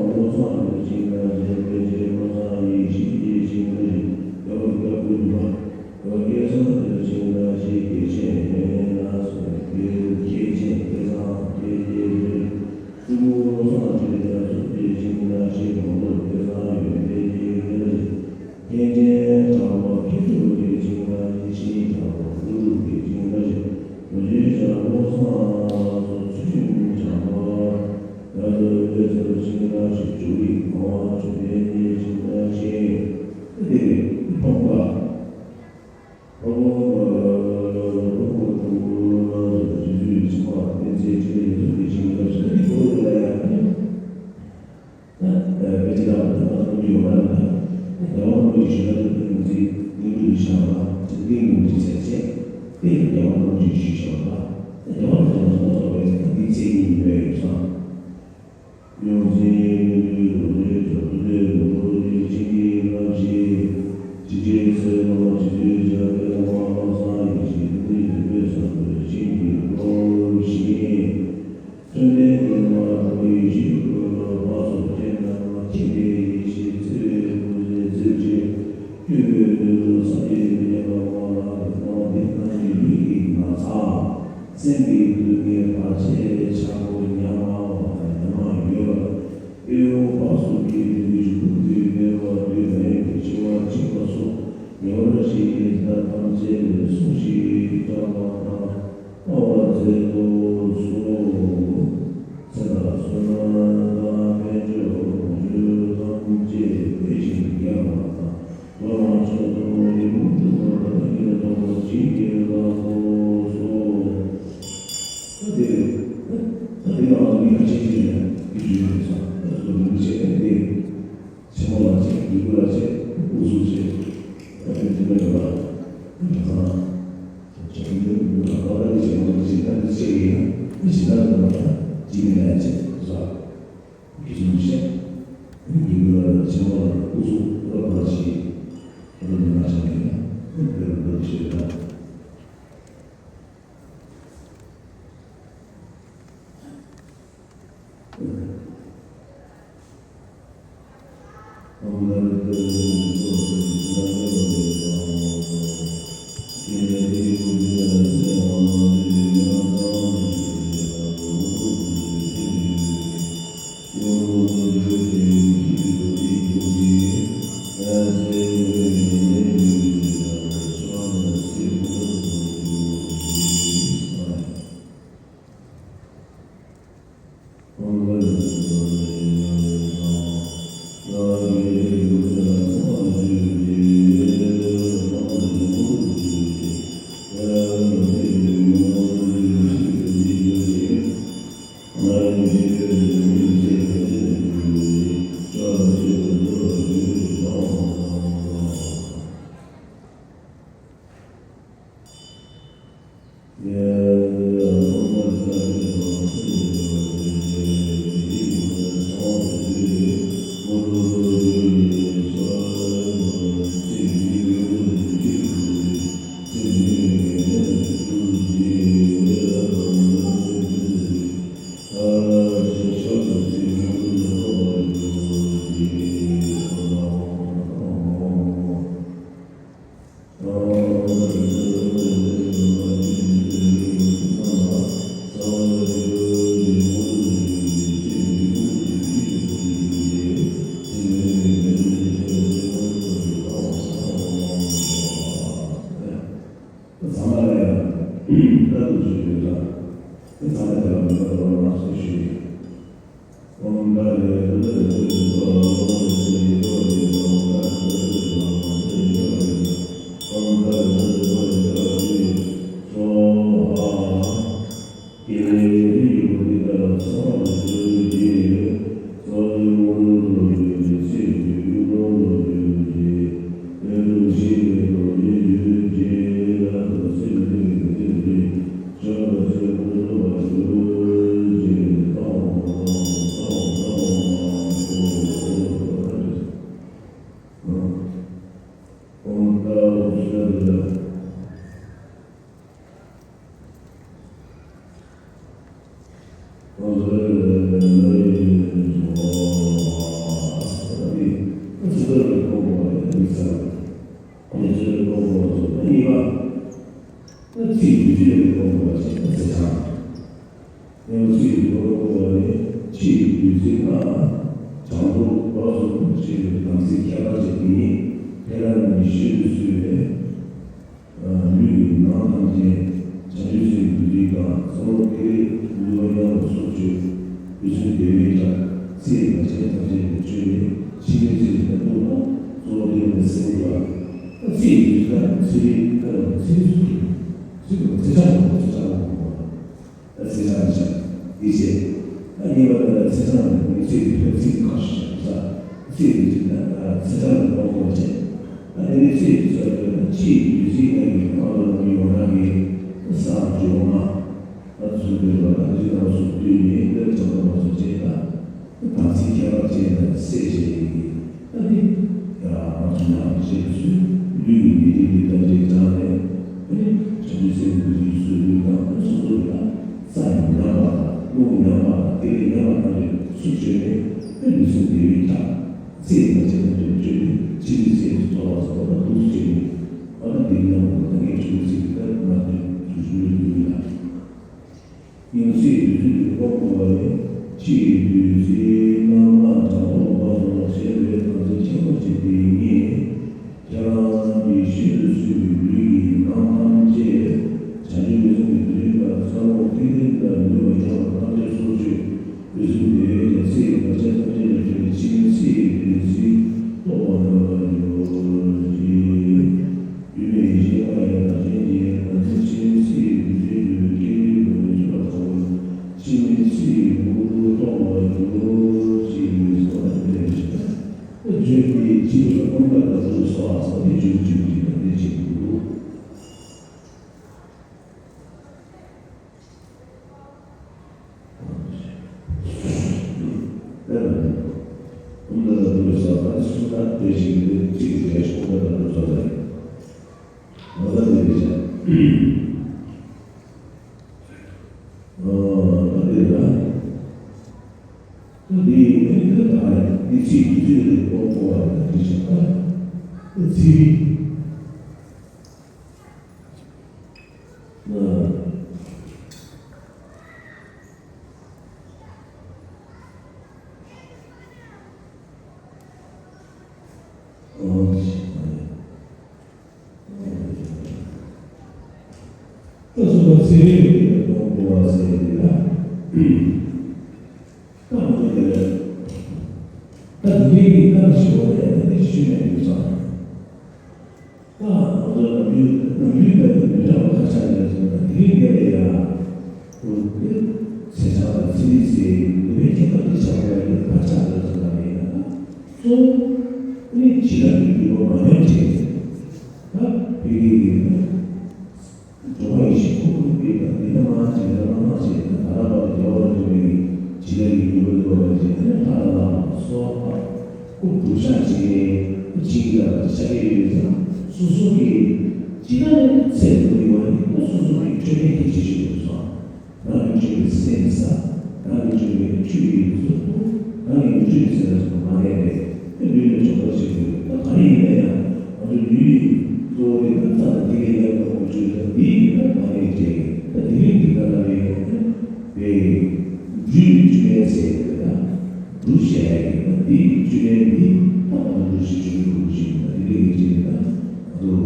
བློ་བཟང་ལ་ཞིག་ལ་ཞིག་ཕལ་ཆེར་བློ་བཟང་ཡེ་ཤེས་ཀྱི་ཞིང་ལ་ཞིག་ཡང་སྐབས་ཀུན་ཏུ་ཡང་སྐལ་བཟང་ལ་ཞིག་ལ་ཞིག་སྐྱེས་ཆེན་ལ་སོགས་སྐྱེས་སྐྱེས་ཆེན་སྐལ་བཟང་སྐྱེས་སྐྱེས་ཆེན་ཕྲུ་གུ་བློ་བཟང་ཆོས་རྒྱལ་སོགས་ཀྱི་ཞིང་ལ་ཞིག་མང་པོ་སྐལ་བཟང་ཡོད་པའི་ཞིང་ལ་ཞིག་མཁན་ཆེན་གྲགས་པ་མཁས་གྲུབ་ཀྱི་ཞིང་ལ་ཞིག་ཤེས་གྲགས་པ་ཀུན་གྲུབ་ཀྱི་ཞིང་ལ་ཞིག་རྡོ་རྗེ་འཆང་བློ་བཟང་སོགས་ཚུལ་ཁྲིམས་འཆང་བ། ཡང་དུ་བློས་ཚར་ཞིང་ལ་ཞིག་ཇོ་རིགས་གང་བ་ཇོ་བདེ་ཉིད་ཞིང་ལ་ཞིག་དེ་ཕོངས་པ། ཕོངས་པ་ཕོངས་པ་ཕོངས་པ་ཕོངས་པ་རྗེ་བཙུན་ཚེ་དཔག་མེད་ཚེ་ཁྲི་ལ་ཡིན་ཚུལ་གྱི་ཞིང་ལ་ཞིག་དེ་ཁོ་བོ་ལ་ཡང་ནི། ད་དཔེ་ཅི་ལྟར་ད་ང་ཚོ་རྒྱུ་ཡོད་ན་ད་རྒྱལ་བ་རིན་པོ་ཆེ་ཞུ་ན་ད་དེ་ང་ཚོའི་སྙིང་སྡུག་གི་ཆགས་པ་དེ་སྙིང་སྡུག་གི་ཚད་ཆེ་དེ་རྒྱལ་བ་རིན་པོ་ཆེ་ཞུ་ཞོར་ལ་ད་རྒྱལ་བ་རིན་པོ་ཆེ་ང་ཚོ་ལ་སོགས་པའི་ད་འདི་ཚེ་གཉིས་ཡོད་ཡོད་ཙང་། ཡོངས་འཛིན་རྡོ་རྗེ་རྡོ་རྗེ་རྡོ་རྗེ་ཆེན་པོའི་རབ་ཞི། ཇི་སྐད་ཟེར་ན་རྗེ་བཙུན་འཇམ་དཔལ་དབང་བློ་བཟང་ཡེ་ཤེས་ཀུན་འདུས་བདུན་པོའི་ས་བོན་བྱིན་གྱིས་རློབས་ཤིང་། བཅོམ་ལྡན་འདས་མ་གྲོ་བོའི་ཞིང་དུ་བ་སོ་སྐྱེས་རྣམས་ཁྱེད་ཀྱི་ཡེ་ཤེས་བརྩེ་བའི་སྐུ་ཚེ་མཛད་ཅིང་། སྐྱོ་བའི་དུས་སུ་སངས་རྒྱས་མི་མཉམ་པ་དབང་ལ་དེ་དང་དེ་རྣམས་ཀྱི་ལུས་ཀྱི་ན་ཚ། སེམས་ཀྱི་སྡུག་བསྔལ་བར་ཆད་ཆག་སྒོ་ཉམ་ང་བ་དང་ཉམ་ང་ཡོད་པ། ཨེ་ཡོང་བ་སོགས་ཀྱི་དུས་ཀྱི་འཇུག་པ་དུས་མེད་པ་དུས་མེད་པའི་འཆི་བ་འཇིག་པ་སོགས་ཉེ་བར་ཞིག་གི་ད་ཐམས་ཅད་ལས་སྲུང་ཞིང་སྐྱོབ་པ་དང་། སྨྲ་བར་མཛད་དུ་གསོལ། ཚེ་དང་བསོད་ནམས་དང་དཔལ་འབྱོར་གོང་ཆུ་ཐམས་ཅད་འཕེལ་ཞིང་རྒྱས་པ་དང་། ལོ་མང་མཆོག་ཏུ་ཡིད་མུག་ཏུ་མ་བདག་གིར་མཐོང་བར་བྱིན་གྱིས་བརླབ་ཏུ་གསོལ། ད་དེ་ད་དེ་ང་ཚོ་མི་ཁ་ཆེ་ཆེ་ཡོད་ན་དེ་ཞུ་ཡོད་ས་ད་ཚོ་མི་ཆེ་ནས་དེ་ཆེན་མོ་ལ་ཆེ་ཡུལ་གུ་ལ་ཆེ་དབུ་ཚུགས་ཆེ་ད་དེ་དེ་མེད་པ། ཁྱོད་ཚང་ཁྱོད་ཚང་མི་ལ་ཁ་བརྡ་གི་བྱེད་མང་པོ་ཞིག་ད་འདི་བྱེད་ཀྱི་ཡིན་ན་འདི་བྱེད་ན་འདི་མ་ད་ཇི་མི་ལ་བྱེད་ཟ། གི་གསུང་བཤད། ཡིན་གྱི་ལ་ཆེན་པོ་ལ་སྐུ་གཟུགས་རབ་བར་ཞིག་རབ་མི་མ་བྱང་གི་ན་འདི་འདི་རབ་བར་ཞིག་ད། ཚང་མ་ལ་ཡང་བཀའ་བསྡུ་ཞུ་རྒྱུ་དང་། ཚང་མ་དེ་ལ་མི་འདྲ་བ་ལ་སོགས་ཞུ་ཡི། ཚིག་བདུད་རྩི་ལ་གོ་དགོས་པ་ཞིག་ཚེ་ཆང་། ཡང་ཚིག་བདུད་རྩི་གོ་དགོས་པ་ནི་ཕྱིའི་བདུད་རྩི་ལྔ། བྱང་དུ་འོག་ཏུ་ཕྱེ་བའི་དམ་ཚིག་ཁྱད་པར་ཅན་དེ་ཉིད་ཕན་རབ་ཉི་ཤུས་གསོལ་བའི་ལུས་ཀྱི་ནང་ཐམས་ཅད་བྱང་ཆུབ་སེམས་བདུད་རྩི་དང་གཙོ་བོ་ཏི་རིག་ལུས་པ་མཉམ་པར་སོར་ཆུད་འོད་སྲུང་བདེ་བས་ཀྱང་ཚེ་ཡི་ལ་ཆེན་ཐམས་ཅད་ལས་བཅོས་ནས་ཕྱི་མའི་ཚེ་ལ་ཕན་ཐོགས་དང་གཙོ་བོ་ཏི་རིག་ལ་སེམས་བསྐྱེད་པ། ཚེ་ཡི་དུས་ལ་ཚེ་རིག་ལྟར་ཚེ་རིག་སུ་ཚེ་རིག་ཚེ་ཆགས་པ་ཚེ་ཆགས་པ། ཚེ་ཆགས་ནས་བྱ། འདི་བྱས། ད་ཉེ་བར་ལ་ཚེ་ཆགས་ནས་ཚེ་རིག་ལ་ཚེ་རིག་ཁ་ཤས་བྱ། ཚེ་རིག་ལ་ཚེ་ཆགས་ནས་གོ་གོ་བྱས། ད་དེ་ནས་ཚེ་རིག་ཚོ་ཡོད་ན་ཕྱིའི་དུས་ཚེ་ལྔ་ཡི་ཁོང་ལ་ཡོང་ན་གི་ས་བཅུ་པ། ད་ཚུར་འདོད་པ་དང་རིགས་དང་སོགས་བསྡུས་ནས་ལས་བྱ་བ་སོགས་བྱས་ལ། དམ་ཚིག་ཁྱད་པར་ཅན་དང་སྲས་ཞེས་ཡིན། ད་འདི་ཡང་ང་ཚོ་ནང་བཞིན་སུ་ལུས་ཀྱི་ཉེ་རིང་གི་དམ་ཚིག་དྲངས་ནས་ཨ་ནི་བྱང་ཆུབ་སེམས་ཀྱི་ཡིད་སུ་ལུས་དང་ཨ་ནི་སོ་སོ་ལ་ས་ཡི་ཉམས་པ་དང་རླུང་ཉམས་པ་དང་དེ་ལས་ཉམས་པ་ཐམས་ཅད་སུ་བཅོས་ནས་ཨ་ནི་ལུས་སེམས་བདེ་བའི་ཐབས་ཚེ་ཡི་དམ་ཚིག་ཐམས་ཅད་བཅོས་ནས་ཕྱི་མའི་ཚེ་ཡི་ཚོགས་ལ་སོགས་པ་ཐུགས་སུ་བཅོས་ནས་ཨ་ནི་འདི་ཉམས་པ་དང་ངས་བྱུང་བའི་ཚིག་གི་ཐབས་མ་བཅོས་སུ་བཅོས་ནས་ལུས་ལ། སྙིང་རྗེའི་བདུད་རྩི་ལས་སྐོང་བ་ནི་ཕྱིའི་བདུད་རྩི་རྣམ་ལྔ་དྲང་སྲོང་ལ་སོགས་པ་བྱས་པའི་དམ་ཚིག་ཁྱད་པར་ཅན་དེ་ཉིད་ཁྱེད་རང་གི་ཤིན་ཏུ་བསྲུང་བའི་ལུས་ཀྱི་ནང་ཐམས་ཅད་བྱང་ཆུབ་འོད་སྲུང་གི་བདུད་རྩི་དང་ཚ་ལོང་ཐིག་ལེ་དང་ནུས་པ་ཉམས་པ་ཐམས་ཅད་སོར་ཆུད་འོད་སྲུང་བདེ་བས་ཀྱང་ཚེ་ཡི་ལ་ཆེན་ཐམས་ཅད་ལས་བཅོས་ནས་ཕྱི་མའི་ཚེ་ཡི་བདུད་རྩི་རྟོགས་པ་མེད་པར་གྱུར་ཅིག། སྒྱུ་མའི་ཡེ་ཤེས་ལྔ་ཡི་རང་བཞིན་གྱིས་ང་ཚོའི་ཕྱི་མའི་ཚེ་ཡི་བདུད་རྩིའི་འདུལ་བའི་སྐད་རིགས་ཀྱི་ལོ་རྒྱུས་ལ་གོ་བ། ཕྱི་མའི་ཚེ་ཡི་དངོས་གྲུབ་རྟོགས་པར་གྱུར་ཅིག་ཟེར་བ་ལ་ཕན་ཞིང་། བརྗོད་པའི་སྤྱི་ལ་ཀུན་དགའ་དང་དུ་སོགས་ཟེར་བའི་བརྗོད་བྱེད་ཀྱི་ལས་བྱེད་དགོས། ཨ་ད་དེ་ལ། ད་དེ་ཡིན་ནའི་ད་ད་དེ་ཚིག་དེ་ཚིག་དེ་གོ་གོ་བ་དེ་བྱས་ད་དེ་ཚིག་ན། ད་གསུམ་པ་ཚེ་རིང་གི་གཏོང་དགོས་པ་ཟེར་ཡོད་ལ། ད་མ་གཏོགས་དེ་ལ་ད་འདི་འདྲའི་གི་ད་ཞིག་བ་ལས་ད་འདི་ཞིག་ཞུས་ནས་ཡོད་ཙང་། ད་ང་ཚོ་ནམ་རྒྱུན་ནམ་རྒྱུན་ལྟར་དུ་མི་འདྲ་བ་ཁ་ཆག་ཡོད་ཙང་ད་དེ་རིང་འདི་ལ་ཡ་ཁོ་དེ་ཚེ་ཆགས་དང་ཚེ་རིང་ཚེ་འདི་བའི་ཁྱད་པར་འདི་ཆགས་པ་ཡོད་ཁ་ཆག་ཡོད་ཙང་ད་མེད་ན་ད་གཙོ་བོ་ནི་བྱིན་རླབས་ཀྱི་འབྱུང་བ་མ་ཡོང་བྱས་ད་བོད་སྐད་ཀྱི་ད། འགྲོ་བ་ཡི་ཤེས་ཁོ་བོའི་དཔེ་དང་འདི་ལྟ་མ་བྱེད་ལ་མ་མ་བྱེད་ན་ད་ལྟ་བར་དུ་དགེ་བ་ལ་འགྲོ་བའི་བྱིན་རླབས་ཀྱི་མྱུ་གུ་འདུ་བ་བྱེད་དེ་ནས་ལྷ་དང་ལྷ་མ་སོགས་པ་སྐུ་གྲུབ་ཤག་བྱེད་ཀྱི་བྱིན་གྱིས་བརླབས་པ་ཆགས་ཀྱི་ཡོད་ཙང་སོ་སོ་གི་ཅི་ལྟར་ནས་ཚད་དུ་ཡོད་པ་ནི་སོ་སོ་གི་འཕྲོད་བསྟེན་གྱི་བྱེད་ཤེས་དགོས་སོ། རང་གི་སྤྱོད་པའི་སེམས་ས། རང་གི་སྤྱོད་པའི་ཆོས་ཡིན་ཚུལ་དུ། རང་གི་མི་སྤྱོད་པའི་སེམས་ལ་སོགས་མ་ལས་པས་ལུས་ལ་གྱོང་ཁ་ཆེན་པོ་ཡོད། ད་ག་རེ་ཡིན་ན་ཡང་ང་ཚོ་ལུས་ཡིན་གཙོ་བོ་དེ་ད་རྩ་དང་དེ་ལས་ཡར་གྱོང་ཁ་ཆེ་ད་འདི་ཡིན་ད་མ་ལས་བྱས་ད་དེ་རིང་འདི་ད་ལ་ལས་ཡོད་པས་འབྲུ་ཡི་བཅུད་ལེན་ཟེར་ཡོད་ད། འབྲུ་ཞེས་ཡ་ཡིན་ད་འདི་ཡི་བཅུད་ལེན་འདི་ད་ང་ཚོ་འབྲུ་ཞེས་བརྗོད་ཀྱི་འདུག་ཞེས་ད་དེ་འདྲའི་ཡིན་ཅེས་ད་ང་ཚོ།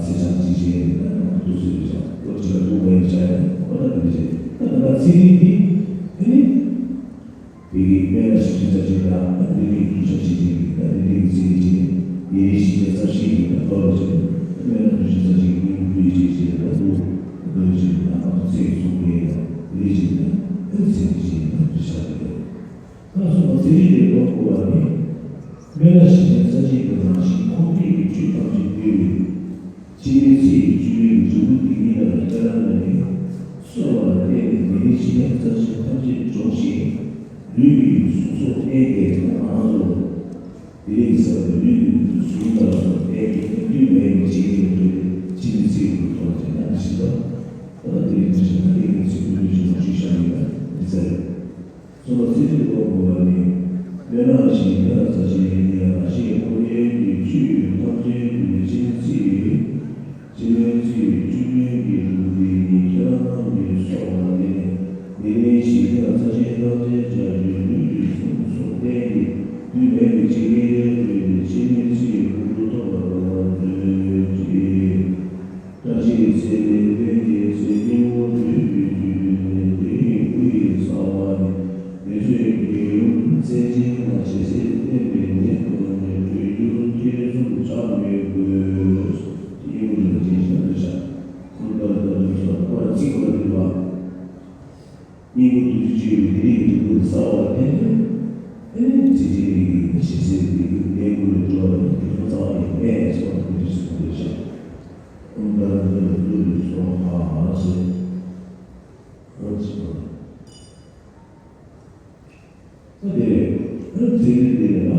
ཚེས་བཟང་ཅིག་བྱས་ནས་ད་ང་ཚོ་ཐུགས་སྲས་རེ་བཞག་ཁོ་ཅིག་ལ་ཐུགས་ཕན་བྱ་ཡ་ཁོ་ད་ག་རེ་བྱས་ད་ད་ད་ཚེ་རིང་འདི་དེ་ནི་དེ་གི་སྨན་བླ་ཞེ་ཆེན་རྩ་ཆེན་དང་ད་དེ་ནི་གདུལ་བྱ་ཞེ་ཆེན་གྱི་ད་དེ་ནི་ཚེ་རིང་ཆེ་ནི་ཉེ་རིང་ཞེ་ཆེན་རྩ་ཆེན་གྱི་ད་གཏོར་བ་བྱས་ནས་ད་སྨན་བླ་གདུལ་བྱ་རྩ་ཆེན་གྱི་སྙིང་པོ་བསྡུས་བྱས་བྱས་ད་གདུལ་གདུལ་བྱ་ད་ང་ཚོ་ཚེ་གི་གསུང་གི་ད་དེ་ནི་བྱས་ནས་ད་ཚེ་རིང་ཆེ་ནི་ད་གདུལ་བྱ་རེད། ད་གསུངས་པ་ཚེ་རིང་དེ་གཏོང་དགོས་པ་ནི། སྨན་བླ་ཞེ་ཆེན་རྩ་ཆེན་དུ་ནང་བཞིན་ཁོང་ཐེག་གི་ཆོས་ཐམས་ཅད་བསྡུས་པའི། འཆི་མེད་ཚེ་ཡི་བཅུད་ལེན་གྱི་འབྲས་བུ་དེ་ཉིད་རྣམས་ལ་ཁྱེད་རང་རྣམས་ནས་གསོལ་བ་ལ་བརྟེན་ནས་ཉེ་རིང་ཞེ་ཆེན་རྩ་ཆེན་ཐམས་ཅད་སྦྱོང་ཞིང་། ལུས་ཀྱི་གཟུགས་སོགས་རྟེན་གྱི་ཐོག་མང་ཚོགས། དེ་ལས་བསགས་པའི་ལུས་ཀྱི་གཟུགས་ལྟར་སོགས་རྟེན་གྱི་ཐོག་རྒྱུད་མེད་པའི་འཆི་མེད་ལ་སྤྲོད་དེ་འཆི་མེད་ཚེ་ཡི་འབྲས་བུ་ཐོབ་པར་བྱེད་ན་ཞེས་པ། ད་ལྟ་དེ་ཡི་དུས་ཆེན་ད་ལྟའི་གནས་ཚུལ་ཀུན་ཏུ་བྱུང་བ་ཞུས་བཞག་ཡོད་པ་འདི་ཚར་རེད། གསུམ་པ་ཚེ་རིང་དུ་གཏོང་དགོས་པ་ནི། སྨན་བླ་ཞེས་སྨན་བླ་རྩ་ཆེན་ཡིན་ཡང་རང་གཞན་ཁོ་ནའི་གི་ཆོས་ཐམས་ཅད་དུ་འཆི་མེད་ཚེ་ཡི། འཆི་མེད་ཚེ་ཡི་བཅུད་ལེན་གྱི་འབྲས་བུ་དེ་ཉིད་ཁྱེད་རང་རྣམས་ཀྱི་སྲོག་ལ་བརྟེན་ནས་ཉེ་རིང་ཞེ་ཆེན་རྩ་ཆེན་ཐམས་ཅད་བྱ་རྒྱུའི་ལུས་ཀྱི་གཟུགས་སོགས་རྟེན་གྱི་རྒྱུད་མེད་པའི་འཆི་མེད་ལས་གྲོལ་ཏེ་འཆི་མེད་ཚེ་ཡི་གོ་འཕང་ཐོབ་པར་འགྲོ་བར་མཛོད་ཅིག་བཀྲ་ཤིས་ཚེ་ལས་ལྡན་གྱི་ཚེ་སྙིང་པོ་དུས་ཀྱི་རྒྱུད་དུ་ནི་དེ་ཡི་སྐུ་ཡི་གསང་བ་ནི། དེ་ཚོའི་རྒྱལ་ཡུམ་མཚན་ཅན་ལ་ཇི་སྲིད་བསྟན་པའི་ཉིན་མོ་ནས་གྲོལ་རྒྱུར་ཐེ་ཚོམ་བྱ་མི་དགོས། སྙིང་པོ་དུས་ཀྱི་རྒྱུད་དུ་ནི་ཁོ་ན་ཚིག་པ་ལ་འདུལ་བ། སྙིང་པོ་བདུད་རྩི་བཅུད་ཀྱི་བདེ་ལེགས་ཀྱི་སྡོང་པོ་དེ་ཟ་བ་ལ་བརྟེན་ནས། ཨེ་ནས་ཚེ་འདིའི་ལས་ཀྱི་ཞེ་སའི་བདེ་སྐྱིད་ལས་ཀུན་ལས་གྲོལ་བ་ནི་དེ་ཚོ་རྩ་བ་ནས་མེད་ཟེར་བ་དེ་འདྲ་ཞིག་གསུངས་པའི་ཕྱིར། ཨོཾ་ཏཱ་རེ་ཛ་རེ་ཏུ་རེ་སྭཱ་ཧཱ་ཟེར། ཨོཾ་ཞེས་པ། ད་དེ་ནས་ཨ་ཚེ་འདི་འདི་ནས་ལ་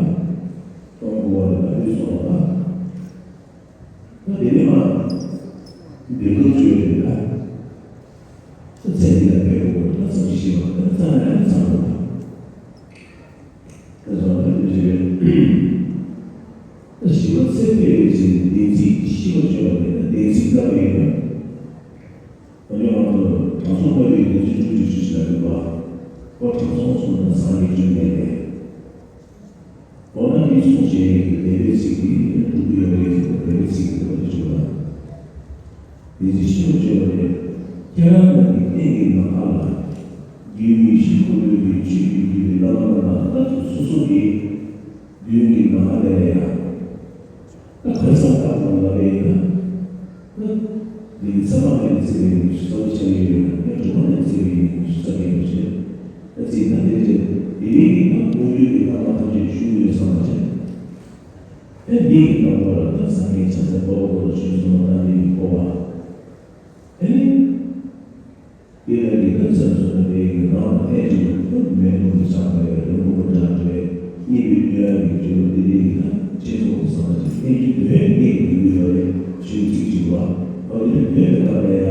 གཏོང་དགོས་པ་རེད་ད་འདི་སོང་བ་ལ། ད་དེ་ནས་མ་འདི་ལོ་བཅུ་ཡོད་རེད་ལ། ད་ཚེ་འདི་ལ་ཕན་དགོས་པ་ད་ཚེ་འདི་ཤི་བ་ད་ཚེ་ནས་ཚང་དགོས་པ། ད་ཚང་ད་འདི་ཞིག་རེད། ད་ཞི་བ་ཚེ་འཕེལ་བའི་ཚེ་ནི་བདེན་ཚིག་གི་ཤི་བ་བརྗོད་པ་རེད་ད་བདེན་ཚིག་ལྟ་བུ་ཡིན་ན། ད་ནི་ང་ཚོ་དྲང་སྲོང་ལྟ་བུའི་བདེན་ཚིག་སྤྲུལ་གྱི་ཆོས་ཤིག་ལ་ཡོད་པ། ཁོ་དྲང་སྲོང་གསུངས་ན་སངས་རྒྱས་བཅོམ་ལྡན་འདས། འོ་ན་འདི་གསུངས་བྱས་ཡོད་ཀྱི་དད་པའི་ཚིག་འདི་ནི་སྒྲུབ་ཀྱི་ཡོད་རེད་ཟེར་ཏེ་དད་པའི་ཚིག་འདི་ལ་བརྗོད་ལ། དེ་ཚེ་ཤི་བ་བརྗོད་པ་རེད། ཁྱེད་རང་རྣམས་ཀྱི་སྟེང་གི་ནམ་མཁའ་ལ། རྒྱུད་མི་བཞི་ཁོ་ལུས་ཀྱི་ཆོས་ཀྱི་རྒྱུད་པའི་བླ་མ་རྣམས་ལ་སྐབས་སུ་སོ་སོ་གི། མདུན་གྱི་ནམ་མཁའ་དེ་ལ་ཡང་། ད་ག་རེ་ཟེར་བཏང་དགོས་ལབ་པ་ཡིན་ན། ད་འདི་ཚད་མ་མེད་ནས་བརྩིས་པའི་ངེས་ཤེས་རྩ་བ་ཆགས་ཡོད་ཡོད་ན་ངས་གྲུབ་པ་ནས་བརྩིས་པའི་ངེས་ཤེས་རྩ་བ་ཡོད་ཡོད་ཅེས། ད་བརྩིས་ན་དེ་རེད་དེ་རིང་གི་ད་མངོན་བརྗོད་ཀྱི་བླ་མ་ཐམས་ཅད་བཞུགས་ཡོད་བསམ་པ་བྱས། ཨེ་འདི་ཡི་ནང་ལོགས་ལ་ད་སངས་རྒྱས་ཕྱག་འཚལ་དཔའ་བོ་ཁོ་ན་ཆོས་གསུང་བ་ད་འདི་ཡི་གོ་བ། ཨེ་ནི། དེ་ལ་ཡི་དམ་ཚོན་སོགས་ནི་དེ་ཡི་ནང་ལ་ལྷན་ཅིག་ཏུ་མེ་ཏོག་གི་ཆར་འབེབས་པའི་ལྷུན་པོ་འདྲ་འདྲ་བའི་སྙན་པའི་དོན་ཡང་གི་སྦྱོར་བ་འདི་ལས་ཡི་དམ་ཅེས་སོགས་སུ་སངས་རྒྱས་བསྟན་རྒྱུ་དོན་གཉིས་ཀྱི་ཡུལ་ཡོད་རེད་ཞུ་ཚིག་ཅིག་བ། ཨ་ནི་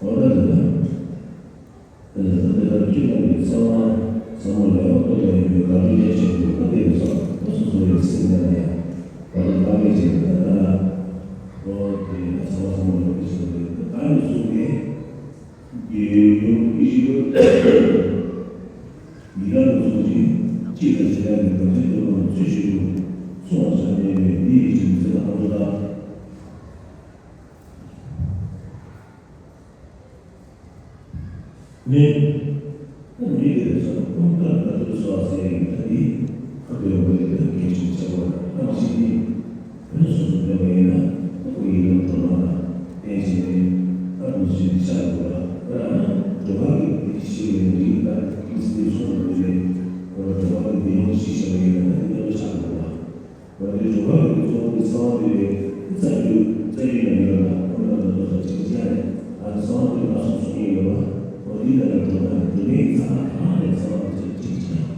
འོ་ད་དེ་ལ། དེ་ལ་དེ་ལྟར་ཁྱོད་རང་གི་ཚེ་དབང་ཚང་མ་ལས་དབང་ཐོབ་པ་ཡིན་པའི་དགའ་སྤྲོ་རྒྱ་ཆེན་པོ་ཨ་འདས་པའི་སོགས་སོ་སོ་སོ་ཡི་སེམས་ལ་ཡང་བར་དུ་དཀའ་ངལ་ཆེ་བའི་ད་ལྟ་ལ་ཨོ་དེ་ཚེ་དབང་ཚང་མ་ལས་དབང་ཐོབ་པའི་ད་ནི་གསུངས་ཏེ། རྒྱལ་ཡུམ་ཨི་ཤི་བ་ཡི་རང་གི་གཟུངས་ཅིག་གཅིག་དང་གཅིག་ལ་ནི་བར་ཆད་གཏོར་མ་ཚུལ་བཞིན་དུ་སྲུང་བར་བྱ་ནས་པའི་འདི་ཡི་རྒྱུ་མཚན་ཨ་ཐོ་ད། ནི། ད་མི་དེ་ཚོ་ཀུན་ཏུ་ད་དུ་སོ་ཟེར་ཡིན་ད་འདི་ཁ་བོད་འོས་ད་གལ་ཆེན་ཆེ་བ་ད་མ་ཤེས་ནི། ཕུན་སུམ་ཚོགས་པ་ཡིན་ན་ཁོ་ཡི་ལམ་དུ་མ་ལ་བརྟེན་བྱས་ནས་ད་དུ་ཞིག་ཆགས་དགོས་ལ་ད་ན་འགྲོ་བ་གི་དེ་ཤེས་པའི་རིགས་ད་ཁྱིམ་སྲིད་སོང་དུ་ཡོད་ནས་ཁོ་ལ་འགྲོ་བ་གི་དེ་ཡང་ཤེས་བྱ་བ་ཡིན་ན་ད་དེ་ལྟ་བུ་ཆགས་དགོས་ལ། འོ་དེ་འགྲོ་བ་རིགས་ཀྱི་ཚོགས་ཀྱི་གསང་བ་འདུས་པའི་རྩ་རྒྱུད་རྩ་རྒྱུད་ན་ཡོད་ལ་ཁོང་རྣམས་ལ་ལྟོས་ས་ཅིག་ཅར་ནས་ཨ་ནི་གསང་བ་འདུས་ལ་སོགས་གསུང་ཡོད་པ། འོ་དེ་ལ་ལ་འགྲོ་བ་ནི་འགྲོ་བའི་ཚ་ལ་ཐང་ནས་གསང་བ་ཅིག་ཅིག་ཅར་ནས་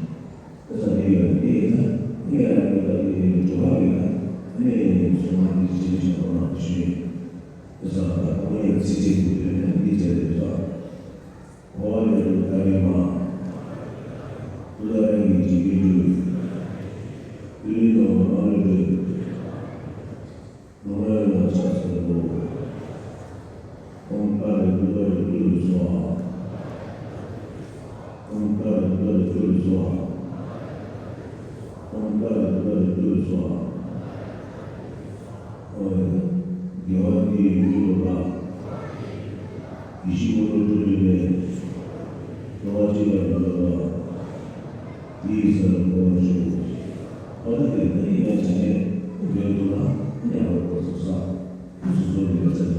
ལྟོས་ས་འདི་ཡོད་ལ་དེ་ཡོད་ལ་དེ་ལ་ཡང་ཡོད་ལ་དེ་འགྲོ་བ་རིགས་ལ་ཨ་ནི་གསུང་བ་འདི་ཅིག་ཅིག་ཁོང་རྣམས་ཞུས་ལྟོས་ས་ད་ཁོང་ཡང་ཚིག་གཅིག་ཏུ་ལྟོས་ནས་འདི་ཅར་ལྟོས་ས། འོ་ལེ་ལོ་ཀ་ལི་མ། ཀུ་ལ་ར་གི་འཇིགས་པའི་སྒྲོལ། ཏུ་ལི་ནོ་མ་ལོ་སྒྲོལ། ནོ་མ་ཡོ་ལ་ཕྱག་འཚལ་ལོ། ཨོཾ་ཀ་ལི་ཀུ་ལ་རི་ཀུ་ལི་སྭཱ་ཧཱ། ཨོཾ་ཀ་ལི་ཀུ་ལ་རི་ཀུ་ལི་སྭཱ་ཧཱ། ཨོཾ་ཀ་ལི་ཀུ་ལ་རི་ཀུ་ལི་སྭཱ་ཧཱ། ཨོ་ཡ། དགེ་བ་འདི་ཡིས་མི་འགྲུབ་པ། ཡེ་ཤེས་འཁོར་ལོ་བསྐོར་བའི་ལས། འགྲོ་བ་གཅིག་ལ་མི་འགྲོ་བ། དེ་ཡི་ས་ལ་འགོད་པར་ཞུ། ཨ་ད་དེ་ད་ཡིན་ན་བྱས་ནས་འགྲོ་འདུག་ན་ཉམས་པར་དགོས་སོ་ས། སོ་སོ་ལ་ཡ་ཚ་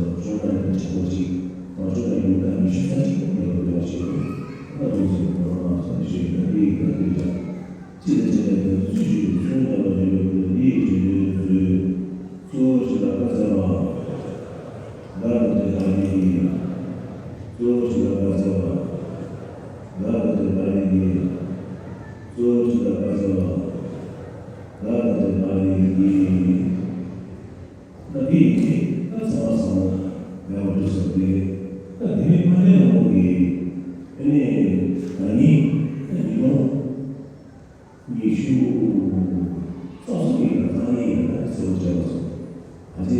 ད་འདི་ཡིན་གྱི། ད་འདི་ཡིན་གྱི། ད་ཚང་མ་ཚང་མ་ཡག་པོ་འགྲོ་སོང་། འདི་ད་འདི་ནི་མ་ཎི་ལྷ་མོ་གི་ཨ་ནི་ན་ནིང་ད་ཉིས་སྟོང་ཉི་ཤུ་རྩ་གསུམ་ཡིན་ན་ཐང་ཡིན་ཡང་ད་གསལ་པོ་བྱས་པ་སོང་། ད་ཅི་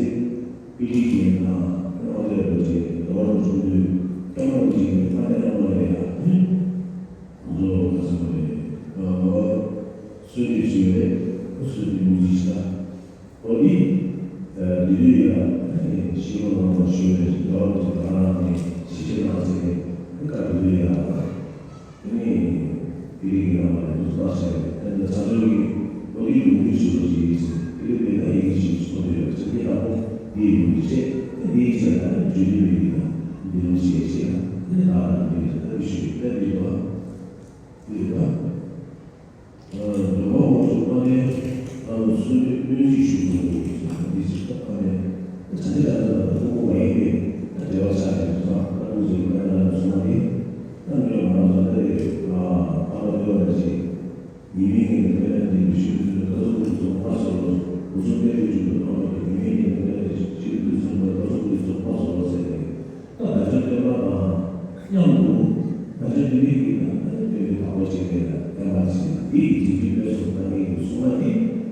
པི་ཏི་རྒན་དང་ཨ་ནི་ཨོ་ལེ་རྡོ་རྗེ་རྡོ་ར་རུ་ཆུང་དུས་སྐྱབས་མགོན་རིན་པོ་ཆེ་གི་མ་ཎི་ལྷ་མོ་ལ་ཡང་ཨ་ནི། ང་ཚོ་ག་ཚོད་རེད། ང་ཚོ་གསོལ་འདེབས་ཞུས་རེད། ཁོ་གསོལ་འདེབས་མི་གཅིག་ཤི་ད། ཨོ་འདི། འདི་དུས་ཡ། ཤི་ལོ་ནང་ལ་ཞུ་རེད། རྡོ་ར་ཅིག་ད་རང་ནས་ཤི་ཤི་རང་ཚེ་ནས་ཨེ་ཀ་འདི་དུས་ཡ། ཨ་ནི། དེ་རིང་གི་ནང་ལ་འདུག་ལྟ་བྱས་རེད། ཨ་ནི་ཚ་ཚོད་ཀྱི་ཨོ་འདི་ཡོང་གི་ཞུ་རོགས་ཞིག་ཡིན་ཟེར། དེ་རིང་མེད་ན་ཡིན་གྱི་ཞིག་གསུངས་ཡོད་ཟེར། དེ་ཡག་པོ་འདི་ཡོང་གི་བྱས། ཨ་འདིའི་ཆེད་ལ་ཨ་ནི་བརྗོད་དུས་མེད་ཀྱི་ན་འདི་ཡོང་ཞེས་བཤད་ན་ཨ་ནི་ད་རང་འདི་ཡོད་ཟེར། ཨ་འདི་ཞུ་ཡོད། ཨ་འདི་ཡོད་པ། འདི་ཡོད་པ། འདོད་པ་མང་པོ་མ་ནས་ང་ཚོ་སུ་ནས་གནོད་འཚེ་ཞུ་དགོས་འདུག་ཟེར་ན། འདི་ཕྱིར་ད་ཁ་ནས་ད་བྱ་འདི་ལ་ད་ད་ཕྲུ་གུ་མ་ཡིན་པས་ད་འབྲེལ་བ་ཆགས་ཡོད་ཙང་ད་ཕྲུ་གུ་ཚོའི་ཁ་ནས་ལ་སོང་བ་དེ་ད་ངས་ང་རང་ཚོ་ད་རེས་ཨ་ཕ་མ་འདོད་པ་འདྲ་ཞིག་ཉི་མའི་ངོས་ནས་ཕན་ཡོན་འདི་ཞུ་དུས་ད་ཚོ་ཕྲུ་གུ་ཚོ་ཕ་ཚོ་ལ་འུ་ཚོ་དཔེ་དེ་བྱུང་དུས་ཨ་མ་གི་ཉི་མའི་ངོས་ནས་ཕན་ཡོན་འདི་ཞུ་དུས་ཚོ་ད་ཚོ་ཕྲུ་གུ་ཚོ་ཕ་ཚོ་ལ་ཟེར་ནས། ད་བདག་ཅག་སྟོན་པ་དང་མཉམ་དུ་བདག་ཅག་འདི་མིན་གྱི་ན་ཨ་ནི་སྟོན་པའི་བདག་པོ་ཅིག་རེད་ལ། བསྟན་པ་ཅིག་འདི་ཡི་འཛིན་སྐྱོང་སྤེལ་གསུམ་གནང་མཁན་གྱི་སྲུང་མ་འདི་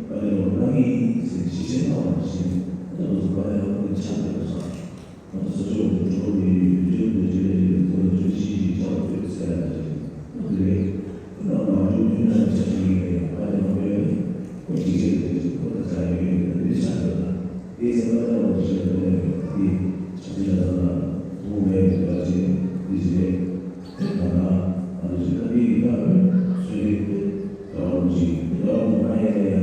ཨ་ནི་ལོ་གནང་གི་ཡིན་ཟེར་ཞལ་བཞེས་གནང་བ་ནང་བཞིན་ཨ་ནི་ང་ཚོ་ཨ་ནི་ལོ་ཀུན་ཆགས་ཡོད་པ་སོང་། ང་ཚོ་ས་ཕྱོགས་འདི་གྲོགས་མི་ཡུལ་ལྗོངས་འདི་འདྲ་འདྲ་ལ་ཚོ་ལ་ཆོས་ཤིང་ཞིག་ཆགས་པ་ཐོས་ཚད་ལ་ཞིག་ཨ་འདི་རེད། ཁོ་ན་མ་འགྲོ་དུས་ན་ཆ་ཞིག་ཡིན་ལ་ཡང་ཨ་ནི་མ་འོས་ནི་ཁོ་ཅིག་ཆེ་རེད་ཅེས་ཁོ་ད་ཆ་ཡོད་ཡོད་ད་འདི་ཆགས་ཡོད་ད། དེའི་ཚེ་ང་ལ་འོ་ཞེས་པ་ནས་དེ་ཆ་ཅི་ལ་ད་ལ་ཐུགས་མེད་པའི་བར་ཆད་འདི་ཞིག་རེད། དེ་ད་ལ་ང་ཚོ་ཞིག་ད་འདི་ཡི་ད་བོད་སུ་རེད་དེ་ད་བ་མོ་ཞིག་དེ་ད་བ་མོ་ང་ཡ་ལ་ཡ་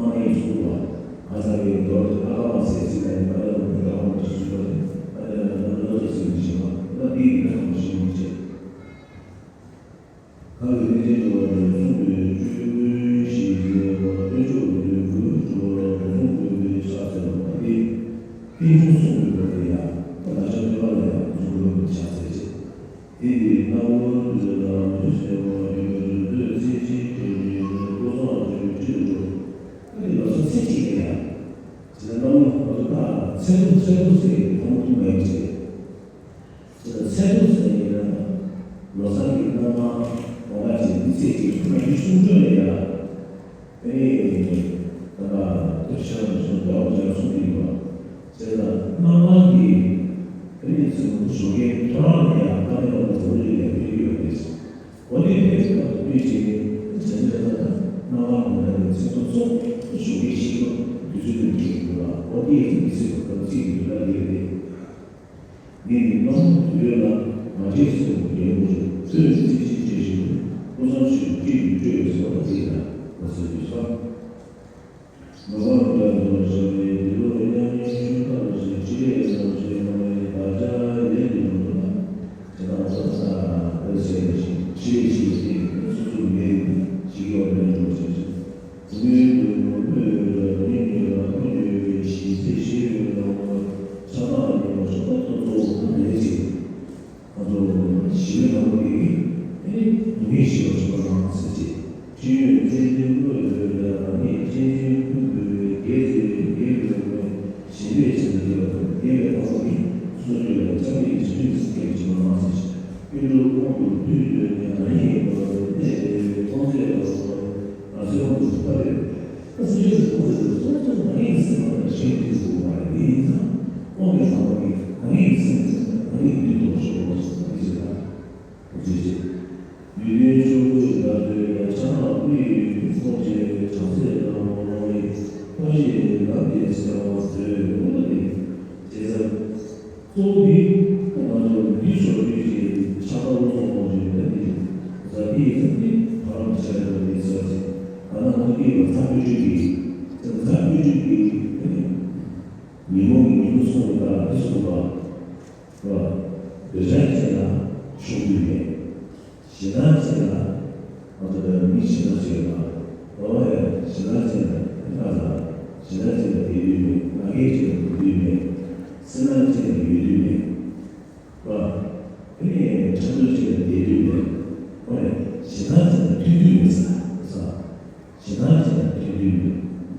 ཨང་ཡིན་ཚུགས་པ་ང་ཚ་བའི་རྡོ་རེད། ཨ་ཁ་མ་ཟེར་ཚིག་ལ་ཡིན་ད་ལ་ད་བ་མོ་ཞིག་ཚུགས་པ་རེད། ཨ་ལ་ལ་ལ་ལ་ཚོ་ཟེར་མི་ཤེས་པ་ད་འདི་ཡི་ད་བ་མོ་ཞིག་མི་བྱེད། གང་གི་གནས་ཆེན་འགྲོ་བ་ནི་གསུང་གི་སྤྱོད་ཀུན་ཞིག་ཡོད་པ། དཔལ་མཆོག་གི་དོན་ཀུན་འགྲོ་བ་གསུང་ཀུན་པའི་ཕྱག་འཚལ་བ་སྟེ། རྟེན་འབྱུང་གསུང་གི་སྐོར་དེ་ཡང་ད་ལྟ་ཆོས་སྟོན་པ་ལ་ཡང་གསུང་ཀུན་པའི་ཕྱག་འཚལ་ཅིག་དེ་ཡི་སྣང་ངོར་འདུས་ལ་མི་ཟེར་བ་ཡོད་པའི་རིགས་པའི་ཚེ་གཅིག་དོན་གཉིས་ལ་ཀུན་བཟང་སྤྱོད་ཀྱི་ཁྲིད་དུ་འགྲོ། ད་དེ་ལ་སོགས་ཚེ་གཅིག་ལ་ཡང་། དེ་ལ་སྣང་ངོ་ང་ཚོ་ད་ཚེ་ཐུང་ཚེ་ཐུང་ཟེར་ཡི་ཐ་མ་ཐུང་མ་ཡིན་ཅིག་ཚེ་ཐུང་ཟེར་ཡིན་ན་ལོ་གསར་གྱི་སྣང་བ་ངོ་མ་ཅིག་འདི་ཚེ་གཅིག་ཐུང་མ་ཡིན་གསུང་སྒྲོས་ལ་ཡ། ཨེ། ད་ལྟ་དེ་ཤར་ནས་སོང་འདྲ་བོ་ཅིག་གསུང་གི་ཡོད་པ། བྱས་ཙང་སྣང་བ་གི་ཨེ་ནི་ཚེ་ཐུང་ཞོགས་ཀའི་ཐོ་རངས་ལ་ཡ་ཀ་མེད་པ་ཚོ་ལ་ཡ་ཕེབས་ཀྱི་ཡོད་རེད། འོ་དེ་ཕེབས་པ་དང་བསྟུན་བྱས་ནས་བྱས་ཙང་ད་ལྟ་སྣང་བ་ངོ་མ་གི་ཚེ་ཐུང་ཚོ་ཞོགས་ཀའི་ཤིང་ཏོག་དུས་ཚོད་དུ་འཁྱེར་དགོས་ལ། འོ་དེ་ཡི་ཚེ་གཅིག་ཚེ་ཐུང་ཚེ་གཅིག་གི་དུས་ལ་དེ་རེད། ངས་ནི་རྣམ་པ་དུས་ཡོད་ལ་ང་འདྲའི་སེམས་ཀྱི་རྒྱལ་མོ་རེད། ཁྱོད་ནི་རྩེ་གཅིག་བྱས་ཤིང་ཀུན་བཟང་ཆོས་ཀྱི་སྐད་དུ་སྤྲོས་པའི་བཟོ་ལ་དེ་ལ་ང་ཚོའི་རིག་པ། ནོར་བ་ལ་འདྲ་འདོར་བྱ་བའི་འདི་ལོ་ཡང་ནི་ཆུང་ཐག་ལ་ཞིག་ཅི་ལས་ལ་བྱས་མ་ཡིན་བར་ཆ་ལས་དུ་འགྲོ་འདུག་ལ། དེ་དག་ཚོ་ས་ལ་བོད་ཟེར་བ་ཞིག་ཅི་ལས་ཅི་ལས་དེ་ནི་སོ་སོ་མེད་ནི་ཞིག་ཡོད་པའི་འགྲོ་བྱེད་ཅིང་། མོས་གུས་མོས་གུས་ལ་ནི་ཉེ་བར་མཐོང་ཡོད་པའི་གཞི་རྩའི་ཤེས་ཡོན་ལ་ཆགས་སྡང་ཉེ་བར་ཕྱོགས་མཐའ་ཐོབ་ཐོབ་ཐོབ་ལས་ཀྱི་ང་ཚོ་ཞི་བའི་ལམ་ལུགས་ཀྱི་ཨེ་ནི་སྡུག་བསྔལ་ཞི་བར་ཕྱོགས་པ་ནང་ཟེར་ཅིག་ཕྲིན་ཡོད་ཚད་ལྡན་བློ་ཡོད་ལ་རང་ཉིད་གཅེས་འཛིན་ཀུན་འདུལ་བའི་རྒྱལ་ཚེ་རྒྱལ་ཡོད་པའི་ཞི་བའི་ཆེད་དུ་སྐྱེ་བ་དང་རྒྱལ་བའི་ལྷ་མོ་ནི་སོ་སོ་ལ་ཆགས་པའི་འཇིགས་རིམ་སེལ་མཁན་ཞིག་མ་ནང་ཟེར་ཅིག་ཀུན་འགྲོ་དབང་དུ་བསྡུས་ཡོད་ནས་རང་ཉིད་ཡིན་པར་གནས་པའི་མཐོང་ཚད་ལ་སོགས་ང་ཚོའི་དབང་དུ་ཕབ་ཡོད། ད་སེམས་ཅན་གྱི་མཐོང་ཚད་དེ་ཚོ་ཚོ་ང་ཉིད་ཀྱི་སེམས་ལ་གཞན་གྱིས་འདུལ་དགོས་པ་རེད། དེ་ཡིན་ཙང་དབང་གི་ལྷ་མོ་ནི་ང་ཉིད་ཀྱི་སེམས་ཀྱི་ང་ཉིད་ཀྱི་མདུན་དུ་ཤོག་ཅེས་ཟེར་ན། འོ་ཅེས་བྱེད། ཡུལ་ལྡན་ཆོས་སྐུའི་བརྡ་སྤྲོད་ལ་ཕྱག་ན་པུ་རི་ཡི་ཕྱོགས་བཅས་པའི་བྱང་སེམས་ལ་འོང་བའི་ཐབས་ཤེས་ལམ་གྱི་ཚེ་བ་བཟོས་འོང་ལ་ནི། བྱས་ཙང་། གཙོ་བོ་འདི་ང་ཚོ་འདི་ཕྱོགས་བསྡུས་ཀྱི་ཕྱག་རྟགས་བློ་བཟང་དབང་ཕྱུག་ཡོད་ན་འདི་རེད། ཟ་འདི་ཡི་ཚབ་འདི་བར་མི་ཆགས་ཡོད་པ་འདི་ཟེར་བ་ཅིག་ད་ནང་ང་ཚོ་སྐྱེས་པ་ཚ་བོད་ཆོས་ཀྱི་ཚ་བོད་ཆོས་ཀྱི་ཉིན་མོ་གི་ཉིན་མོ་སོང་བའི་སྐབས་འདི་སོང་བ། བ། འདོད་ཆགས་ཅན་ལ་ཕྱོགས་བསྡུས་མེད། ཞེ་སྡང་ཅན་ལ་ང་ཚོ་ལ་མི་ཞེ་སྡང་ཅན་ལ་འོ་ཡ་ཞེ་སྡང་ཅན་ལ་ང་ལ་ཞེ་སྡང་ཅན་ལ་དེ་དུས་མེད། ང་རྒྱལ་ཅན་ལ་དེ་དུས་མེད། སེར་སྣ་ཅན་ལ་ཡོད་དུས་མེད། བ། དེ་ནས་འཁྲབ་སྟོན་ཅན་ལ་དེ་དུས་མེད། འོ་ཡ་ཞེ་སྡང་ཅན་ལ་ཐུག་དུས་མེད་ས་ས། ཞེ་སྡང་ཅན་ལ་ཐུག་དུས་མེད།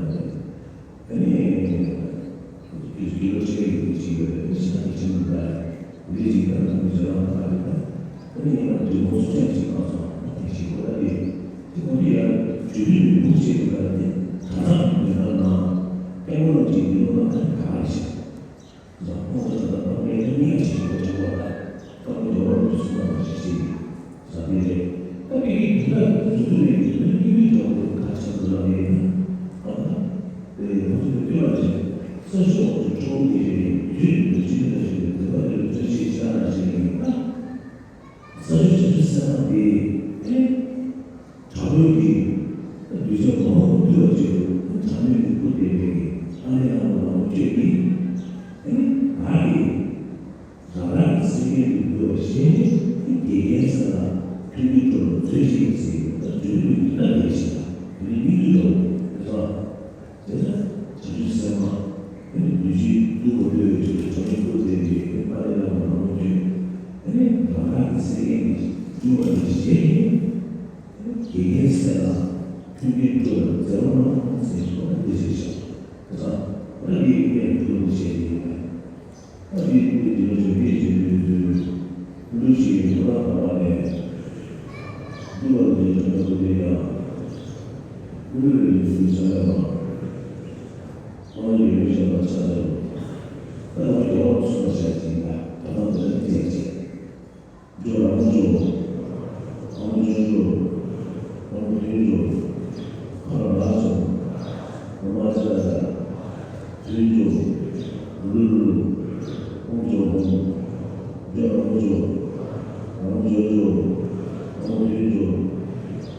ཡོད་རེད། ཨ་ནི། དགེ་ལོ་བཅུ་བའི་ཡུལ་ཅིག་ཡོད་རེད། ཕྱི་ནང་གི་ཁྲིམས་ཀྱི་བཀའ་འདི་ཅིག་ད་ང་ཚོ་རང་ཁ་རེད། ད་ཨ་ནི་ང་དུས་འཁོར་སྲོག་ཆགས་ཅིག་གང་སོང་ད་དེ་ཞིག་གོ་ད་དེ་དེ་གོ་དུས་ཡང་དུས་དུས་ནས་མུ་བྱེད་དུ་ད་དེ་ད་ལྟ་མི་ལ་ན་ལྟད་མོ་ལ་ཅིག་མི་ལོ་ན་ད་ག་རེ་ཞིག་ད་ཁོང་ཚོ་ད་ལྟ་ཕ་མའི་ཐ་སྙད་ཅིག་གོ་ཆགས་པ་ད་ཕ་མའི་འདོད་པ་ལ་སོང་བ་ཞིག་བྱེད་ཀྱི། ཟ་དེ་རེད། ད་དེ་གི་དུས་ལ་དུས་ཚོད་ལས་ཀྱི་དུས་ལ་སྙིང་རུས་ཐོག་ཏུ་ཁ་ཆེ་དུ་ལ་ཡོད་ན། ཨ་ད། དེ་ཁོ་ཚོ་གི་དུས་ལ་ཆེ། ས་ཆུ་འོག་ཏུ་ཁྲོ་བོ་དེ་རེད། དུས་དུས་ལ་ཅི་འདི་ལ་ཞིག་ཏུ་དེ་བ་དེ་ལ་ཚོད་ཅིག་ཆ་ན་ཞིག་ཡིན་ན། ས་ཆུ་ཆུ་ཆུ་ས་ དེ་ཨེ་དྲག་པོའི་གི་གདུལ་བྱ་མང་པོ་འདུལ་བ་ཆེད་དུ་དྲག་མོའི་གི་སྐུ་ལྡན་པའི་གི་ཏཱ་ལའི་བླ་མ་རིན་པོ་ཆེ་འདི་ཨེ་ང་གི་རང་རང་གི་སེམས་རྒྱུད་དུ་འདུལ་བ་ཞེས་ནི་དགེ་རྒན་ས་ལ་ཐུགས་ཀྱི་སྤྲོ་བ་མཛོད་ཅིག་ཡིན་ཟེར་ད་འདུལ་བའི་གདུལ་བྱ་དེ་ཞིག་ལ་དེ་ནི་སྙིང་བསྡུས་འགྲོ་བ་དེ་དང་། དེ་ལ་བྱང་ཆུབ་སེམས་དཔའ་ཨེ་ནི་བདུད་བཞི་འདུལ་བར་འདོད་པའི་ཆེད་དུ་བྱང་ཆུབ་སྐུ་ལྡན་པའི་ཨེ་ནི་ཏཱ་ལའི་བླ་མ་རིན་པོ་ཆེ་ཨེ་ནི་རང་རང་གི་སེམས་རྒྱུད་ཀྱི་འདུལ་བ་ནི་ཞེས་ནི་ཨེ་ནི་དགེ་རྒན་ས་ལ་ཐུགས་ཀྱི་སྤྲོ་བ་མཛད་པ་ནང་ཚན་ཞིག་ཁོ་ན་འདི་ཞེས་བྱ། དེ་དང་ཨ་ནི་འདི་ཨེ་ནི་འདུལ་བ་ནི་ཞེས་ནི་ཡིན་པས། ཨ་ནི་ཀུན་གྱི་ལོ་ཆེན་འདི་བཞིན་དུ་ཀུན་ཏུ་ཞིག་ཡོད་ན་ཐ་མ་ནས་འདུལ་བ་ནི་ཐ་མ་དུ་ནི་ཡང་ཀུན་ལས་ཡོད་དུ་ཆ་ཡང་མ། དམངས་ཡོད་མི་ཤ་ལ་ཆ་ལ་ལོ། ད་ལ་ཡོ་བ་ཚུ་མ་བྱ་ཅིག་ལ་ད་ལ་འདི་ལ་བརྟེན་ཅིག་ཇོ་ར་མོ་ཇོ། ཨ་མོ་ཇོ་ཇོ། ཨ་མོ་ཐུན་ཇོ། ཁ་ར་ལ་སོ། ཨ་མ་ཅ་ལ་ལ། ཐུན་ཇོ། ལུ་ལུ། ཧོང་ཇོ་ཧོང་། ཇོ་ར་མོ་ཇོ། ཨ་མོ་ཇོ་ཇོ། ཨ་མོ་ཐུན་ཇོ།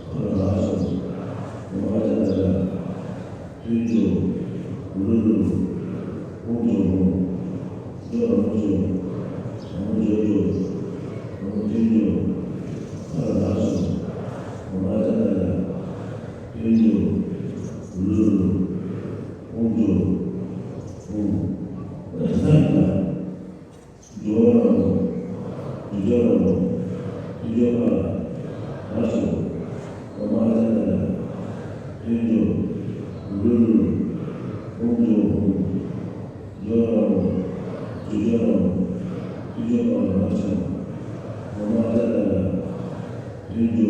ཁ་ར་ལ་སོ། ཨ་མ་ཅ་ལ་ལ། ཐུན་ཇོ། ལུ་ལུ། ཧོང་ཇོ་ཧོང་། ཇོ་ར་མོ་ཇོ། ཨ་མོ་ཇོ་ཇོ། ཨ་མོ་ཐུན་ཇོ། ཁ་ར་ལ་སོ། ཨ་མ་ཅ་ལ་ལ། ཐུན་ཇོ། ལུ་ལུ། ཧོང་ཇོ། ཧོང་། ཨ་ད་ད། ཇོ་ར་མོ། ཇོ་ཇོ་ར་མོ། ཐུན་ཇོ་ཁ་ལ། ལ་སོ། ཨ་མ་ཅ་ལ་ལ། ཐུན་ཇོ། ལུ་ལུ། ཧོང་ཇོ་ཧོང་། ཇོ་ར་མོ། ཇོ་ཇོ་ར་མོ། ཐུན་ཇོ་ཁ་ལ་ལ་སོ། ཨ་མ་ཅ་ལ་ལ། ཐུན་ཇོ།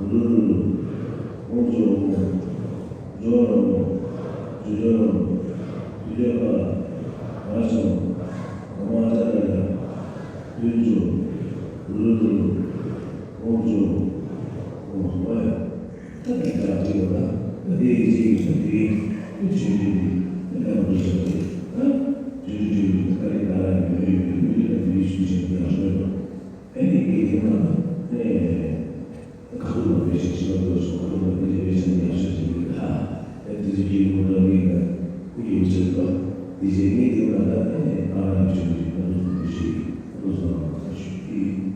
ལུ་ལུ། ཧོང་ཇོ་ཧོང་། ཇོ་ར་མོ། ཇོ་ཇོ་ར་མོ། ཐུན་ཇོ་ཁ་ལ་ལ་སོ། ཨ་མ་ཅ་ལ་ལ། ཐུན་ཇོ། ལུ་ལུ། ཧོང་ཇོ། ཧོང་། ཧོ་ཡ། ད་ད་ད་ཅིག་ཡོད་ལ། ད་དེ་ཡི་ཅིག་ད་དེ་ཡི་ད་ཆུང་ཆུང་དེ་ད་ལ་མ་འགྲོ་ས་དེ་ད་ཆུང་ཆུང་ཆུང་ཆུང་ད་ཀ་རི་ད་ལ་ཡོད་ཡོད་ཡོད་མི་རིགས་ད་དེ་ཡི་ཆུང་ཆུང་དེ་ཡང་ཤོད་དོ། ཨ་ནི་དགེ་རྒན་ལ་ཨེ་ཁ་ཐུག་ལ་བེད་ཤེས་ཤིག་ལ་འགྲོ་སོང་། ཁ་ཐུག་ལ་དེ་བེད་ཤེས་ཡག་ཤོས་ཤིག་ཡིན་ད། ཨེ་དེ་ཚོ་ཀྱི་ངོ་ལ་མིག་ལ་ཡོད་ཆེད་དུ་དེ་བྱས་ངས་དེ་ང་ད་ཨེ་ཨ་རང་ཆུང་ཆུང་ཁ་ཐུག་ལ་བེད་ཤེས་ཁ་ཐུག་ལ་ཁ་ཤུ་ཡིན།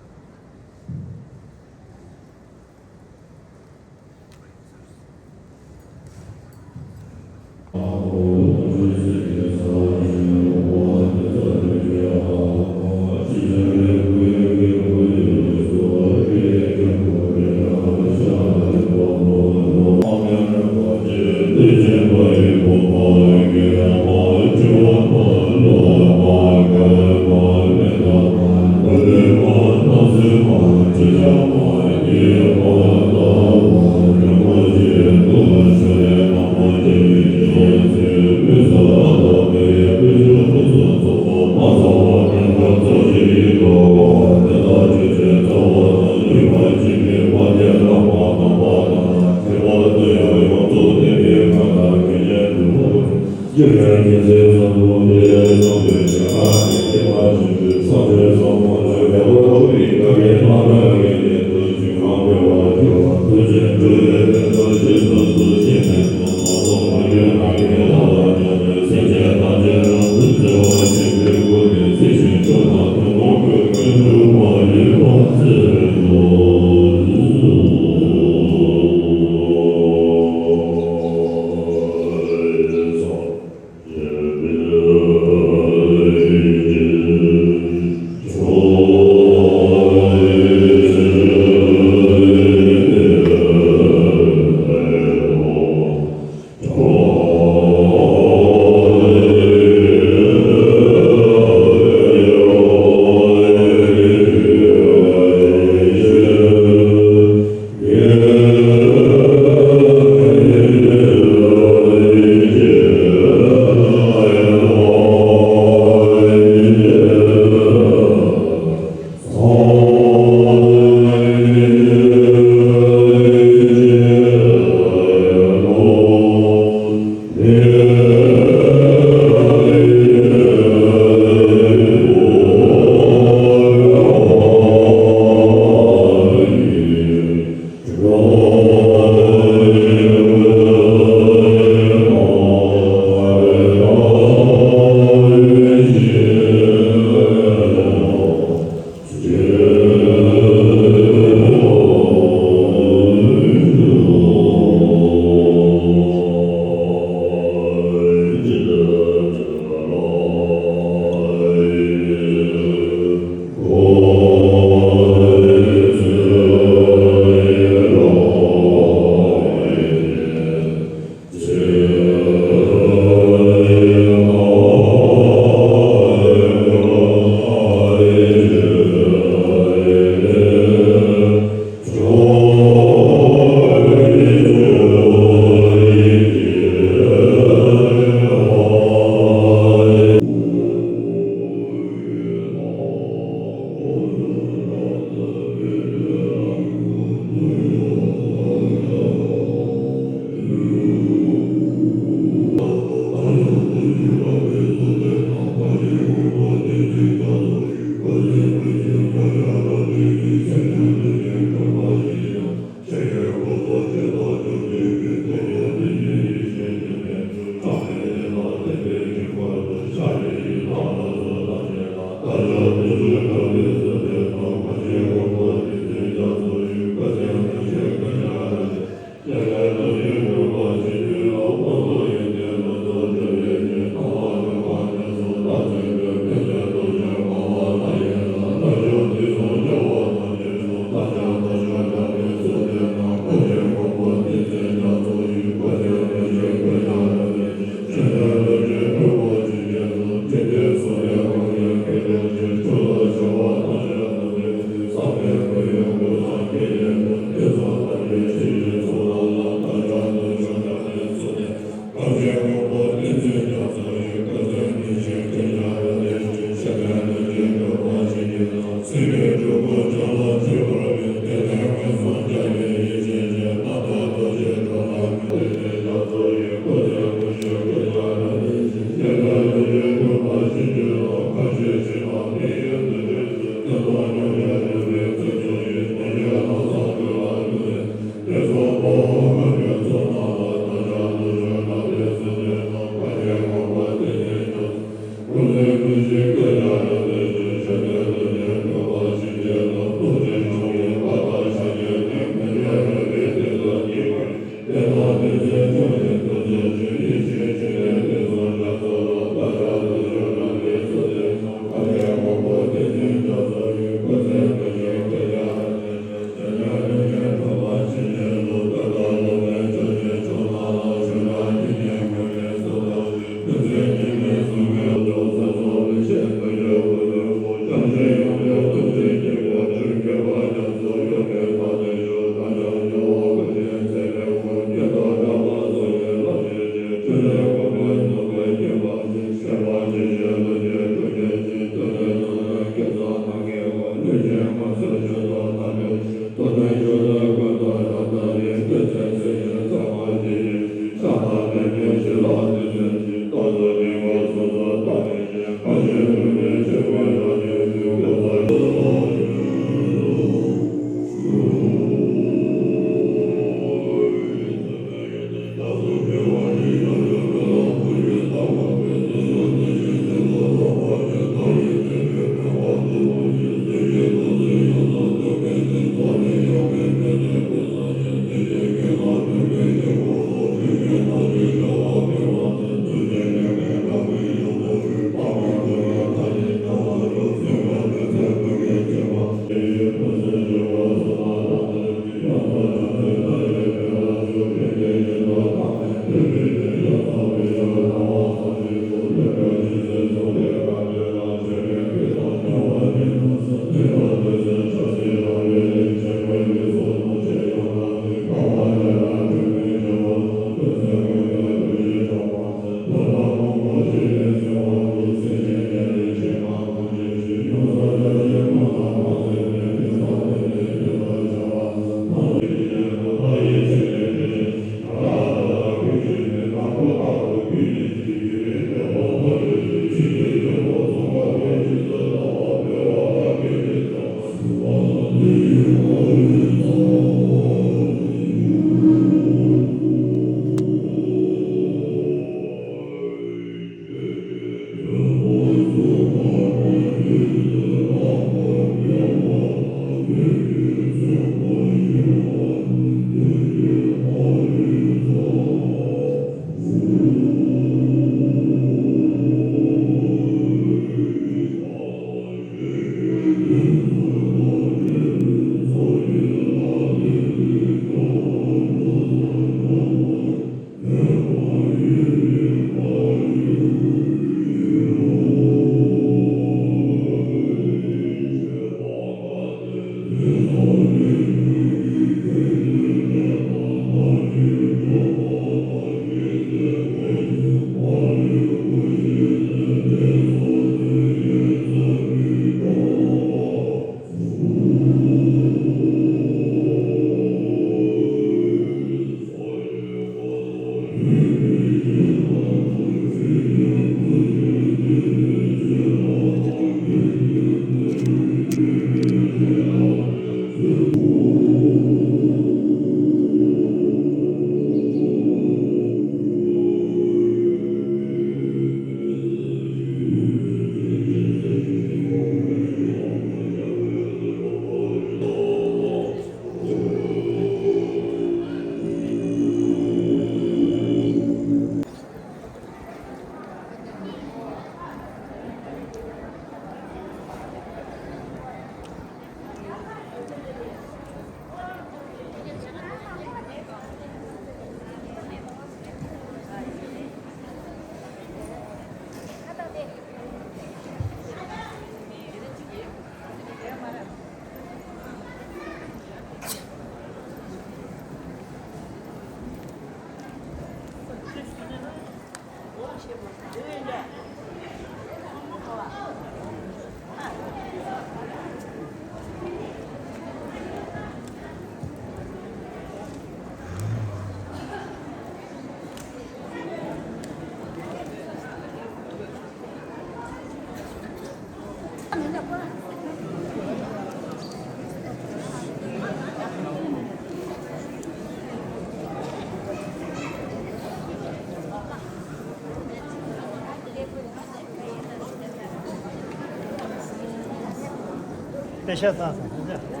པེ་ཤ་བཏང་སོང་།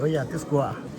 ཡོ་ཡ་ཏིས་ཀོ་ཨ།